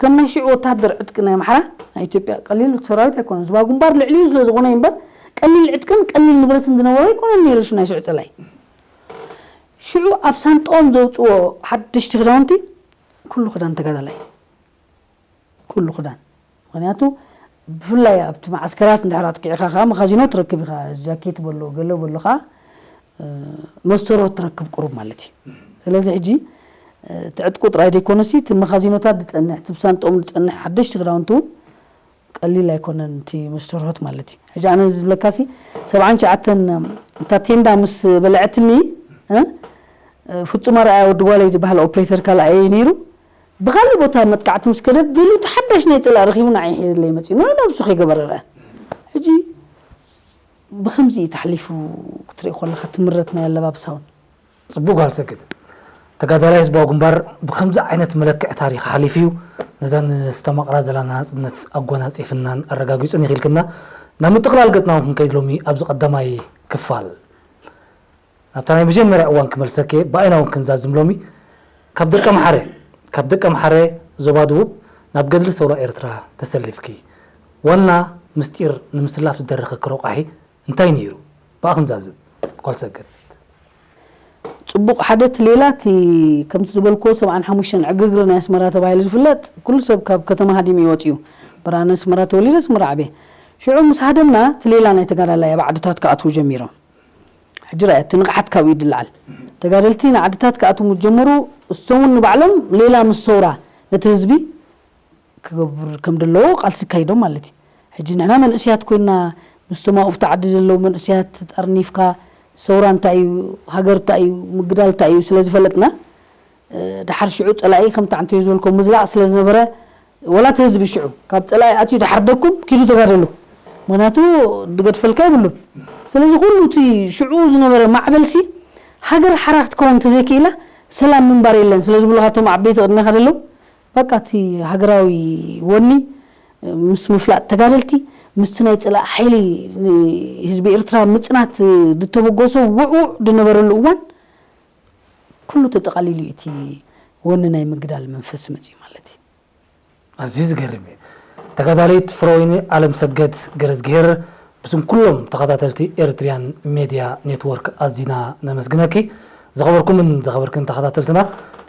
ከም ናይ ሽዑ ወታደር ዕጥቂ ናይ ኣምሓራ፣ ናይ ኢትዮጵያ ቀሊል ሰራዊት ኣይኮነን። ዝባ ግንባር ልዕሊኡ ስለ ዝኾነ እዩ እምበር፣ ቀሊል ዕጥቅን ቀሊል ንብረትን ዝነበሮ ኣይኮነን ነይሩ። ሽ-፣ ናይ ሽዑ ጸላኢ ሽዑ ኣብ ሳንጣኦም ዘውጽዎ ሓደሽቲ ክዳውንቲ፣ ኩሉ ክዳን ተጋዳላይ፣ ኩሉ ክዳን። ምኽንያቱ ብፍላይ ኣብቲ መዓስከራት እንድሕር ኣጥቂዕካ ከኣ መኻዚኖ ትረክብ ኢኻ። ጃኬት በሎ፣ ገለ በሎ ከኣ፣ እ፣ መስተርሆት ትረክብ ቁሩብ ማለት እዩ። ስለዚ ሕጂ፣ እ፣ እቲ ዕጥቁ ጥራይ ዘይኮነሲ፣ እቲ መኻዚኖታት ዝጸንሕ፣ እቲ ብሳንጦም ዝጸንሕ ሓደሽቲ ክዳውንቲ እውን ቀሊል ኣይኮነን፣ እቲ መስተርሆት ማለት እዩ። ሕጂ ኣነ ዝብለካሲ፣ ሰብዓን ትሽዓተን እታ ቴንዳ ምስ በልዐትኒ፣ እ፣ እ፣ ፍጹም ኣርኣያ ወዲ ጓለይ ዝበሃል ኦፕሬተር ካልኣየይ ነይሩ። ብኻልእ ቦታ መጥቃዕቲ ምስ ከደ፣ ቢሉ እቲ ሓዳሽ ናይ ጸላኢ ረኺቡ ንዓይ ሒዝለይ መጺኡ። ንነብሱ ከይገበረ ረኣ። ሕጂ ብኸምዚ እዩ ተሕሊፉ ክትርኢ ከለኻ፣ ትምረት ናይ ኣለባብሳ እውን። ጽቡቕ ጓል ሰግድ። ተጋዳላይ ህዝባዊ ግንባር ብኸምዚ ዓይነት መለክዒ ታሪኽ ሓሊፉ እዩ ነዛ ንስተማቕራ ዘለና ናጽነት ኣጎናጺፍናን ኣረጋጊጹን እዩ ኢልክና። ናብ ምጥቕላል ገጽና እውን ክንከይድ ሎሚ ኣብዚ ቀዳማይ ክፋል ናብታ ናይ መጀመርያ እዋን ክመልሰኪ እየ፣ ብኣይና እውን ክንዛዝም ሎሚ። ካብ ደቀምሓረ፣ ካብ ደቀምሓረ ዞባ ደቡብ ናብ ገድሊ ሰውራ ኤርትራ ተሰሊፍኪ። ዋና ምስጢር ንምስላፍ ዝደረኸኪ ረቋሒ እንታይ ነይሩ? ብኣ ክንዛዝም። ጓል ሰገድ። ጽቡቕ፣ ሓደ እቲ ሌላ፣ እቲ ከምቲ ዝበልክዎ ሰብዓን ሓሙሽተን ዕግርግር ናይ ኣስመራ ተባሂሉ ዝፍለጥ፣ ኩሉ ሰብ ካብ ከተማ ሃዲሙ እዩ ወጺኡ። በራነ ኣስመራ ተወሊደ፣ ኣስመራ ዓብየ። ሽዑ ምስ ሃደምና፣ እቲ ሌላ ናይ ተጋዳላይ ኣብ ዓድታት ክኣትዉ ጀሚሮም። ሕጂ ርኣያ፣ እቲ ንቕሓት ካብኡ ይድልዓል። ተጋደልቲ ንዓድታት ክኣትዉ ምስ ጀመሩ፣ እሶም እውን ንባዕሎም ሌላ ምስ ሰውራ ነቲ ህዝቢ ክገብር ከም ዘለዎ ቃልሲ ኣካይዶም ማለት እዩ። ሕጂ ንሕና መንእሰያት ኮይና፣ ምስቶም ኣብኡ ኣብቲ ዓዲ ዘለዉ መንእሰያት ጠርኒፍካ፣ ሰውራ እንታይ እዩ፣ ሃገር እንታይ እዩ፣ ምግዳል እንታይ እዩ ስለ ዝፈለጥና፣ እ፣ ድሓር ሽዑ ጸላኢ ከምቲ ዓንተዮ ዝበልኮ ምዝላቕ ስለ ዝነበረ፣ ወላ እቲ ህዝቢ ሽዑ ካብ ጸላኢ ኣትዩ ድሓር ደኩም ኪዱ ተጋደሉ። ምኽንያቱ ድገድፈልካ የብሉን። ስለዚ ኩሉ እቲ ሽዑ ዝነበረ ማዕበልሲ ሃገር ሓራ ክትከውን እንተዘይክኢላ ሰላም ምንባር የለን ስለ ዝብሉኻ እቶም ዓበይቲ ቅድሜኻ ዘለዉ፣ በቃ እቲ ሃገራዊ ወኒ ምስ ምፍላጥ ተጋደልቲ፣ ምስቲ ናይ ጸላኢ ሓይሊ ንህዝቢ ኤርትራ ምጽናት ዝተበገሶ ውዕዉዕ ዝነበረሉ እዋን፣ ኩሉ ተጠቓሊሉ እዩ እቲ ወኒ ናይ ምግዳል መንፈስ መጺኡ ማለት እዩ። ኣዝዩ ዝገርም እዩ። ተጋዳሊት ፍረወይኒ ኣለምሰገድ ገረዝግሄር፣ ብስም ኩሎም ተኸታተልቲ ኤሪትሪያን ሜድያ ኔትወርክ ኣዚና ነመስግነኪ። ዝኸበርኩምን ዝኸበርክን ተኸታተልትና፣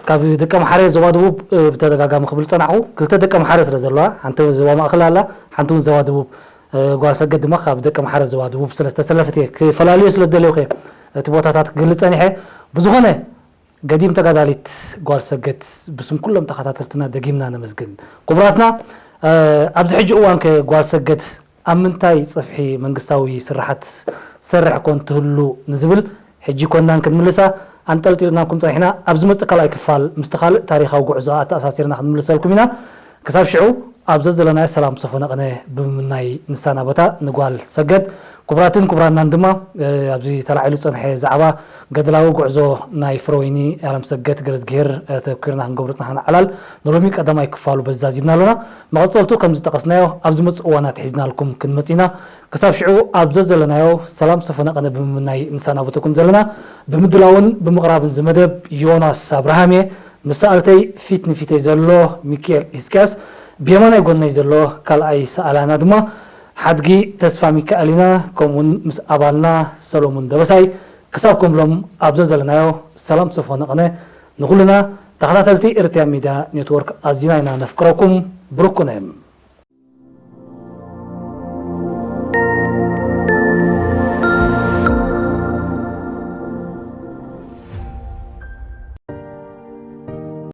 ካብ ደቀምሓረ ዞባ ደቡብ፣ እ፣ ብተደጋጋሚ ክብል ዝጸናሕኩ፣ ክልተ ደቀምሓረ ስለ ዘለዋ፣ ሓንቲ ዞባ ማእከል ኣላ፣ ሓንቲ እውን ዞባ ደቡብ። እ፣ ጓል ሰገድ ድማ ካብ ደቀምሓረ ዞባ ደቡብ ስለ ዝተሰለፈት እየ፣ ክፈላልዮ ስለ ዝደለኹ እየ እቲ ቦታታት ክገልጽ ጸኒሐ። ብዝኾነ፣ ገዲም ተጋዳሊት ጓል ሰገድ፣ ብስም ኩሎም ተኸታተልትና ደጊምና ነመስግን። ክቡራትና፣ እ፣ ኣብዚ ሕጂ እዋን ከ ጓል ሰገድ ኣብ ምንታይ ጽፍሒ መንግስታዊ ስራሓት ትሰርሕ ኮን ትህሉ ንዝብል፣ ሕጂ ኮናን ክንምልሳ ኣንጠልጢልናኩም ጸኒሕና። ኣብ ዝመጽእ ካልኣይ ክፋል ምስቲ ካልእ ታሪኻዊ ጉዕዞ ኣተኣሳሲርና ክንምልሰልኩም ኢና። ክሳብ ሽዑ፣ ኣብ ዘዘለናዮ ሰላም ሰፈነ ቅነ ብምምናይ ንሳና ቦታ ንጓል ሰገድ። ክቡራትን ክቡራናን ድማ፣ እ፣ ኣብዚ ተላዒሉ ዝጸንሐ ዛዕባ ገድላዊ ጉዕዞ ናይ ፍረወይኒ ኣለምሰገድ ገረዝግሄር፣ እ፣ ተዘኪርና ክንገብሮ ዝጸናሕና ዕላል ንሎሚ ቀዳማይ ክፋሉ በዚ ዛዚምና ኣሎና። መቐጸልቱ ከም ዝጠቐስናዮ ኣብ ዝመጽእ እዋናት ሒዝናልኩም ክንመጽእ ኢና። ክሳብ ሽዑ ኣብ ዘዘለናዮ ሰላም ሰፈነ ቅነ ብምምናይ ንሰናበተኩም ዘለና ብምድላውን ብምቕራብን እዚ መደብ ዮናስ ኣብርሃም እየ። ምስ ሰኣልተይ ፊት ንፊተይ ዘሎ ሚኪኤል ሂስቅያስ፣ ብየማናይ ጎነይ ዘሎ ካልኣይ ሰኣላና ድማ ሓድጊ ተስፋ ሚካኤል ኢና፣ ከምኡውን ምስ ኣባልና ሰሎሙን ደበሳይ። ክሳብ ከምሎም ኣብ ዘዘለናዮ ሰላም ሰፎነ ቅነ ንኹልና ተኸታተልቲ ኤርትያ ሚድያ ኔትወርክ ኣዚና ኢና ነፍቅረኩም። ብሩክ ኩነ።